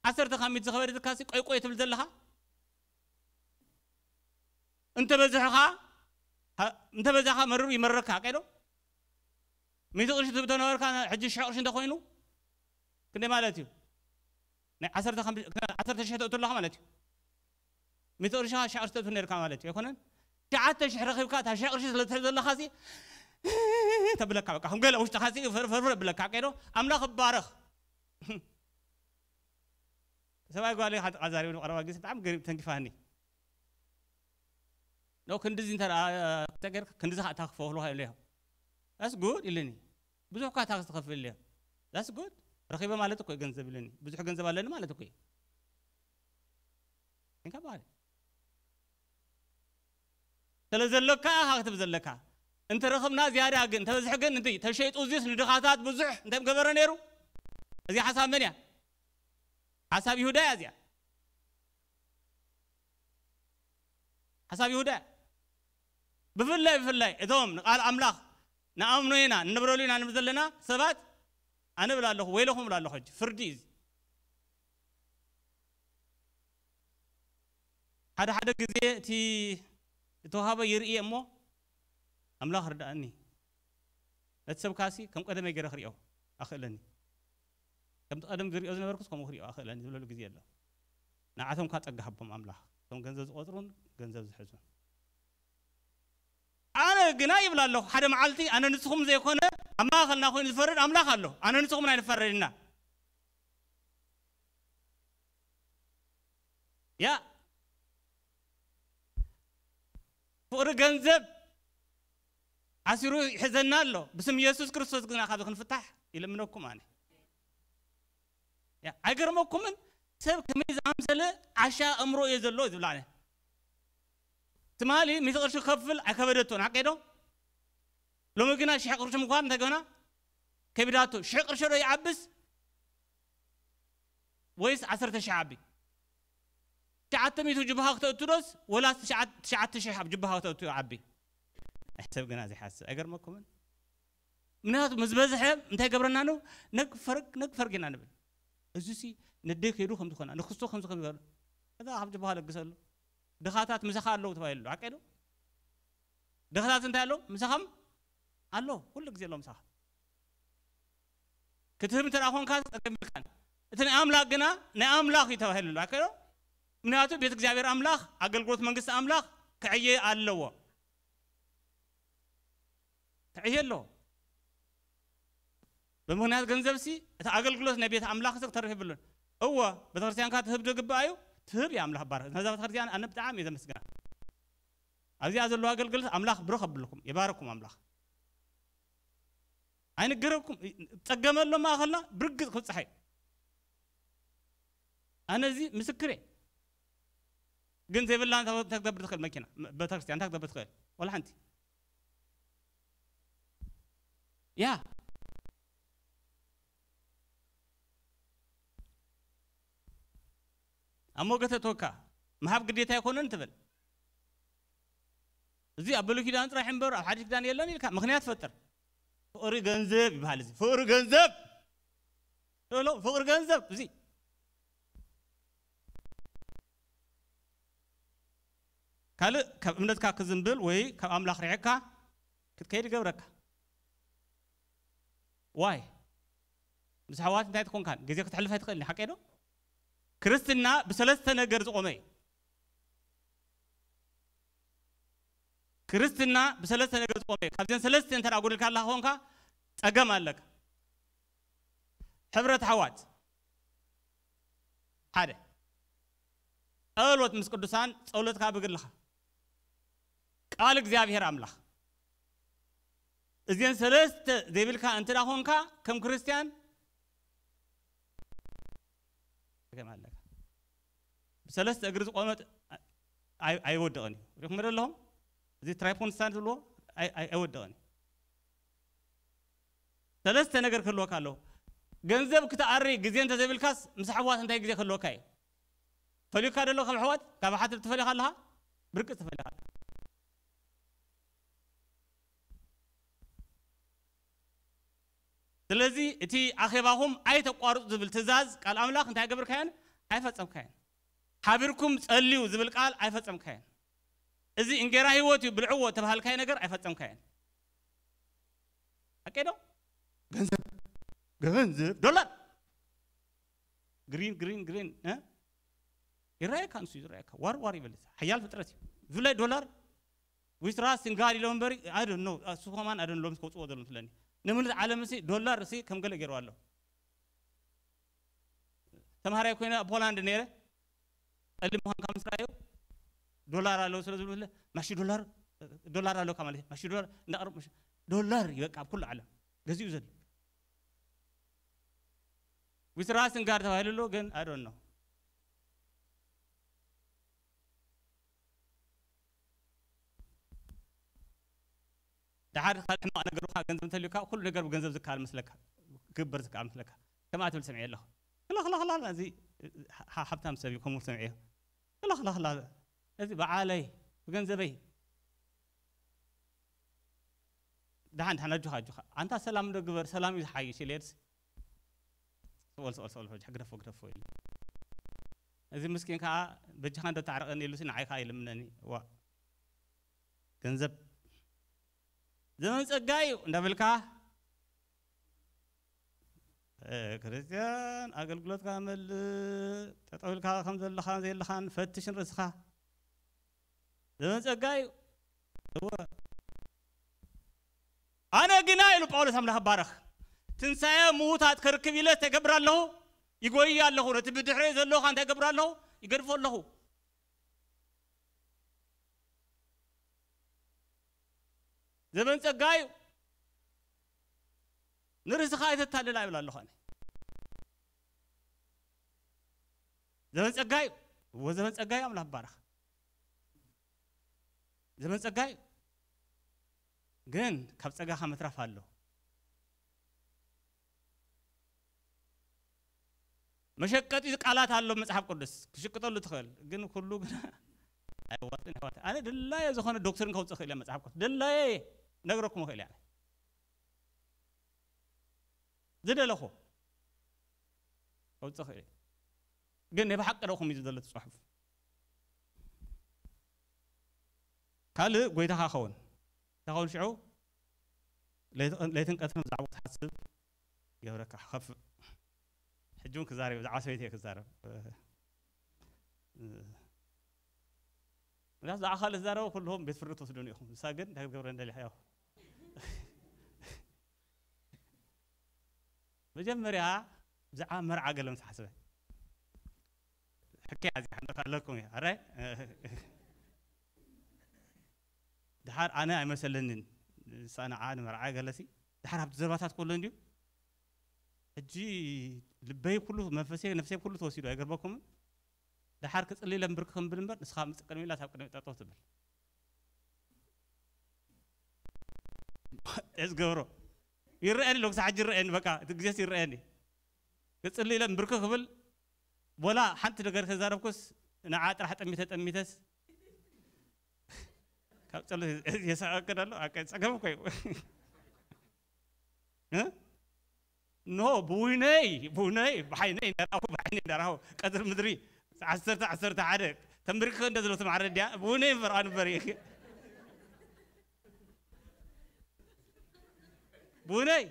ዓሰርተ ካብ ሚእቲ ዝኸበደትካሲ ቆይ ቆይ ትብል ዘለኻ? እንተ በዝሕኻ፣ ሃ-፣ እንተ በዛኻ መርር ይመረካ፣ ቀይዶ? ሚእቲ ቅርሺ ትህብ ተነበርካ፣ ሕጂ ሽሕ ቅርሺ እንተኾይኑ፣ ክንደይ ማለት እዩ? ናይ ዓሰርተ ከም-፣ ዓሰርተ ሽሕ ተእቱ ኣለኻ ማለት እዩ። ሚእቲ ቅርሺ ሽሕ ቅርሺ ተእቱ ነርካ ማለት እዩ ኣይኮነን? ትሽዓተ ሽሕ ረኺብካ እታ ሽሕ ቅርሺ ስለ ትሕብ ዘለኻ ሲ ተብለካ በቃ ከም ገለ ውሽጥኻ ሲ ፈርፈር ብለካ ቀዶ ኣምላኽ ባረኽ። ሰብኣይ ጓለይ ሓንቲ ቃዛሪ ቀረባ ግዜ ብጣዕሚ ገሪብ ተንኪፋኒ። ኖ ክንድዚ እንተ ተገርካ ክንድዚ ከዓ ታክፈሉ ኢለዮ። ዳስ ጉድ ኢለኒ። ብዙሕ እኳ ታክስ ትኸፍል ኢለዮ። ዳስ ጉድ ረኺበ ማለት እኮ ገንዘብ ኢለኒ። ብዙሕ ገንዘብ ኣለኒ ማለት እኮ እዩ። እንካ በሃል ስለ ዘለካ ኢኻ ክትብ ዘለካ እንተረኸብና ዝያዳ ግን እንተበዝሕ ግን እንታይ ተሸይጡ እዚስ ንድኻታት ብዙሕ እንታይ ገበረ ነይሩ? እዚ ሓሳብ መን እያ? ሓሳብ ይሁዳ እያ እዚኣ። ሓሳብ ይሁዳ እያ። ብፍላይ ብፍላይ እቶም ንቃል ኣምላኽ ንኣምኖ ኢና ንነብረሉ ኢና ንብል ዘለና ሰባት ኣነ ብል ኣለኹ ወይለኹም ብል ኣለኹ ሕጂ ፍርዲ እዩ። ሓደ ሓደ ግዜ እቲ ዝተዋሃበ ይርእየ እሞ ኣምላኽ ርዳእኒ ነቲ ሰብ ካሲ ከም ቀደመይ ገይረ ክርእዮ ኣኽእለኒ ከምቲ ቀደም ዝርእዮ ዝነበርኩስ ከምኡ ክርእዮ ኣኽእለኒ ዝብለሉ ግዜ ኣሎ። ንዓቶም ካ ጸጋ ሃቦም ኣምላኽ እቶም ገንዘብ ዝቆጥሩን ገንዘብ ዝሕዙን። ኣነ ግና ይብል ኣለኹ ሓደ መዓልቲ ኣነ ንስኹም ዘይኮነ ኣብ ማእኸልና ኮይኑ ዝፈርድ ኣምላኽ ኣሎ። ኣነ ንስኹም ኣይንፈረድና። ያ ፍቕሪ ገንዘብ ኣሲሩ ይሕዘና ኣሎ። ብስም ኢየሱስ ክርስቶስ ግና ካብ ክንፍታሕ ይልምነኩም ኣነ። ያ ኣይገርመኩምን? ሰብ ከመይ ዝኣምሰለ ዓሻ ኣእምሮ እየ ዘሎ ዝብላ ኣነ። ትማሊ ሚእቲ ቅርሺ ክከፍል ኣይከበደቶን ሓቀይ ዶ? ሎሚ ግና ሽሕ ቅርሺ ምኳን እንታይ ገና ከቢዳቶ። ሽሕ ቅርሺ ዶ ይዓብስ ወይስ ዓሰርተ ሽሕ ዓቢ? ትሽዓተ ሚእቲ ጅባኻ ክተእቱ ዶስ ወላስ ትሽዓተ ሽሕ ኣብ ጅባኻ ክተእቱ ዓቢ? ኣይ ሰብ ግና ዘይሓስብ ኣይገርመኩምን? ምክንያቱ ምስ በዝሐ እንታይ ገብረና ነው? ነግ ፈርግ ነግ ፈርግ ኢና ንብል። እዚ ሲ ነደይ ከይዱ ከም ዝኾና ንክስቶ ከም ዝኸም ይበሉ እዛ ካብ ጅባኻ ለግሰሉ ድኻታት ምሳኻ ኣለዉ ተባሂሉ ኣሎ ሓቀይ ዶ? ድኻታት እንታይ ኣለዉ ምሳኻም ኣሎ ኩሉ ግዜ ኣሎ ምሳኻ ክትህብ እንተ ኮንካ ጸገም ይብልካን እቲ ናይ ኣምላኽ ግና ናይ ኣምላኽ እዩ ተባሂሉ ኣሎ ሓቀይ ዶ? ምክንያቱ ቤት እግዚኣብሔር ኣምላኽ ኣገልግሎት መንግስቲ ኣምላኽ ክዕየ ኣለዎ። ትዕየ ኣሎ ብምክንያት ገንዘብ ሲ እቲ ኣገልግሎት ናይ ቤት ኣምላኽ ሲ ክተርፍ የብሉን። እወ ቤተክርስትያንካ ትህብ ዶ ግባእ እዩ። ትህብ እዩ ኣምላኽ ባርክ ነዛ ቤተክርስትያን ኣነ ብጣዕሚ እየ ዘመስግና። ኣብዚኣ ዘለዋ ኣገልግሎት ኣምላኽ ብሩኽ ኣብልኩም ይባረኩም ኣምላኽ። ኣይንገረኩም ጸገመ ኣሎ ማእኸልና ብርግጽ ክብጽሓ እዩ። ኣነ እዚ ምስክር እየ። ግን ዘይብላ እንታይ ክትገብር ትኽእል መኪና ቤተክርስትያን እንታይ ክትገብር ትኽእል ወላ ሓንቲ ያ ኣብ ሞገ ተእትወካ ምሃብ ግዴታ ኣይኮነን ትብል። እዚ ኣብ ብሉይ ኪዳን ጥራሕ እምበር ኣብ ሓዲሽ ኪዳን የለን ኢልካ ምክንያት ፈጥር። ፍቕሪ ገንዘብ ይበሃል እዚ ፍቕሪ ገንዘብ ሎ ፍቕሪ ገንዘብ እዚ ካልእ ካብ እምነትካ ክዝንብል ወይ ካብ ኣምላኽ ርሕካ ክትከይድ ይገብረካ። ዋይ ምስ ኣሕዋት እንታይ ትኾንካን ግዜ ክትሕልፍ ኣይትኽእልን ሓቀይ ዶ? ክርስትና ብሰለስተ ነገር ዝቆመ እዩ። ክርስትና ብሰለስተ ነገር ዝቆመ እዩ። ካብዘን ሰለስተ እንተ ጎድልካ ኣለካ ኾንካ ጸገም ኣለካ። ሕብረት ኣሕዋት ሓደ ጸሎት ምስ ቅዱሳን ጸሎትካ ብግልኻ ቃል እግዚኣብሔር ኣምላኽ እዚን ሰለስተ ዘይብልካ እንተ ኾንካ ከም ክርስትያን ጸገም ኣለካ። ብሰለስተ እግሪ ዝቆመ ኣይወድቕን እዩ። ሪኹም ዶ ኣለኹም? እዚ ትራይፖንስታን ዝብልዎ ኣይወድቕን እዩ። ሰለስተ ነገር ክህልወካ ኣለዎ። ገንዘብ ክትኣሪ ግዜ እንተዘይብልካስ ምስ ኣሕዋት እንታይ ግዜ ክህልወካ እዩ? ፈልዩካ ደሎ ካብ ኣሕዋት ካብ ሓትብ ትፈልኻ ኣለኻ? ብርቂ ትፈልኻ ኣለኻ። ስለዚ እቲ ኣኼባኹም ኣይተቋርጹ ዝብል ትእዛዝ ቃል ኣምላኽ እንታይ ገብርካዮን ኣይፈጸምካዮን። ሓቢርኩም ጸልዩ ዝብል ቃል ኣይፈጸምካዮን። እዚ እንጌራ ህይወት እዩ ብልዕዎ ተባሃልካዮ ነገር ኣይፈጸምካዮን። ሓቀይ ዶ? ገንዘብ ገንዘብ ዶላር ግሪን ግሪን ግሪን እ? ይረኣየካ፣ ንሱ ይረኣየካ። ዋር ዋር ይበል። ሓያል ፍጥረት እዩ። ብፍላይ ዶላር፣ ዊትራ፣ ስንጋር ኢሎም እምበሪ፣ I don't know፣ እሱ ከማን I don't know፣ ሎምስ ከውፅዎ ዘሎ መስለኒ። ንምልት ዓለም እሲ ዶላር እሲ ከም ገለ ገይርዋ ኣሎ። ተምሃራይ ኮይነ ኣብ ሆላንድ ነይረ፣ ጸሊም ምዃንካ ምስ ረኣዩ፣ ዶላር ኣለዎ ስለ ዝብሉ፣ ማሺ ዶላር፣ ዶላር ኣለካ ማለት እዩ። ማሺ ዶላር እንዳቕርብ፣ ማሺ ዶላር እዩ በቃ ኣብ ኩሉ ዓለም ገዚኡ ዘሎ። ዊትራ፣ ስንጋር ተባሂሉ ኣሎ፣ ግን I don't know። ደሓር ካልእ ሕማቕ ነገር እኳ ገንዘብ እንተልዩካ፣ ኩሉ ነገር ብገንዘብ ዝከኣል መስለካ፣ ክግበር ዝከኣል መስለካ። ከምኣ ትብል ሰምዐ ኣለኹ። ክላ፣ ክላ፣ ክላ፣ እዚ ሃ-፣ ሃብታም ሰብ እዩ፣ ከምኡ ሰምዐዮ። ክላ፣ ክላ፣ ክላ፣ እዚ በዓለይ፣ ብገንዘበይ። ደሓን፣ ደሓን፣ ኣጆኻ፣ ኣጆኻ። ኣንታ ሰላም ዶ ግበር፣ ሰላም እዩ ዝሓይሽ፣ ኢለ የድስ። ስኦል፣ ስኦል፣ ስኦል፣ ፈጅሕ፣ ግደፎ፣ ግደፎ፣ ኢሉ። እዚ ምስኪን ከኣ፣ በጃኻ እንዶ ተዓረቐኒ ኢሉሲ ንዓይ ከኣ ይልምነኒ። ዋ። ገንዘብ። ዘመን ጸጋ እዩ እንዳበልካ፣ እ፣ ክርስትያን ኣገልግሎትካ መልእ፣ ጠጠው ኢልካ ከም ዘለኻን ዘየለኻን ፈትሽን ርእስኻ። ዘመን ጸጋ እዩ። እወ። ኣነ ግና፣ ኢሉ ጳውሎስ፣ ኣምላኽ ባረኽ፣ ትንሳኤ ምዉታት ከርክብ ኢለ እንታይ እገብር ኣለኹ? ይጎይ ኣለኹ። ነቲ ብድሕረይ ዘሎ ኸኣ እንታይ እገብር ኣለኹ? ይገድፎ ኣለኹ። ዘመን ጸጋ እዩ። ንርእስኻ ኣይተታልል ኣይብል ኣለኹ ኣነ። ዘመን ጸጋ እዩ። እወ፣ ዘመን ጸጋ እዩ፣ ኣምላኽ ባረኽ። ዘመን ጸጋ እዩ። ግን ካብ ጸጋኻ ምትራፍ ኣሎ። መሸቀጢ ቃላት ኣሎ መጽሓፍ ቅዱስ፣ ክሽቅጠሉ ትኽእል። ግን ኩሉ ግና ኣየዋጽን፣ ኣሕዋት። ኣነ ድላየ ዝኾነ ዶክትሪን ከውጽእ ክእል እየ መጽሓፍ ቅዱስ። ድላየ ነግረኩም ክእል እየ። ዝደለኹ ከውጽእ ክእል እየ። ግን ናይ ብሓቂ ዶ ከምኡ እዩ ዘሎ እቲ ጽሑፍ? ካልእ ጎይታኻ ኸውን። እንታይ ኸውን ሽዑ? ለይት-፣ ለይትን ቀትርን ብዛዕባኡ ክትሓስብ ይገብረካ። ክኸፍእ። ሕጂ እውን ክዛረብ፣ ብዛዕባ ሰበይቲ እየ ክዛረብ። ምክንያቱ ብዛዕባ ካልእ ዝዛረበ ኩልኹም ቤት ፍርዲ ትወስዱኒ ኢኹም። ንሳ ግን እንታይ ክትገብረ እንደልያ ያው። መጀመርያ ብዛዕባ መርዓ ገለ ምስ ሓስበ። ሕክያ እዚ ሓንደፍ ኣለኩም እየ። ኣራይ? ድሓር ኣነ ኣይመሰለንን። ንሳ ንዓ ንመርዓ ገለሲ። ድሓር ኣብቲ ዘረባታት ከሎ እንድዩ። ሕጂ ልበይ ኩሉ፣ መንፈሰይ፣ ነፍሰይ ኩሉ ተወሲዱ፣ ኣይገርመኩምን? ድሓር ክጽሊ ኢለ እምብርክኽ እምብል እምበር፣ ንስኻ ምጽእ ቅድሚ ኢላ፣ ሳብ ቅድሚ ጠጠው ትብል። እየ ዝገብሮ። ይረኣየኒ ኣሎ፣ ክሳብ ሕጂ ይረኣየኒ፣ በቃ፣ እቲ ግዜስ ይረኣየኒ። ክጽሊ ኢለ እምብርክኽ ክብል፣ ወላ ሓንቲ ነገር ከዛረብኩስ፣ ንዓ ጥራሕ ጠሚተ፣ ጠሚተስ፣ ካብ ጸሎት የስሕቐኪ ደሎ፣ ኣቀ-፣ ጸገም እኮ እዩ። እ? ኖ፣ ብውነይ፣ ብውነይ፣ ብዓይነይ እንዳረኣኹ፣ ብዓይነይ እንዳረኣኹ፣ ቀትሪ ምድሪ፣ ዓሰርተ፣ ዓሰርተ ሓደ፣ ተንበርኪኸ እንደ ዘሎ ትማዕረ ድያ? ብውነይ እምበር፣ ኣንበር እየ። ብውነይ።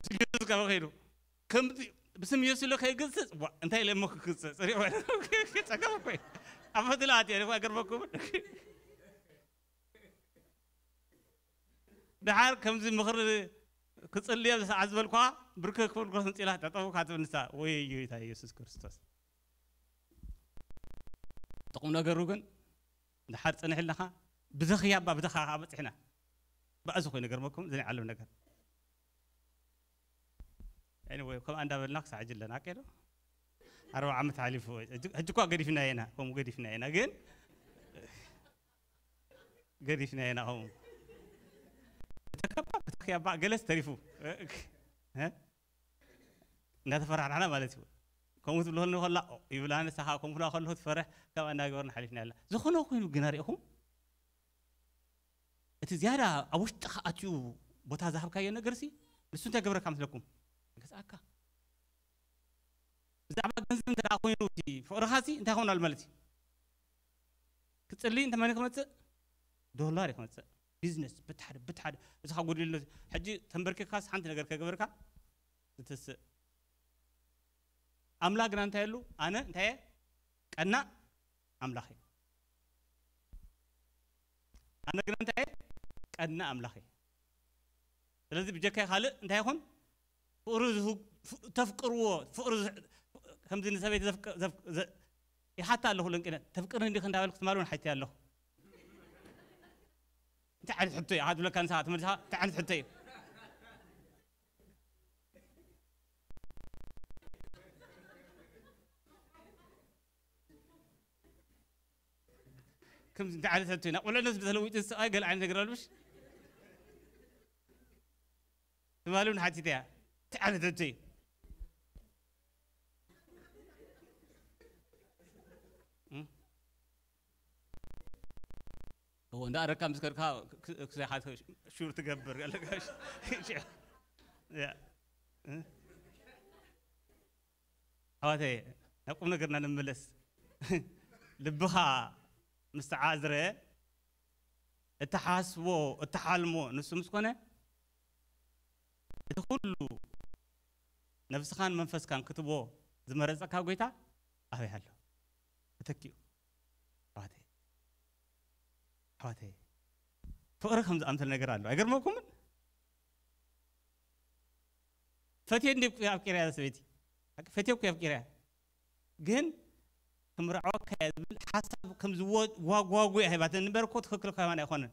ስግድ ዝገበ ከይዱ። ከም ብስም የሱስ ኢለ ከይግጽጽ፣ ዋ፣ እንታይ ኢለ እሞ ክግጽጽ? ጸገም እኮ እዩ። ኣብ ፈትላ ኣትየ፣ እኔ እኮ ኣይገርመኩምን። ድሓር ከምዚ ምኽሪ ክጽልየ ሰዓት ዝበልኳ፣ ብርክክ ክብል ጎስ ንጺላ፣ ጠጠው እካ ትብል ንሳ፣ ወይ ጎይታ የሱስ ክርስቶስ። ጥቕም ነገሩ ግን፣ ድሓር ጽንሕ ኢልናኻ፣ ብዘኽያ እባ፣ ብዘኻ ከኣ በጺሕና። ብኣዚ ኮይኑ ገርመኩም፣ እዚ ናይ ዓለም ነገር። Anyway፣ ከምኣ እንዳበልና ክሳዕ ሕጂ ኣለና፣ ኣቀ ዶ? ኣርብዓ ዓመት ሓሊፉ። ሕጂ፣ ሕጂ እኳ ገዲፍና ኢና፣ ከምኡ ገዲፍና ኢና፣ ግን ገዲፍና ኢና፣ ከምኡ። ብተከባ፣ ብተክያባ፣ ገለስ ተሪፉ። እ? እንዳተፈራሕራሕና ማለት እዩ። ከምኡ ትብለኒ ከላ፣ ይብላ፣ ንስኻ ከምኡ ክብላ ከለኹ ትፈርሕ፣ ከምኣ እናገበርና ሓሊፍና ኣላ። ዝኾነ ኮይኑ ግና ርኢኹም፣ እቲ ዝያዳ ኣብ ውሽጥኻ ኣትዩ ቦታ ዝሃብካዮ ነገርሲ፣ ንሱ እንታይ ገብረካ መስለኩም? ይገዝኣካ። ብዛዕባ ገንዘብ እንተ ደኣ ኮይኑ፣ እቲ ፍቕርኻሲ እንታይ ይኸውን ኣሎ ማለት እዩ? ክጽሊ እንተ መን ክመጽእ? ዶላር እዩ ክመጽእ። ቢዝነስ ብትሓደ ብትሓደ እዚኻ ጎዲሉ። ሕጂ ተንበርኪካስ ሓንቲ ነገር ከገበርካ ትትስእ። ኣምላኽ ግና እንታይ ኣሉ? ኣነ እንታይ እየ? ቀናእ ኣምላኽ እየ። ኣነ ግና እንታይ እየ? ቀናእ ኣምላኽ እየ። ስለዚ ብጀካይ ካልእ እንታይ ይኹን? ፍቕሪ ዝህብ-፣ ፍ-፣ ተፍቅርዎ፣ ፍቕሪ ዝሕ-፣ ከምዚ ንሰበይቲ ዘፍቅ-፣ ዘፍ-፣ ዘ-፣ ይሓታ ኣለኹ ለንቅነ፣ "ተፍቅርኒ ዲኺ?" እንዳበልኩ ትማሊ እውን ሓትየ ኣለኹ። እንታይ ዓይነት ሕቶ እዩ? ኣኻ ትብለካ ንስኻ ትመልስኻ፣ እንታይ ዓይነት ሕቶ እዩ? ከምዚ እንታይ ዓይነት ሕቶ እዩ? ናብ ቁልዕነት ዝተለዊጡ ዝስቃይ ገለ ዓይነት ነገር ኣልብሽ? ትማሊ እውን ሓቲተ እያ። እንታይ ዓይነት ሕቶ እዩ? እም? እዎ፣ እንዳ ኣረካ ምስ ከድካ ክ-፣ ክ-፣ ክሳይ ሓቶ ሹር ትገብር ኣለካ። ያ። እ? ኣሕዋተይ፣ ናብ ቁም ነገርና ንመለስ። ልብኻ ምስ ተዓዝረ፣ እትሓስቦ፣ እትሓልሞ ንሱ ምስ ኮነ፣ እቲ ኩሉ ነፍስኻን መንፈስካን ክትቦ ዝመረጸካ ጎይታ ኣበይ ኣሎ? ተተኪኡ። ኣሕዋተይ፣ ኣሕዋተይ፣ ፍቕሪ ከም ዝኣምሰለ ነገር ኣሎ። ኣይገርመኩምን? ፈትየ እንዲ ኣፍቂረያ እዛ ሰበይቲ። ፈትየ እኮ ኣፍቂረያ። ግን ክምርዓወካ እየ ዝብል ሓሳብ ከም ዝወ-፣ ዋጓጉ እያ ሂባትኒ እምበር እኮ ትኽክል ከማን ኣይኮነን።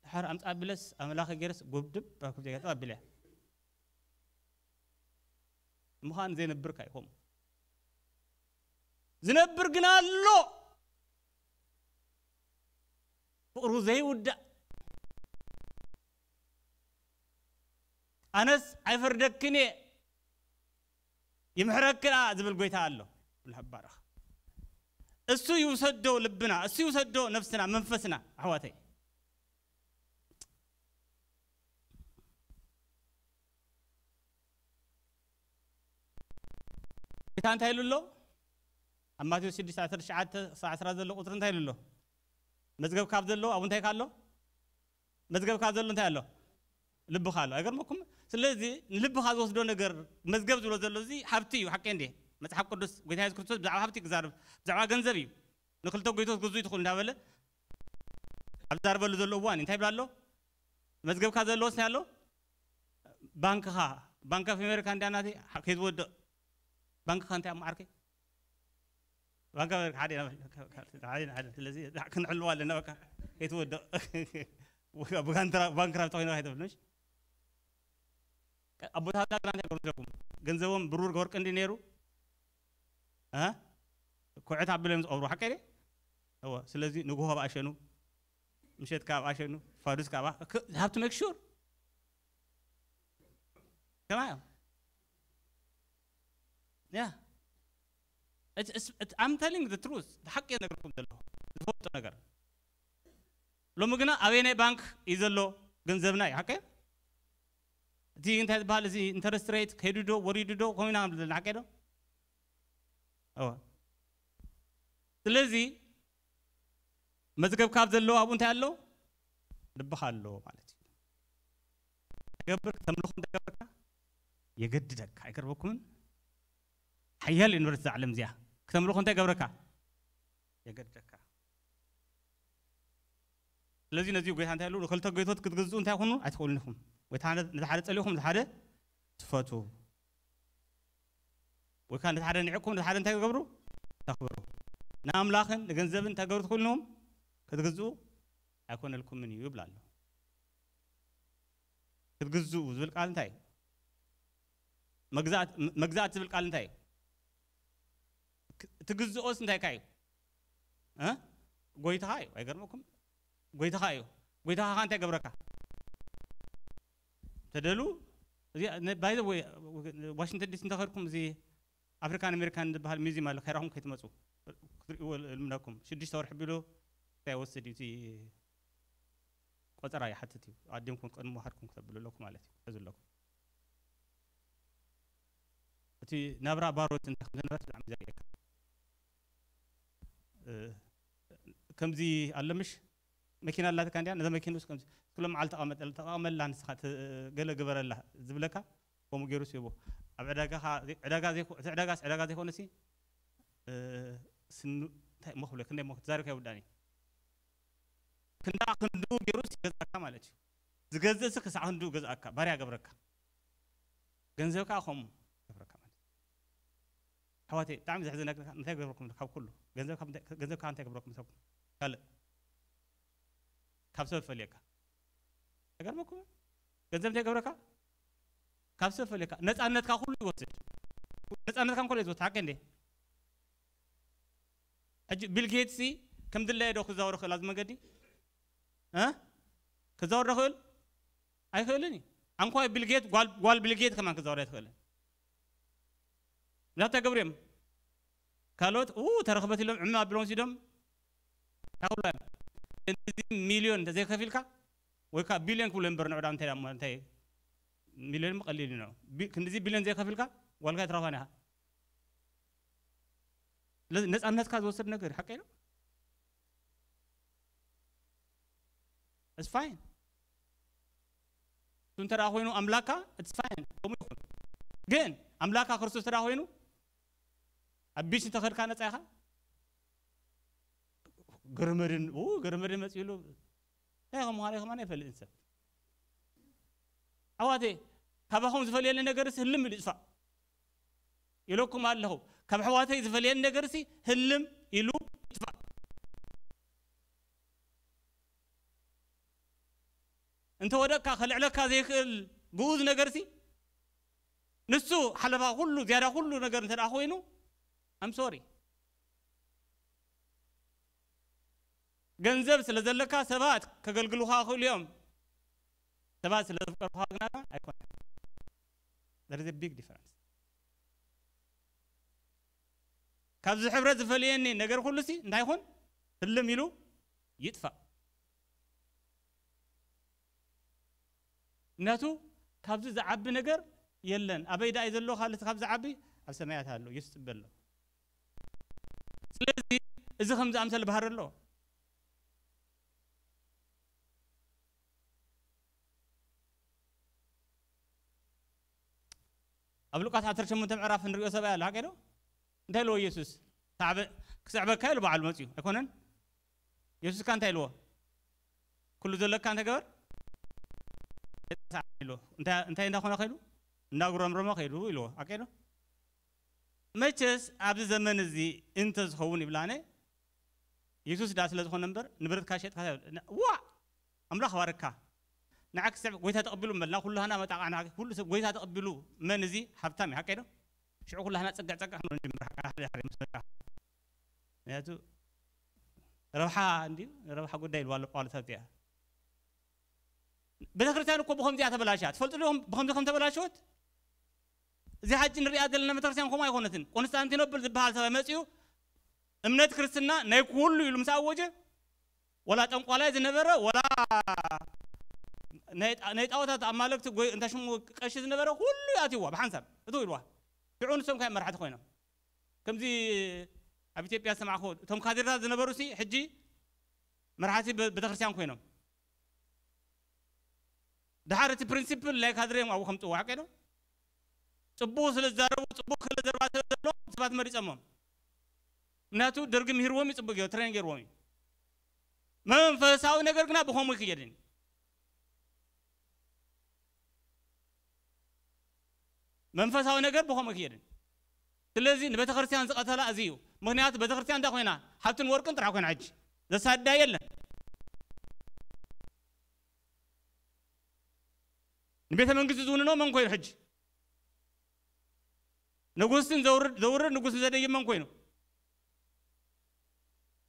ድሓር ኣምጻ ቢለስ ኣምላኸ ገይረስ ጎብድብ ኣብ ክፍተኛ ተቐቢለያ። ምዃን ዘይነብር ካይኹም። ዝነብር ግን ኣሎ። ፍቕሩ ዘይውዳእ። ኣነስ ኣይፈርደክን እየ፣ ይምሕረክን እየ ዝብል ጎይታ ኣሎ። ይባረኽ። እሱ ይውሰዶ ልብና፣ እሱ ይውሰዶ ነፍስና፣ መንፈስና፣ ኣሕዋተይ። ጌታ እንታይ ኢሉ ኣሎ? ኣብ ማቴዎስ ሽዱሽተ ዓሰርተ ትሽዓተ ክሳብ ዓስራ ዘሎ ቁጽሪ እንታይ ኢሉ ኣሎ? መዝገብ ካብ ዘሎ ኣብኡ እንታይ ኣሎ? መዝገብ ካብ ዘሎ እንታይ ኣሎ? ልብኻ ኣሎ። ኣይገርመኩም? ስለዚ ንልብኻ ዝወስዶ ነገር መዝገብ ዝብሎ ዘሎ እዚ ሃብቲ እዩ። ሓቂ እንዴ? መጽሓፍ ቅዱስ ጎይታ የሱስ ክርስቶስ ብዛዕባ ሃብቲ ክዛረብ፣ ብዛዕባ ገንዘብ እዩ። ንክልተ ጎይቶት ግዙ ትኽእሉ እንዳበለ ኣብ ዝዛረበሉ ዘሎ እዋን እንታይ ይብላ ኣሎ? መዝገብካ ዘለዎስ እንታይ ኣሎ? ባንክኻ፣ ባንክ ኦፍ ኣሜሪካ እንዳ ናተይ፣ ከይትወድቕ። ባንክኻ እንታይ ኣብ መዓርከይ? ባንክ ኣሜሪካ ሓደ ኢና፣ ሓደ ኢና፣ ሓደ። ስለዚ ክንሕልዋ ኣለና፣ በቃ ከይትወድቕ። ብጋንትራ-፣ ባንክራፕት ኮይንካ ከይትብል፣ ምሽ? ኣቦታትና ግና እንታይ ገይሮም መስለኩም? ገንዘቦም ብሩር ወርቂ እንዲ ነይሩ፣ እ? ኩዕት ኣቢሎም ዝቐብሩ፣ ሓቀይ ድየ? እወ። ስለዚ ንግሆ ኣብ ኣሸኑ፣ ምሸት ካብ ኣሸኑ፣ ፋዱስ ካብ ኣ-፣ ክ-፣ you have to make sure። ከማይ እዮም። ያ። It's, it's, it's, I'm telling the truth። ሓቂ እየ ነግርኩም ዘለኹ። ዝፈልጦ ነገር። ሎሚ ግና ኣበየናይ ባንክ እዩ ዘሎ ገንዘብና እዩ፣ ሓቀይ? እቲ እንታይ ዝበሃል እዚ ኢንተረስት ሬት ከይዱ ዶ ወሪዱ ዶ ከምኡ ኢና ንብል ዘለና፣ ሓቀይ ዶ? እወ። ስለዚ መዝገብ ካብ ዘለዎ ኣብኡ እንታይ ኣሎ? ልብኻ ኣሎ ማለት እዩ። ትገብር፣ ክተምልኾ እንተገብርካ የገድደካ። ኣይገርመኩምን? ሓያል ዩኒቨርሲቲ ዓለም እዚኣ ክተምልኾ እንታይ ገብረካ? የገድደካ። ስለዚ ነዚ ጎይታ እንታይ ኢሉ? ንክልተ ጎይቶት ክትግዝኡ እንታይ ኩኑ? ኣይትኽእሉን ኢኹም። ወይ እቲ ሓደ፣ ነቲ ሓደ ጸሊእኹም፣ ነቲ ሓደ ትፈቱ። ወይ ከዓ ነቲ ሓደ ንዕኩም፣ ነቲ ሓደ እንታይ ትገብሩ? ተኽብሩ። ንኣምላኽን ንገንዘብን እንታይ ገብሩ ትኽእሉ ኢኹም? ክትግዝኡ ኣይኮነልኩምን እዩ ይብል ኣሎ። ክትግዝኡ ዝብል ቃል እንታይ እዩ? መግዛእት-፣ መግዛእት ዝብል ቃል እንታይ እዩ? ክ-፣ ትግዝኦስ እንታይ ከ እዩ? እ? ጎይታኻ እዩ። ኣይገርመኩም? ጎይታኻ እዩ። ጎይታኻ ከ እንታይ ገብረካ? ተደሉ፣ እዚ ነ-፣ by the way፣ ዋሽንግተን ዲሲ እንተኸድኩም፣ እዚ ኣፍሪካን ኣሜሪካን ዝበሃል ሚዚየም ኣሎ፣ ከይረኹም ከይትመፁ ክትርእይዎ ልምነኩም። ሽዱሽተ ወርሒ ቢሉ እንታይ ወስድ እዩ? እቲ ቆፀራ ይሓትት እዩ። ኣዲምኩም ቅድሚ ምውሓድኩም ክተብሉ ኣለኩም ማለት እዩ። ሕዚ ኣለኩም። እቲ ናብራ ባሮት እንታይ ከም ዝነበረ ብጣዕሚ ዘርእየካ። እ፣ ከምዚ ኣሎ ምሽ? መኪና ኣላትካ እንዲያ፣ ነዛ መኪና ውስጥ ከምዚ፣ ክሎ መዓልቲ ተቐመጠላ፣ ተቐመላ ንስኻ፣ ተ-፣ ገለ ግበረላ ዝብለካ፣ ከምኡ ገይሩ ሲቦ። ኣብ ዕዳጋ ኻ-፣ ዕዳጋ ዘይኮ-፣ እቲ ዕዳጋስ ዕዳጋ ዘይኮነሲ፣ እ፣ ስኑ-፣ እንታይ እሞ ክብለካ፣ ክንደይ እሞ ክትዛረብ ከይውዳእኒ። ክንዳ ክንዱ ገይሩስ ይገዝኣካ ማለት እዩ። ዝገዝእሲ ክሳዕ ክንዱ ገዝኣካ፣ ባርያ ገብረካ። ገንዘብ ከዓ ከምኡ ገብረካ ማለት እዩ። ኣሕዋተይ፣ ብጣዕሚ ዘሕዝነካ እንታይ ገብረኩም ካብ ኩሉ? ገንዘብ ካብ እንታይ፣ ገንዘብ ካብ እንታይ ገብረኩም ሰብ? ካልእ ካብ ሰብ ፈልየካ። ተገርመኩም? ገንዘብ እንታይ ገብረካ? ካብ ሰብ ፈልየካ። ነፃነትካ ኩሉ ይወስድ። ነፃነትካ እንኮሎ ይወስድ። ሓቂ እንዴ? ሕጂ ቢል ጌትስ ከም ድላየ ዶ ክዛወር ክእል ኣብዚ መንገዲ? እ? ክዛወር ዶ ክእል? ኣይክእልን እዩ። ኣንኳይ ቢል ጌት፣ ጓል፣ ጓል ቢል ጌት ከማን ክዛወር ኣይትኽእልን። እንዳታ ገብርዮም ካልኦት፣ ኡ፣ ተረኽበት ኢሎም ዕም ኣቢሎም ሲዶም። ታውላ ክንድዚ ሚልዮን እንተ ዘይከፊልካ፣ ወይ ከዓ ቢልዮን ክብሎ እምበር ንዕዳ እንታይ ደሞ፣ እንታይ ሚልዮን ቀሊል እዩ ነው። ቢ-፣ ክንድዚ ቢልዮን ዘይከፊልካ፣ ጓልካ ትረኽባን ኢኻ። ስለዚ ነፃነትካ ዝወስድ ነገር እዩ፣ ሓቀይ ነው። It's fine። እሱ እንተ ደኣ ኮይኑ ኣምላካ፣ it's fine። ከምኡ ይኹን። ግን ኣምላካ ክርስቶስ እንተ ደኣ ኮይኑ፣ ኣብ ቢች እንተ ኸድካ ነፃ ኢኻ። ገረመድን፣ ኡ፣ ገረመድን መፂኡሉ። እንታይ ከም ምዃኑ ከማን ኣይፈልጥን ሰብ። ኣሕዋተይ፣ ካባኹም ዝፈልየኒ ነገርስ ህልም ኢሉ ይጥፋእ ኢለኩም ኣለኹ። ካብ ኣሕዋተይ ዝፈልየኒ ነገርሲ ህልም ኢሉ ይጥፋእ። እንተ ወደቅካ ከልዕለካ ዘይክእል ግኡዝ ነገርሲ፣ ንሱ ሓለፋ ኩሉ፣ ዝያዳ ኩሉ ነገር እንተ ደኣ ኮይኑ፣ I'm sorry። ገንዘብ ስለ ዘለካ ሰባት ከገልግሉኻ ይኽእሉ እዮም። ሰባት ስለ ዘፍቀሩኻ ግና ኣይኮነን። There is a big difference። ካብዚ ሕብረት ዝፈልየኒ ነገር ኩሉሲ እንታይ ይኹን? ህልም ኢሉ ይጥፋእ። ምክንያቱ ካብዚ ዝዓቢ ነገር የለን። ኣበይ ደኣ እዩ ዘሎ? ካልእ ካብ ዝዓቢ ኣብ ሰማያት ኣሎ። ኢየሱስ ጽበ ኣሎ። ስለዚ እዚ ከም ዝኣምሰለ ባህሪ ኣሎ። ኣብ ሉቃስ ዓሰርተ ሸሞንተ ምዕራፍ ንሪኦ ሰብኣይ ኣሎ፣ ሓቂ ዶ? እንታይ ኢልዎ ኢየሱስ? ሳዕበ-፣ ክስዕበካ ኢሉ በዓሉ መፅዩ ኣይኮነን? ኢየሱስ ከ እንታይ ኢልዎ? ኩሉ ዘለካ እንታይ ገበር? ኢልዎ። እንታይ፣ እንታይ እንዳኾነ ከይዱ? እንዳጉረምረመ ከይዱ ኢልዎ፣ ሓቂ ዶ? መቸስ ኣብዚ ዘመን እዚ እንተ ዝኸውን ይብላነ፣ የሱስ ደኣ ስለ ዝኾነ እምበር፣ ንብረትካ ሸጥካ ዋ! ኣምላኽ ባርካ። ንዓክ ሰብ ጎይታ ተቐቢሉ እምበልና፣ ኩላህና መጣቃዕና፣ ኩሉ ሰብ ጎይታ ተቐቢሉ፣ መን እዚ ሃብታም እዩ፣ ሓቀይ ዶ? ሽዑ ኩላህና ጸግዕ ጸግዕ ክንብል ንጅምር፣ ሓደ ሓደ ምስ መጣ። ምክንያቱ ረብሓ እንድዩ፣ ረብሓ ጉዳይ ኢልዋ ኣሎ ጳውሎስ ኣብዚኣ። ቤተክርስትያን እኮ ብኸምዚ እያ ተበላሽያ። ትፈልጡ ዶ ብኸምዚ ከም ተበላሸወት? እዚ ሓጂ ንሪኣ ዘለና ቤተክርስትያን ከምኡ ኣይኮነትን። ቆንስታንቲኖፕል ዝበሃል ሰብኣይ መፂኡ እምነት ክርስትና ናይ ኩሉ ኢሉ ምስ ኣወጀ፣ ወላ ጠንቋላይ ዝነበረ፣ ወላ ናይ ጣ-፣ ናይ ጣዖታት ኣማለክቲ ጎይ-፣ እንታይ ሽሙ ቀሺ ዝነበረ፣ ኩሉ ኣትይዋ ብሓንሳብ እትው ኢልዋ። ሽዑ ንሶም ካይ መራሕቲ ኮይኖም። ከምዚ ኣብ ኢትዮጵያ ዝሰማዕኹ፣ እቶም ካድሬታት ዝነበሩ ሲ ሕጂ መራሕቲ በ-፣ ቤተክርስትያን ኮይኖም። ደሓር እቲ ፕሪንሲፕል ናይ ካድሬ እዮም ኣብኡ ከምፅዎ፣ ሓቀይ ዶ? ፅቡቕ ስለ ዝዛረቡ፣ ፅቡቕ ክለ ዘረባ ስለ ዘለዎም ሰባት መሪፀሞም። ምክንያቱ ደርጊ ምሂርዎም እዩ፣ ፅቡቕ ገይሩ ትሬን ገይርዎም እዩ። መንፈሳዊ ነገር ግና ብኸምኡ ይክየድን። መንፈሳዊ ነገር ብኸምኡ ይክየድን። ስለዚ ንቤተ ክርስቲያን ዝቐተላ እዚ እዩ። ምክንያቱ ቤተ ክርስቲያን እንታይ ኮይና? ሃብትን ወርቅን ጥራሕ ኮይና ሕጂ። ዘሳድዳ የለን። ንቤተ መንግስቲ ዝውንኖ መን ኮይኑ ሕጂ? ንጉስን ዘውርድ፣ ዘውርድ ንጉስን ዘደይብ መን ኮይኑ?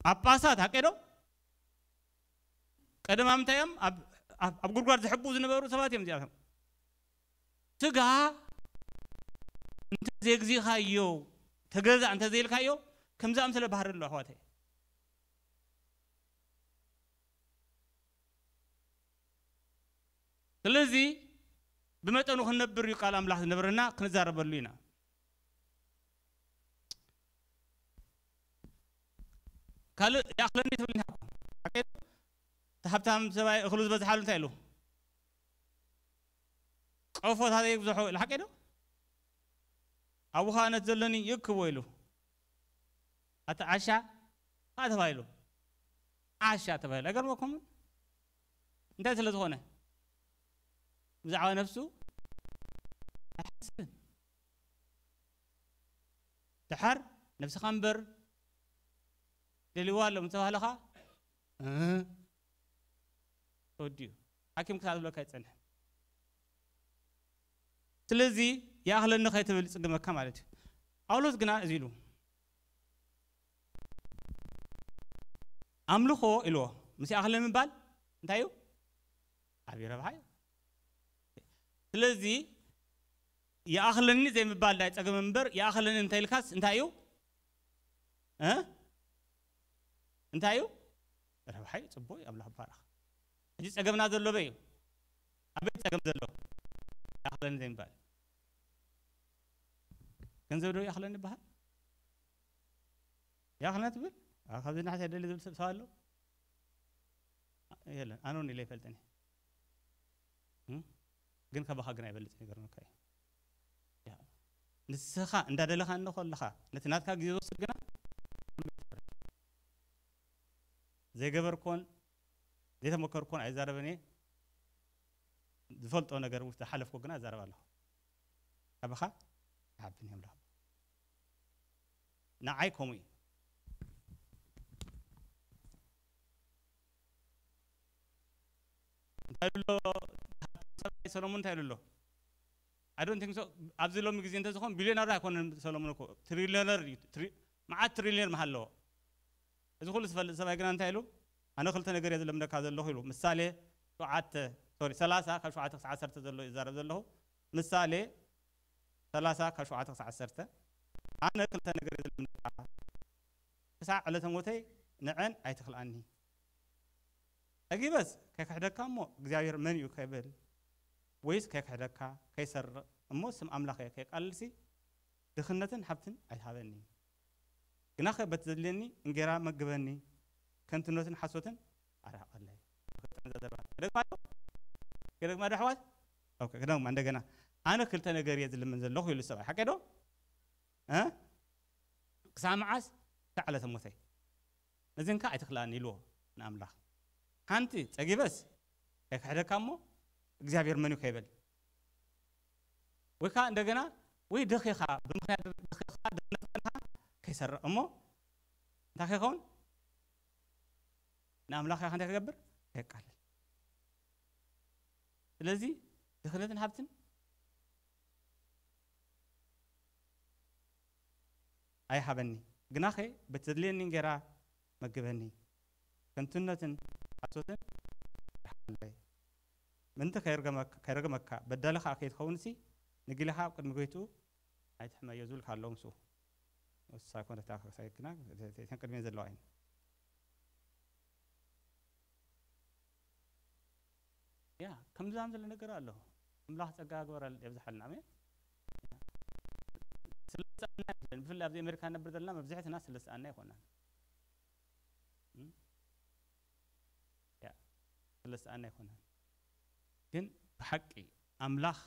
ጳጳሳት፣ ሓቀይ ዶ? ቀደም ኣብ ምንታይ እዮም? ኣብ፣ ኣብ፣ ኣብ ጉድጓድ ዝሕቡ ዝነበሩ ሰባት እዮም እዚኣቶም። ስጋ እንተ ዘግዚኻዮ፣ ተገዛእ እንተ ዘይልካዮ፣ ከምዚ ኣምሰለ ባህሪ ኣሎ፣ ኣሕዋተይ። ስለዚ ብመጠኑ ክንነብር እዩ ቃል ኣምላኽ ዝነብረና፣ ክንዛረበሉ ኢና። ካልእ ይኣኽለኒ ትብልኒ ሓቂ። ሓቂ ዶ? ሃብታም ሰብኣይ እኽሉ ዝበዝሓሉ እንታይ ኢሉ? ቀፎታተይ ይብዝሖ ኢሉ። ሓቂ ዶ? ኣብኡ ኸኣ ነቲ ዘለኒ ይእክቦ ኢሉ። ኣቲ ዓሻ ኸኣ ተባሂሉ። ዓሻ ተባሂሉ። ኣይገርመኩምን? እንታይ ስለ ዝኾነ? ብዛዕባ ነፍሱ ኣይሓስብን። ደሓር ነብስኻ እምበር ደልይዋ ኣሎ ምስ ተባህለኻ፣ እ፣ ተወዲኡ። ሓኪም ክሳብ ዝብለካ ይጸንሕ። ስለዚ ይኣኽለኒ ከይትብል ይጽግመካ ማለት እዩ። ጳውሎስ ግና እዚ ኢሉ፣ ኣምልኾ ኢልዎ፣ ምስ ይኣኽለኒ ምባል እንታይ እዩ? ዓብዪ ረብሓ እዩ። ስለዚ ይኣኽለኒ ዘይምባል ናይ ጸገም እምበር፣ ይኣኽለኒ እንተ ኢልካስ እንታይ እዩ? እ? እንታይ እዩ? ረብሓ እዩ፣ ጽቡቕ እዩ፣ ኣምላኽ ይባረኽ። ሕጂ ጸገምና ዘሎ ኣበይ እዩ? ኣበይ ጸገም ዘሎ? ይኣኽለኒ ዘይምባል። ገንዘብ ዶ ይኣኽለኒ ይበሃል? ይኣኽለና ትብል? ኣ፣ ካብዚ ንሓስ የደሊ ዝብል ሰብ፣ ሰብ ኣሎ? የለን። ኣነ እውን ኢለ ይፈልጥን እየ። እም? ግን ካባኻ ግን ኣይበልጽን፣ ይገርመካ እዩ። ያ። ንስኻ እንዳደለኻ እንኾ ኣለኻ፣ ነቲ ናትካ ግዜ ዝወስድ ግና ዘይገበርኮን ዘይተመከርኮን ኣይዛረበን እየ። ዝፈልጦ ነገር ውስጥ ዝሓለፍኮ ግና እዛረብ ኣለኹ። ካባኻ ይሓብን እየ ኣምላኽ። ንዓይ ከምኡ እዩ። እንታይ ኢሉ ኣሎ? ሰሎሞን እንታይ ኢሉ ኣሎ? I don't think so። ኣብዚ ሎሚ ግዜ እንተዝኾን ቢልዮነር ኣይኮነን ሰሎሞን እኮ፣ ትሪልዮነር እዩ። ትሪ-፣ መዓት ትሪልዮነር መሃለዎ። እዚ ኩሉ ዝፈልጥ ሰብኣይ ግና እንታይ ኢሉ? ኣነ ክልተ ነገር እየ ዝለምደካ ዘለኹ ኢሉ። ምሳሌ ሸውዓተ፣ ሶሪ፣ ሰላሳ ካብ ሸውዓተ ክሳብ ዓሰርተ ዘሎ ይዛረብ ዘለኹ። ምሳሌ ሰላሳ ካብ ሸውዓተ ክሳብ ዓሰርተ። ኣነ ክልተ ነገር እየ ዝለምደካ። ክሳዕ ዕለተ ሞተይ ንዐን ኣይትኽልኣኒ። ጸጊበስ ከይክሕደካ እሞ እግዚኣብሔር መን እዩ ከብል፣ ወይስ ከይክሕደካ ከይሰርቕ እሞ ስም ኣምላኸ ከይቃልልሲ ድኽነትን ሃብትን ኣይትሃበኒ። ግናኸ በቲ ዘድልየኒ እንጌራ መግበኒ፣ ከንቱነትን ሓሶትን ኣርሕቐለይ። ክደግማ ዶ? ክደግማ ዶ ኣሕዋት? ኦኬ፣ ክደግማ እንደገና። ኣነ ክልተ ነገር እየ ዝልምን ዘለኹ ኢሉ ሰብኣይ። ሓቂ ዶ? እ? ክሳብ መዓስ? ክሳዕ ዕለተ ሞተይ። ነዚን ከኣ ኣይትኽልኣኒ ኢልዎ ንኣምላኽ። ሓንቲ ጸጊበስ ከይክሕደካ እሞ እግዚኣብሔር መን እዩ ከይብል። ወይ ከኣ እንደገና ወይ ደኺኻ፣ ብምኽንያት ደኺኻ፣ ድኽነትካ ከይሰርቕ እሞ እንታይ ከይኸውን? ንኣምላኽ ኢኻ እንታይ ክገብር? ከየቃልል። ስለዚ ድኽነትን ሃብትን ኣይሃበኒ፣ ግናኸ በቲ ዘድልየኒ እንጌራ መግበኒ፣ ከንቱነትን ሓሶትን ርሓቐለይ። ምእንቲ ከይርገመካ፣ ከይረግመካ፣ በዳሊ ኸኣ ከይትኸውንሲ፣ ንጊልኻ ኣብ ቅድሚ ጎይትኡ ኣይትሕመዮ ዝብል ከኣ ኣሎ ምስኡ። ንሳ ኣይኮነት እታ ክሳይ ግና፣ እተን ቅድሜን ዘለዋ እየን። ያ፣ ከምዚ ዝኣመሰለ ነገር ኣሎ። ኣምላኽ ጸጋ ግበረል-፣ የብዝሓልና። ኣሜን። ስለ ዝሰኣና ኣይኮነን። ብፍላይ ኣብዚ ኣሜሪካ ንነብር ዘለና መብዛሕትና ስለ ዝሰኣና ኣይኮናን። እም? ያ፣ ስለ ዝሰኣና ኣይኮናን። ግን ብሓቂ ኣምላኽ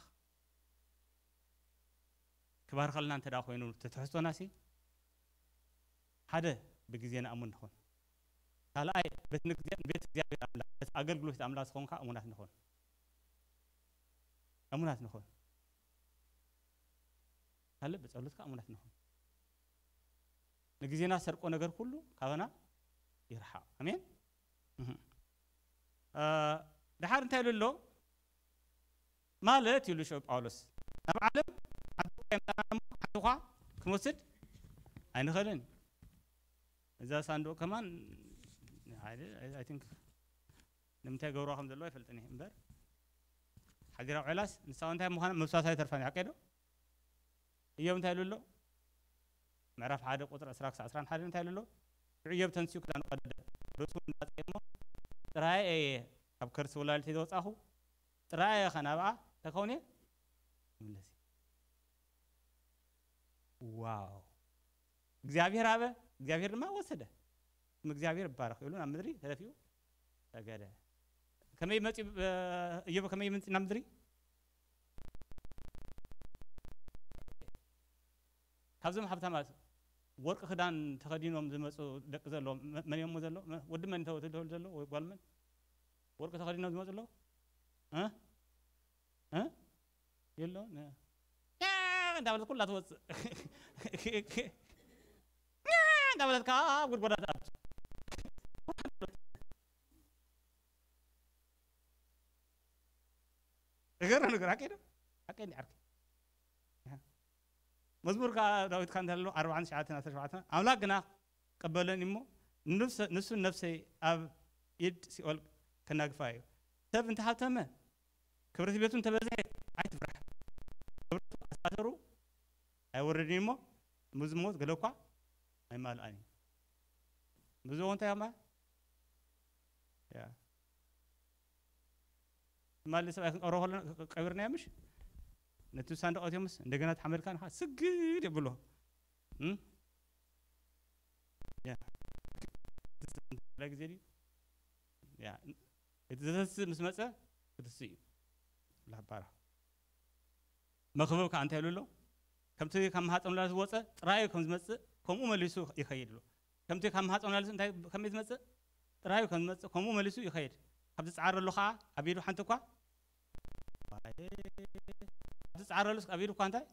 ክባርኸልና እንተ ደኣ ኮይኑ፣ እቲ ትሕዝቶናሲ፣ ሓደ፣ ብግዜና እሙን ንኹን። ካልኣይ፣ ቤት ንግዜ-፣ ቤት እግዚኣብሔር ኣምላኽ፣ ቤት ኣገልግሎት ኣምላኽ ዝኾንካ እሙናት ንኹን። እሙናት ንኹን። ካልእ፣ ብጸሎትካ እሙናት ንኹን። ንግዜና ሰርቆ ነገር ኩሉ ካባና ይርሓቕ። ኣሜን። እህ። እ፣ ደሓር እንታይ ኢሉ ኣሎ? ማለት ኢሉ ሽዑ ጳውሎስ፣ ናብ ዓለም ዓዲ እኳ የምጻና እሞ፣ ዓዲ እኳ ክንወስድ ኣይንኽእልን። እዛ ሳንዱቕ ከማን፣ I፣ I think፣ ንምንታይ ገብርዋ ከም ዘለዎ ኣይፈልጥን እየ እምበር፣ ሓዚራ ውዒላስ፣ ንሳ እንታይ ምዃና መብሳሳ ይተርፋን እዩ፣ ሓቀይ ዶ? እዮብ እንታይ ኢሉ ኣሎ? ምዕራፍ ሓደ ቁጽሪ ዕስራ ክሳዕ ዕስራን ሓደን እንታይ ኢሉ ኣሎ? ሽዑ እዮብ ተንሲኡ ክዳኑ ቀደደ፣ ርእሱ እውን ላጸየ እሞ፣ ጥራይ እየ ካብ ከርሲ ወላዲተይ ዝወጻኹ፣ ጥራይ እየ ኸ ናብኣ እንታይ ክኸውን እየ? ይምለስ እየ። ዋው! እግዚኣብሔር ሃበ፣ እግዚኣብሔር ድማ ወሰደ። ስም እግዚኣብሔር ይባረኽ ኢሉ ናብ ምድሪ ተደፊኡ ሰገደ። ከመይ መጺ እዮብ ከመይ ምንጽና ምድሪ ካብዞም ሃብታማት ወርቂ ክዳን ተኸዲኖም ዝመጹ ደቂ ዘሎ መን እዮም ዘሎ ወዲ መን ተወትደል ዘሎ ወይ ጓል መን ወርቂ ተኸዲኖም ዝመጹ ኣለዉ እ እ የለውን እንዳበለት ኩላ ትወፅእ እንዳበለት ካብ ጉድጓዳ ትኣቱ እገረ ነገር ሓቀይ ዶ ሓቀይ እንዲ ዓርኪ መዝሙር ከዓ ዳዊት ከዓ እንተሎ ኣርባዓን ትሽዓተን ኣስራ ሸውዓተ ኣምላክ ግና ቀበለኒ እሞ ንሱ ነፍሰይ ኣብ ኢድ ሲኦል ከናግፋ እዩ ሰብ እንተሃብተመ ክብረት ቤቱ እንተበዝሐ ኣይትፍራሕ ክብረቱ ኣሳተሩ ኣይወረድን እሞ ምዝሞት ገለ እኳ ኣይማልኣን እዩ ምዝሞ እንታይ ኣማ ትማሊ ሰብኣይ ክንቀብሮ ከሎ ቀቢርናዮ ምሽ ነቲ ሳንዱቕ ኣትዮምስ እንደገና ተሓመልካ ንኻ ስግድ የብሎ ግዜ ድዩ እቲ ዘተስእ ምስ መፀ ክትስእ እዩ ላባራ መኽብብ ከዓ እንታይ ይብሉ ኣሎ ከምቲ ካብ መሃፀም ላለ ዝወፀ ጥራዩ ከም ዝመፅእ ከምኡ መሊሱ ይኸይድ ኣሎ ከምቲ ካብ መሃፀም ላለ እንታይ ከመይ ዝመፅእ ጥራዩ ከም ዝመፅእ ከምኡ መሊሱ ይኸይድ ካብ ዝፃረሉ ከዓ ኣብ ኢዱ ሓንቲ እኳ ኣብ ዝፃረሉስ ኣብ ኢዱ እኳ እንታይ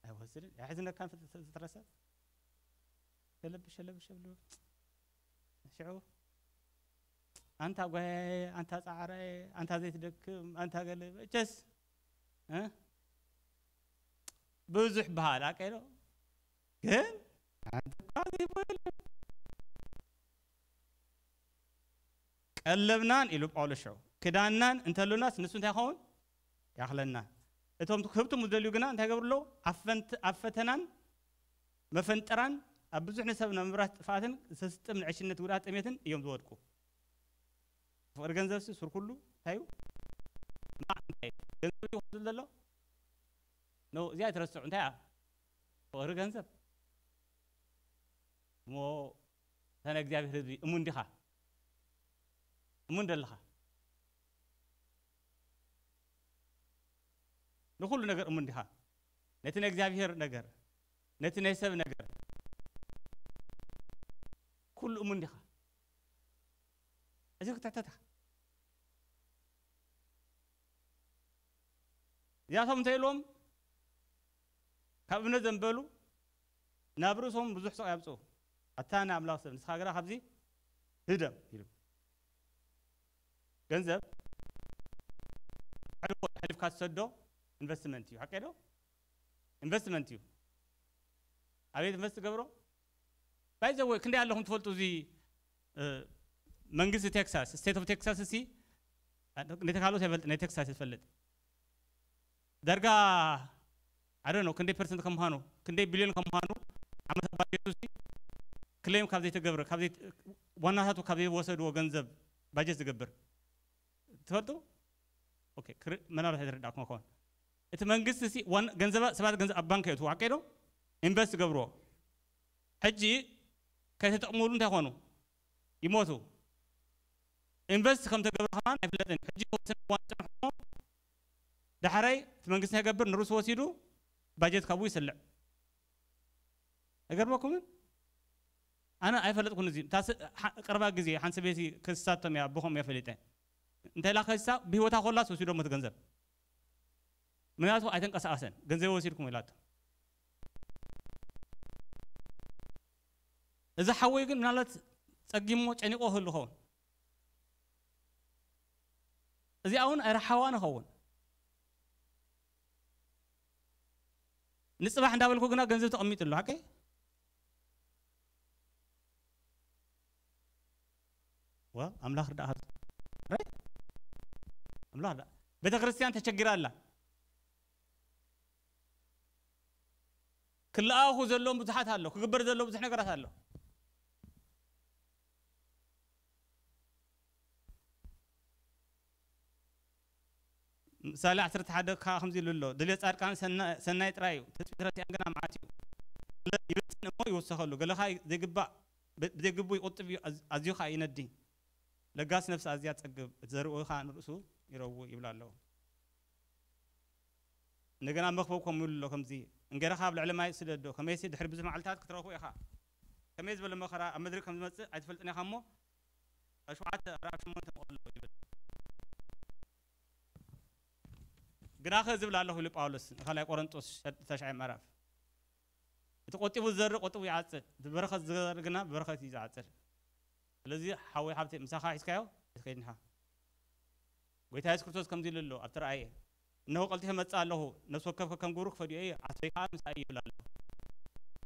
ኣይወስድን ኣይሕዝነካን ፍጥረሰብ ሸለብሽ ሸለብሽ ብሉ ሽዑ ኣንታ ጓያየ ኣንታ ፃዕራየ ኣንታ ዘይትደክም ኣንታ ገለ መቸስ ብዙሕ በሃል ኣቀሎ ግን ሓንቲ እኳ ዘይቦ የለን ቀለብናን ኢሉ ጳውሎስ ሽዑ ክዳንናን እንተሉናስ ንሱ እንታይ ይኸውን ያኽለና እቶም ክህብቱ ምስ ደልዩ ግና እንታይ ገብሩ ኣለዉ ኣብ ፈተናን መፈንጠራን ኣብ ብዙሕ ንሰብ ንምብራስ ጥፍኣትን ዘስጥም ንዕሽነት ጉድኣት ጥሜትን እዮም ዝወድቁ ፍቕሪ ገንዘብ ሲ ሱር ኩሉ እንታይ እዩ ማዕ እንታይ እዩ ገንዘብ እዩ ክብል ዘሎ ኖ እዚኣ ትረስዑ እንታይ እያ ፍቕሪ ገንዘብ እሞ እታ ናይ እግዚኣብሔር ህዝቢ እሙን ዲኻ እሙን ደለኻ ንኹሉ ነገር እሙን ዲኻ ነቲ ናይ እግዚኣብሔር ነገር ነቲ ናይ ሰብ ነገር ኩሉ እሙን ዲኻ እዚ ክትሕተታ እዚኣቶም እንተ ኢልዎም ካብ እምነት ዘንበሉ ናብ ርእሶም ብዙሕ ስቕ ያምፅኡ ኣታ ናይ ኣምላኽ ሰብ ንስኻ ግራ ካብዚ ህደም ኢሉ ገንዘብ ሕልፍካ ትሰዶ ኢንቨስትመንት እዩ ሓቀ ዶ ኢንቨስትመንት እዩ ኣቤት ኢንቨስት ገብሮ ባይዘወይ ክንደይ ኣለኹም ትፈልጡ እዚ መንግስቲ ቴክሳስ ስቴት ኦፍ ቴክሳስ እሲ ነቲ ካልኦት ኣይፈልጥ ናይ ቴክሳስ ይፈልጥ ዳርጋ ኣደ ነው ክንደይ ፐርሰንት ከምዃኑ ክንደይ ቢልዮን ከምዃኑ ዓመት ባጀቱ ሲ ክሌም ካብ ዘይተገብረ ካብ ዋናታቱ ካብ ዘይወሰድዎ ገንዘብ ባጀት ዝገብር ትፈልጡ መናብረት ኣይተረዳእኩም ከውን እቲ መንግስቲ ሲ ገንዘባ ሰባት ገንዘብ ኣብ ባንክ የእትዎ ኣቀዶ ኢንቨስት ገብርዎ ሕጂ ከይተጠቕሙሉ እንታይ ኮኑ ይሞቱ ኢንቨስት ከም ተገብረ ከማን ኣይፍለጥን ሕጂ ወሰነ እዋን ጨንሕሞ ዳሕራይ እቲ መንግስቲ እንታይ ገብር ንሩስ ወሲዱ ባጀት ካብኡ ይስልዕ ኣይገርመኩምን ኣነ ኣይፈለጥኩን እዚ ቀረባ ግዜ ሓንቲ ሰበይቲ ክስሳቶም እያ ብኸም እያ ፈሊጠ እንታይ ኢላ ከሳ ብህይወታ ኮላስ ወሲዶሞ እቲ ገንዘብ ምክንያቱ ኣይተንቀሳቀሰን ገንዘብ ወሲድኩም ኢላቶ እዚ ሓወይ ግን ምናልባት ጸጊሞ ጨኒቆ ክህሉ ኸውን እዚኣ እውን ኣይረሓዋ ንኸውን ንፅባሕ እንዳበልኩ ግና ገንዘብ ተቐሚጡ ኣሎ ሓቀይ ዋ ኣምላኽ ርዳእ ኣምላኽ ርዳእ ቤተ ክርስቲያን ተቸጊራ ኣላ ክለኣኹ ዘለዎም ብዙሓት ኣሎ ክግበር ዘለዎ ብዙሕ ነገራት ኣሎ ምሳሌ ዓሰርተ ሓደ ከዓ ከምዚ ኢሉ ኣሎ ድልዮ ፃድቃን ሰናይ ጥራይ እዩ ተፅቢት ረሲኣን ግና መዓት እዩ ይብፅን እሞ ይወሰኸሉ ገለኻ ዘይግባእ ብዘይግቡ ይቁጥብ እዩ ኣዝዩ ከዓ ይነዲ ለጋስ ነፍሲ ኣዝያ ትጸግብ፣ እቲ ዘርእኡ ኸኣ ንርእሱ ይረቡ ይብል ኣሎ። እንደገና መኽብብ ከምኡ ኢሉ ኣሎ፣ ከምዚ፣ "እንጌራኻ ኣብ ልዕሊ ማይ ስደዶ፣ ከመይሲ ድሕሪ ብዙሕ መዓልትታት ክትረኽቦ ኢኻ። ከመይ ዝበለ መኸራ ኣብ ምድሪ ከም ዝመጽእ ኣይትፈልጥን ኢኻ እሞ፣ ኣብ ሸውዓተ ኣርባዓ ሸሞንተ መቐሎ" ይብል። ግናኸ ዝብል ኣለኹ ኢሉ ጳውሎስ ንኻልኣይ ቆሮንጦስ ሸ-፣ ተሽዓይ ምዕራፍ። እቲ ቆጢቡ ዝዘርእ ቆጢቡ ይዓጽድ፣ እቲ በረኸት ዝዘርእ ግና ብበረኸት እዩ ዝዓጽድ። ስለዚ ሓወይ ሓብተይ ምሳኻ ሒዝካዮ ኣይትኸይድን ኢኻ። ጎይታ የሱስ ክርስቶስ ከምዚ ኢሉ ኣሎ ኣብቲ ራእየ፣ "እነሆ ቀልጢፈ እመጽእ ኣለኹ፣ ነፍሲ ወከፍ ከከም ግብሩ ክፈድዮ እየ፣ ዓስበይ ከኣ ምሳይ እዩ" ይብል ኣሎ።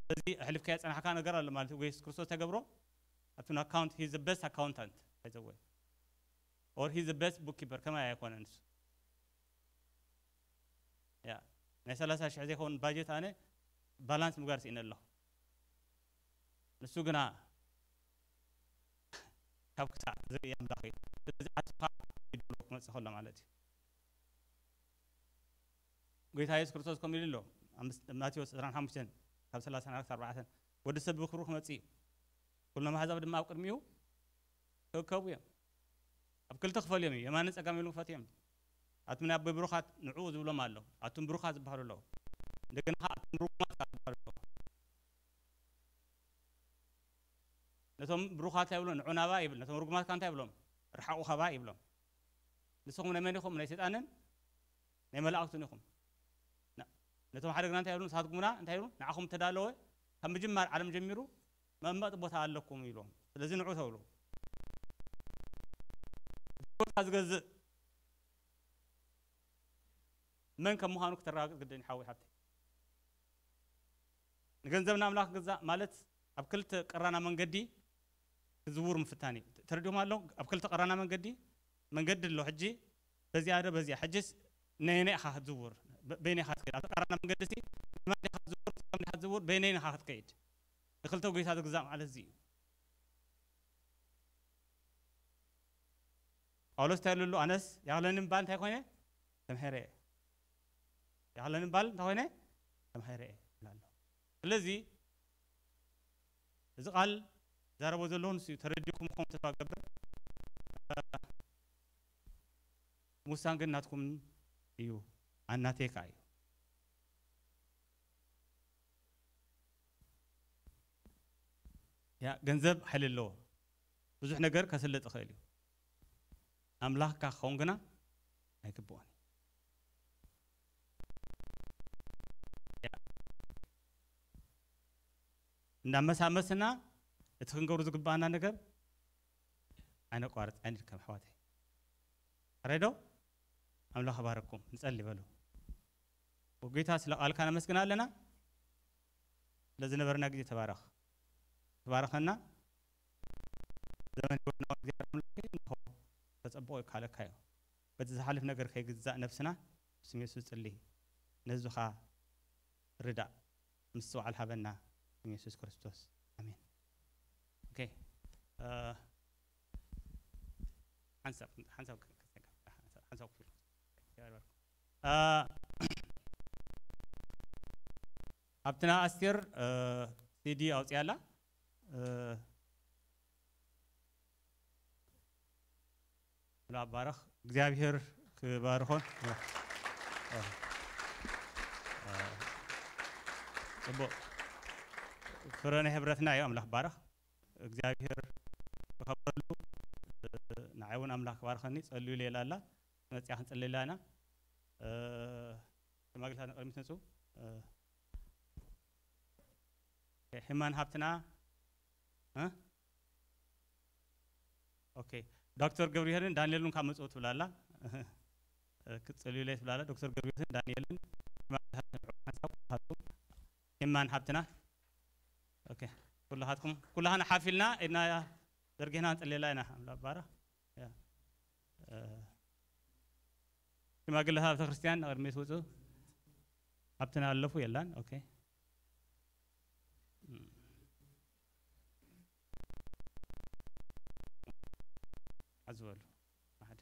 ስለዚ ኣሕሊፍካዮ ዝጸናሕካ ነገር ኣሎ ማለት እዩ። ጎይታ የሱስ ክርስቶስ ተገብሮ ኣብቲ ኣካውንት፣ he is the best accountant, by the way, or he is the best bookkeeper፣ ከማይ ኣይኮነን ንሱ። ያ፣ ናይ ሰላሳ ሽሕ ዘይከውን ባጀት ኣነ ባላንስ ምግባር ስኢነ ኣለኹ። ንሱ ግና ካብ ክሳዕ ዝርኢ ኣምላኽ እዩ። ስለዚ ዓስብኻ ይድሎ ክመጽእ ከሎ ማለት እዩ። ጎይታ የሱስ ክርስቶስ ከምኡ ኢሉ ኣሎ። ኣብ ምስ-፣ ማቴዎስ ዕስራን ሓሙሽተን ካብ ሰላሳ ናብ ኣርባዕተ፣ "ወዲ ሰብ ብኽብሩ ክመጽእ እዩ። ኩሎም ኣሕዛብ ድማ ኣብ ቅድሚኡ ክእከቡ እዮም። ኣብ ክልተ ክፈልዮም እዩ። የማንን ጸጋም ኢሉ ክፈትዮም። ኣቱም ናይ ኣቦይ ብሩኻት ንዑ" ዝብሎም ኣሎ። ኣቱም ብሩኻት ዝበሃሉ ኣለዉ። እንደገና ኸዓ ኣቱም ርጉማት ከኣ ዝበሃሉ ኣለዉ። ነቶም ብሩኻት እንታይ ይብሎም? "ንዑ ናባይ" ይብል። ነቶም ርጉማት ከኣ እንታይ ይብሎም? "ርሓቑ ካባይ" ይብሎም። ንስኹም ናይ መን ኢኹም? ናይ ሰይጣንን ናይ መላእክቱን ኢኹም። ና-፣ ነቶም ሓደ ግና እንታይ ይብሉ? ንስኻትኩም ግና እንታይ ይብሉ? "ንዓኹም እተዳለወ ካብ ምጅማር ዓለም ጀሚሩ መቐመጢ ቦታ ኣለኩም" ይብሎም። ስለዚ ንዑ ተብሉ። ህይወትካ ዝገዝእ መን ከም ምዃኑ ክተረጋግጽ ግድን እዩ፣ ሓወይ ሓብተይ። ንገንዘብ ንኣምላኽ ክግዛእ ማለት ኣብ ክልተ ቀራና መንገዲ ክዝውር ምፍታን እዩ። ተረዲኹም ኣሎ? ኣብ ክልተ ቀራና መንገዲ፣ መንገዲ ኣሎ። ሕጂ በዚኣ ዶ በዚኣ? ሕጂስ ነየናይ ኢኻ ክትዝውር? በ-፣ በየናይ ኢኻ ክትከይድ? ኣብቲ ቀራና መንገዲ ሲ ንማን ኢኻ ክትዝውር? ንጸጋም ኢኻ ክትዝውር? በየናይ ኢኻ ክትከይድ? ንክልተ ጎይታ ዝግዛእ ማለት እዚ እዩ። ጳውሎስ እንታይ ኢሉ ኣሎ? "ኣነስ ያለንን ባል እንታይ ኮይነ? ተምሄረ እየ። ያለንን ባል እንታይ ኮይነ? ተምሄረ እየ" ይብል ኣሎ። ስለዚ እዚ ቃል ዛረቦ ዘለኹ ንሱ እዩ። ተረዲእኩም ምዃኑ ተስፋ እገብር። ምውሳን ግን ናትኩም እዩ፣ ኣናተይ ከኣ እዩ። ያ፣ ገንዘብ ሓይሊ ኣለዎ። ብዙሕ ነገር ከስልጥ ይኽእል እዩ። ኣምላኽካ ክኸውን ግና ኣይግብኦን እዩ። ያ። እንዳመሳመስና እቲ ክንገብሮ ዝግባኣና ነገር ኣይነቋርጽ፣ ኣይንድከም ኣሕዋተይ። ሕራይ ዶ? ኣምላኽ ይባርኩም። ንጸሊ በሉ። ጎይታ ስለ ቃልካ ነመስግን ኣለና። ስለ ዝነበረና ግዜ ተባረኽ። ተባረኸና። ዘመን ህይወትና እግዚኣብሔር ኣምላኽ እንሆ ተጸብቆ ይካለካ እዩ። በቲ ዝሓልፍ ነገር ከይግዛእ ነፍስና ብስም የሱስ ጽሊ። ነዚ ኸኣ ርዳእ ምስትውዓል ሃበና ብስም የሱስ ክርስቶስ። ኣሜን። ኦኬ። እ፣ ሓንሳብ፣ ሓንሳብ፣ ሓንሳብ ክፍል። እ፣ ኣብትና ኣስቴር፣ እ፣ ሲዲ ኣውፅያ ኣላ። እ፣ ብላ ባረኽ፣ እግዚኣብሔር ክባርኾን። ጽቡቕ። ፍረ ናይ ሕብረትና እዩ፣ ኣምላኽ ባረኽ። እግዚኣብሔር ክኸብረሉ። ንዓይ እውን ኣምላኽ ክባርኸኒ ጸልዩለይ ኢላ ኣላ። መጺኣ ክንጽልየላ ኢና። ሽማግለታት ንቕድሚት ንጹ። ሄማን ሃብትና፣ እ? ኦኬ። ዶክተር ገብርሄርን ዳንኤልን ካብ መጽኡ ትብላላ። ክትጸልዩለይ ትብላላ። ዶክተር ገብርሄርን ዳንኤልን ሽማግለታት ንዑ ሓንሳብ ኩላትኩም። ሄማን ሃብትና። ኦኬ። ኩላኻትኩም፣ ኩላኻና ሓፊልና ኢድና ዘርጊሕና ንጽልየላ ኢና። ኣምላኽ ባረኽ። ያ። እ፣ ሽማግለታት ቤተ ክርስቲያን ንቕድሚት ውጹ። ሃብትና ኣለፉ የላን። ኦኬ። እም። ሓዝ በሉ። ሓደ።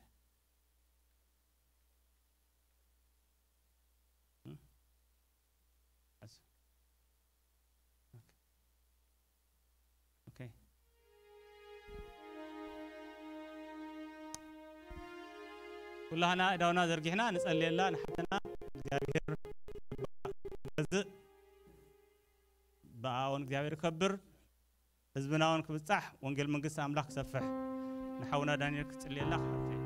እም? ሓዝ። ኦኬ። ኦኬ። ኩላህና እዳውና ዘርጊሕና ንጸልየላ ንሓትና እግዚኣብሔር ይግባእ። ገዝእ ብኣውን እግዚኣብሔር ይከብር። ህዝብና እውን ክብጻሕ፣ ወንጌል መንግስቲ ኣምላኽ ክሰፍሕ። ንሓውና ዳንኤል ክትጽልየላ ክሓትት እየ።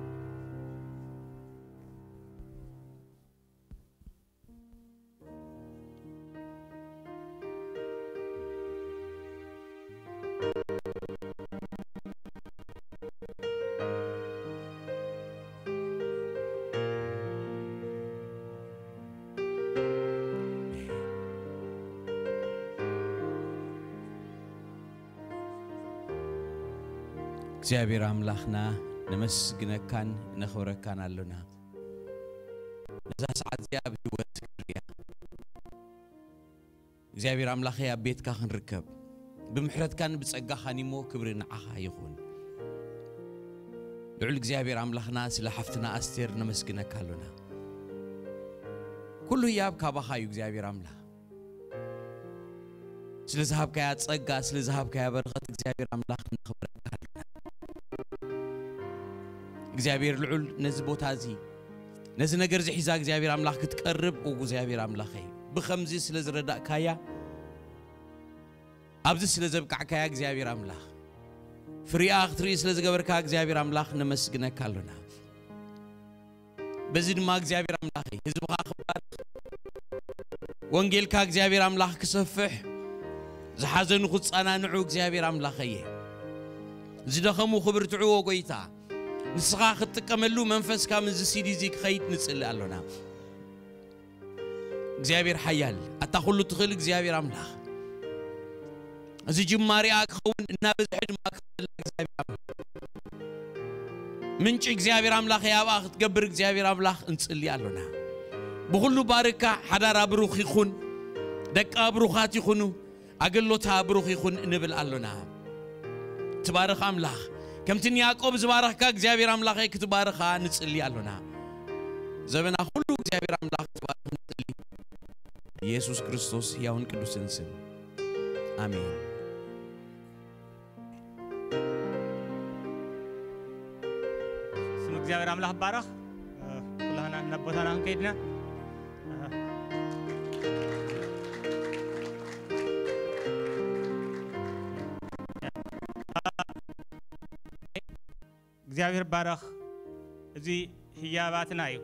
እግዚኣብሔር ኣምላኽና ነመስግነካን ነኽብረካን ኣሎና። ነዛ ሰዓት እዚኣ ኣብ ህይወት ክንርእያ እግዚኣብሔር ኣምላኸይ ኣብ ቤትካ ክንርከብ ብምሕረትካን ብጸጋኻን እሞ ክብሪ ንዓኻ ይኹን። ልዑል እግዚኣብሔር ኣምላኽና ስለ ሓፍትና ኣስቴር ነመስግነካ ኣሎና። ኩሉ ህያብ ካባኻ እዩ እግዚኣብሔር ኣምላኽ። ስለ ዝሃብካያ ጸጋ፣ ስለ ዝሃብካያ በረኸት እግዚኣብሔር ኣምላኽ ነኽብረካ ኣሎና። እግዚኣብሔር ልዑል ነዚ ቦታ እዚ፣ ነዚ ነገር እዚ ሒዛ እግዚኣብሔር ኣምላኽ ክትቀርብ፣ ኦ እግዚኣብሔር ኣምላኸይ፣ ብኸምዚ ስለ ዝረዳእካያ፣ ኣብዚ ስለ ዘብቃዕካያ እግዚኣብሔር ኣምላኽ፣ ፍሪኣ ክትርኢ ስለ ዝገበርካ እግዚኣብሔር ኣምላኽ ነመስግነካ ኣሎና። በዚ ድማ እግዚኣብሔር ኣምላኸይ ህዝብኻ ክባርኽ፣ ወንጌልካ እግዚኣብሔር ኣምላኽ ክሰፍሕ፣ ዝሓዘኑ ክጸናንዑ እግዚኣብሔር ኣምላኸየ፣ ዝደኸሙ ክብርትዕዎ ጎይታ፣ ንስኻ ክትጥቀመሉ መንፈስካ ምስዚ ሲዲ እዚ ክኸይድ ንጽሊ ኣሎና። እግዚኣብሔር ሓያል፣ ኣታ ኩሉ ትኽእል እግዚኣብሔር ኣምላኽ፣ እዚ ጅማሪኣ ክኸውን እናበዝሐ ድማ ክኽእል እግዚኣብሔር ኣምላኽ፣ ምንጪ እግዚኣብሔር ኣምላኽ ያብኣ ክትገብር እግዚኣብሔር ኣምላኽ እንጽሊ ኣሎና። ብኹሉ ባርካ፣ ሓዳራ ብሩኽ ይኹን፣ ደቃ ብሩኻት ይኹኑ፣ ኣገልግሎታ ብሩኽ ይኹን እንብል ኣሎና። ትባረኽ ኣምላኽ፣ ከምቲ ንያዕቆብ ዝባረኽካ እግዚኣብሔር ኣምላኸይ ክትባርኻ ንጽሊ ኣሎና። ዘበና ኩሉ እግዚኣብሔር ኣምላኽ ክትባርኽ ንጽሊ። ኢየሱስ ክርስቶስ ሕያውን ቅዱስን ስም። ኣሜን። ስም እግዚኣብሔር ኣምላኽ ይባረኽ። እ፣ ኩላህና ናብ ቦታና ክንከይድና። እ፣ እግዚኣብሔር ባረኽ። እዚ ህያባትና እዩ።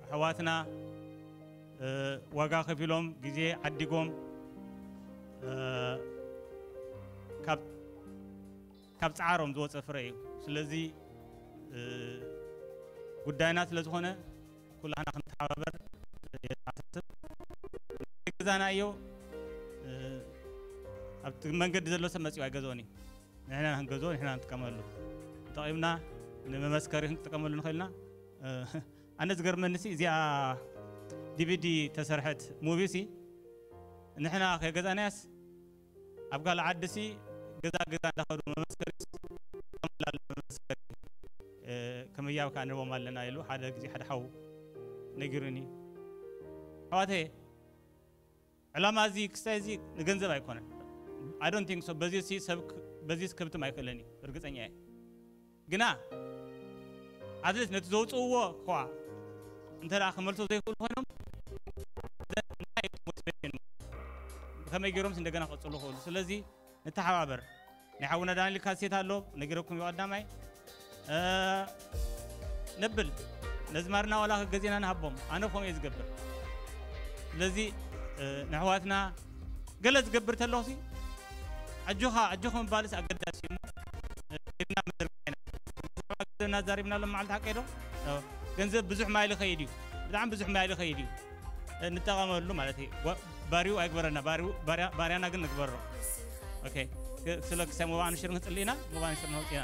ኣሕዋትና፣ እ፣ ዋጋ ከፊሎም፣ ግዜ ዓዲጎም፣ እ፣ ካብ፣ ካብ ጻዕሮም ዝወጸ ፍረ እዩ። ስለዚ፣ እ፣ ጉዳይና ስለ ዝኾነ ኩላህና ክንተሓባበር የተሓሳስብ። ገዛና እዮ፣ እ፣ ኣብቲ መንገዲ ዘሎ ሰብ መጺኡ ኣይገዝኦን እዩ። ንሕና ክንገዝኦ፣ ንሕና ንጥቀመሉ። ተጠቒምና ንመመስከሪ ክንጥቀመሉ ንኽእልና። እ፣ ኣነ ዝገርመኒ ሲ እዚኣ ዲ ቪ ዲ ተሰርሐት ሙቪ ሲ ንሕና ከይገዛእናያስ ኣብ ካልእ ዓዲ ሲ ገዛ ገዛ እንዳኸዱ መመስከሪ ሲ፣ መመስከሪ፣ እ፣ ከም ህያብ ከኣ ንህቦም ኣለና ኢሉ ሓደ ግዜ ሓደ ሓው ነጊሩኒ። ኣሕዋተየ፣ ዕላማ እዚ ክስታይ እዚ ንገንዘብ ኣይኮነን። I don't think so። በዚ ሲ ሰብ ክ-፣ በዚ ሲ ከብትም ኣይክእልን እዩ፣ ርግጸኛ እየ። ግና ኣትሊስት ነቲ ዘውጽእዎ እኳ እንተ ደኣ ክመልሶ ዘይክእሉ ኮይኖም፣ ዘ-፣ እንታይ ሞቲቬሽን፣ ብኸመይ ገይሮምስ እንደገና ክቕጽሉ ክእሉ? ስለዚ ንተሓባበር። ናይ ሓውና ዳንኤል ካሴት ኣሎ፣ ነጊረኩም እዩ ቀዳማይ። እ፣ ነብል፣ ነዝማርና ዋላ ገዜና ንሃቦም፣ ኣነ ከምኡ እየ ዝገብር። ስለዚ፣ እ፣ ንኣሕዋትና ገለ ዝገብር ተለኹሲ፣ ኣጆኻ፣ ኣጆኻ ምባልስ ኣገዳሲ እዩ። እ፣ ጌርና ምድርጋይና። ብዛዕባ ገንዘብና ዛሪብና ኣሎ መዓልቲ ሓቀይ ዶ? እ፣ ገንዘብ ብዙሕ ማይል ይኸይድ እዩ። ብጣዕሚ ብዙሕ ማይል ይኸይድ እዩ። እ፣ ንጠቐመሉ ማለት እዩ። ጓ-፣ ባሪው ኣይግበረና፣ ባሪው፣ ባርያ-፣ ባርያና ግን ንግበሮ። ኦኬ። ክ-፣ ስለ ክሳይ ሞባእ ንሽር ንጽሊ ኢና፣ ሞባእ ንሽር ነውጽ ኢና።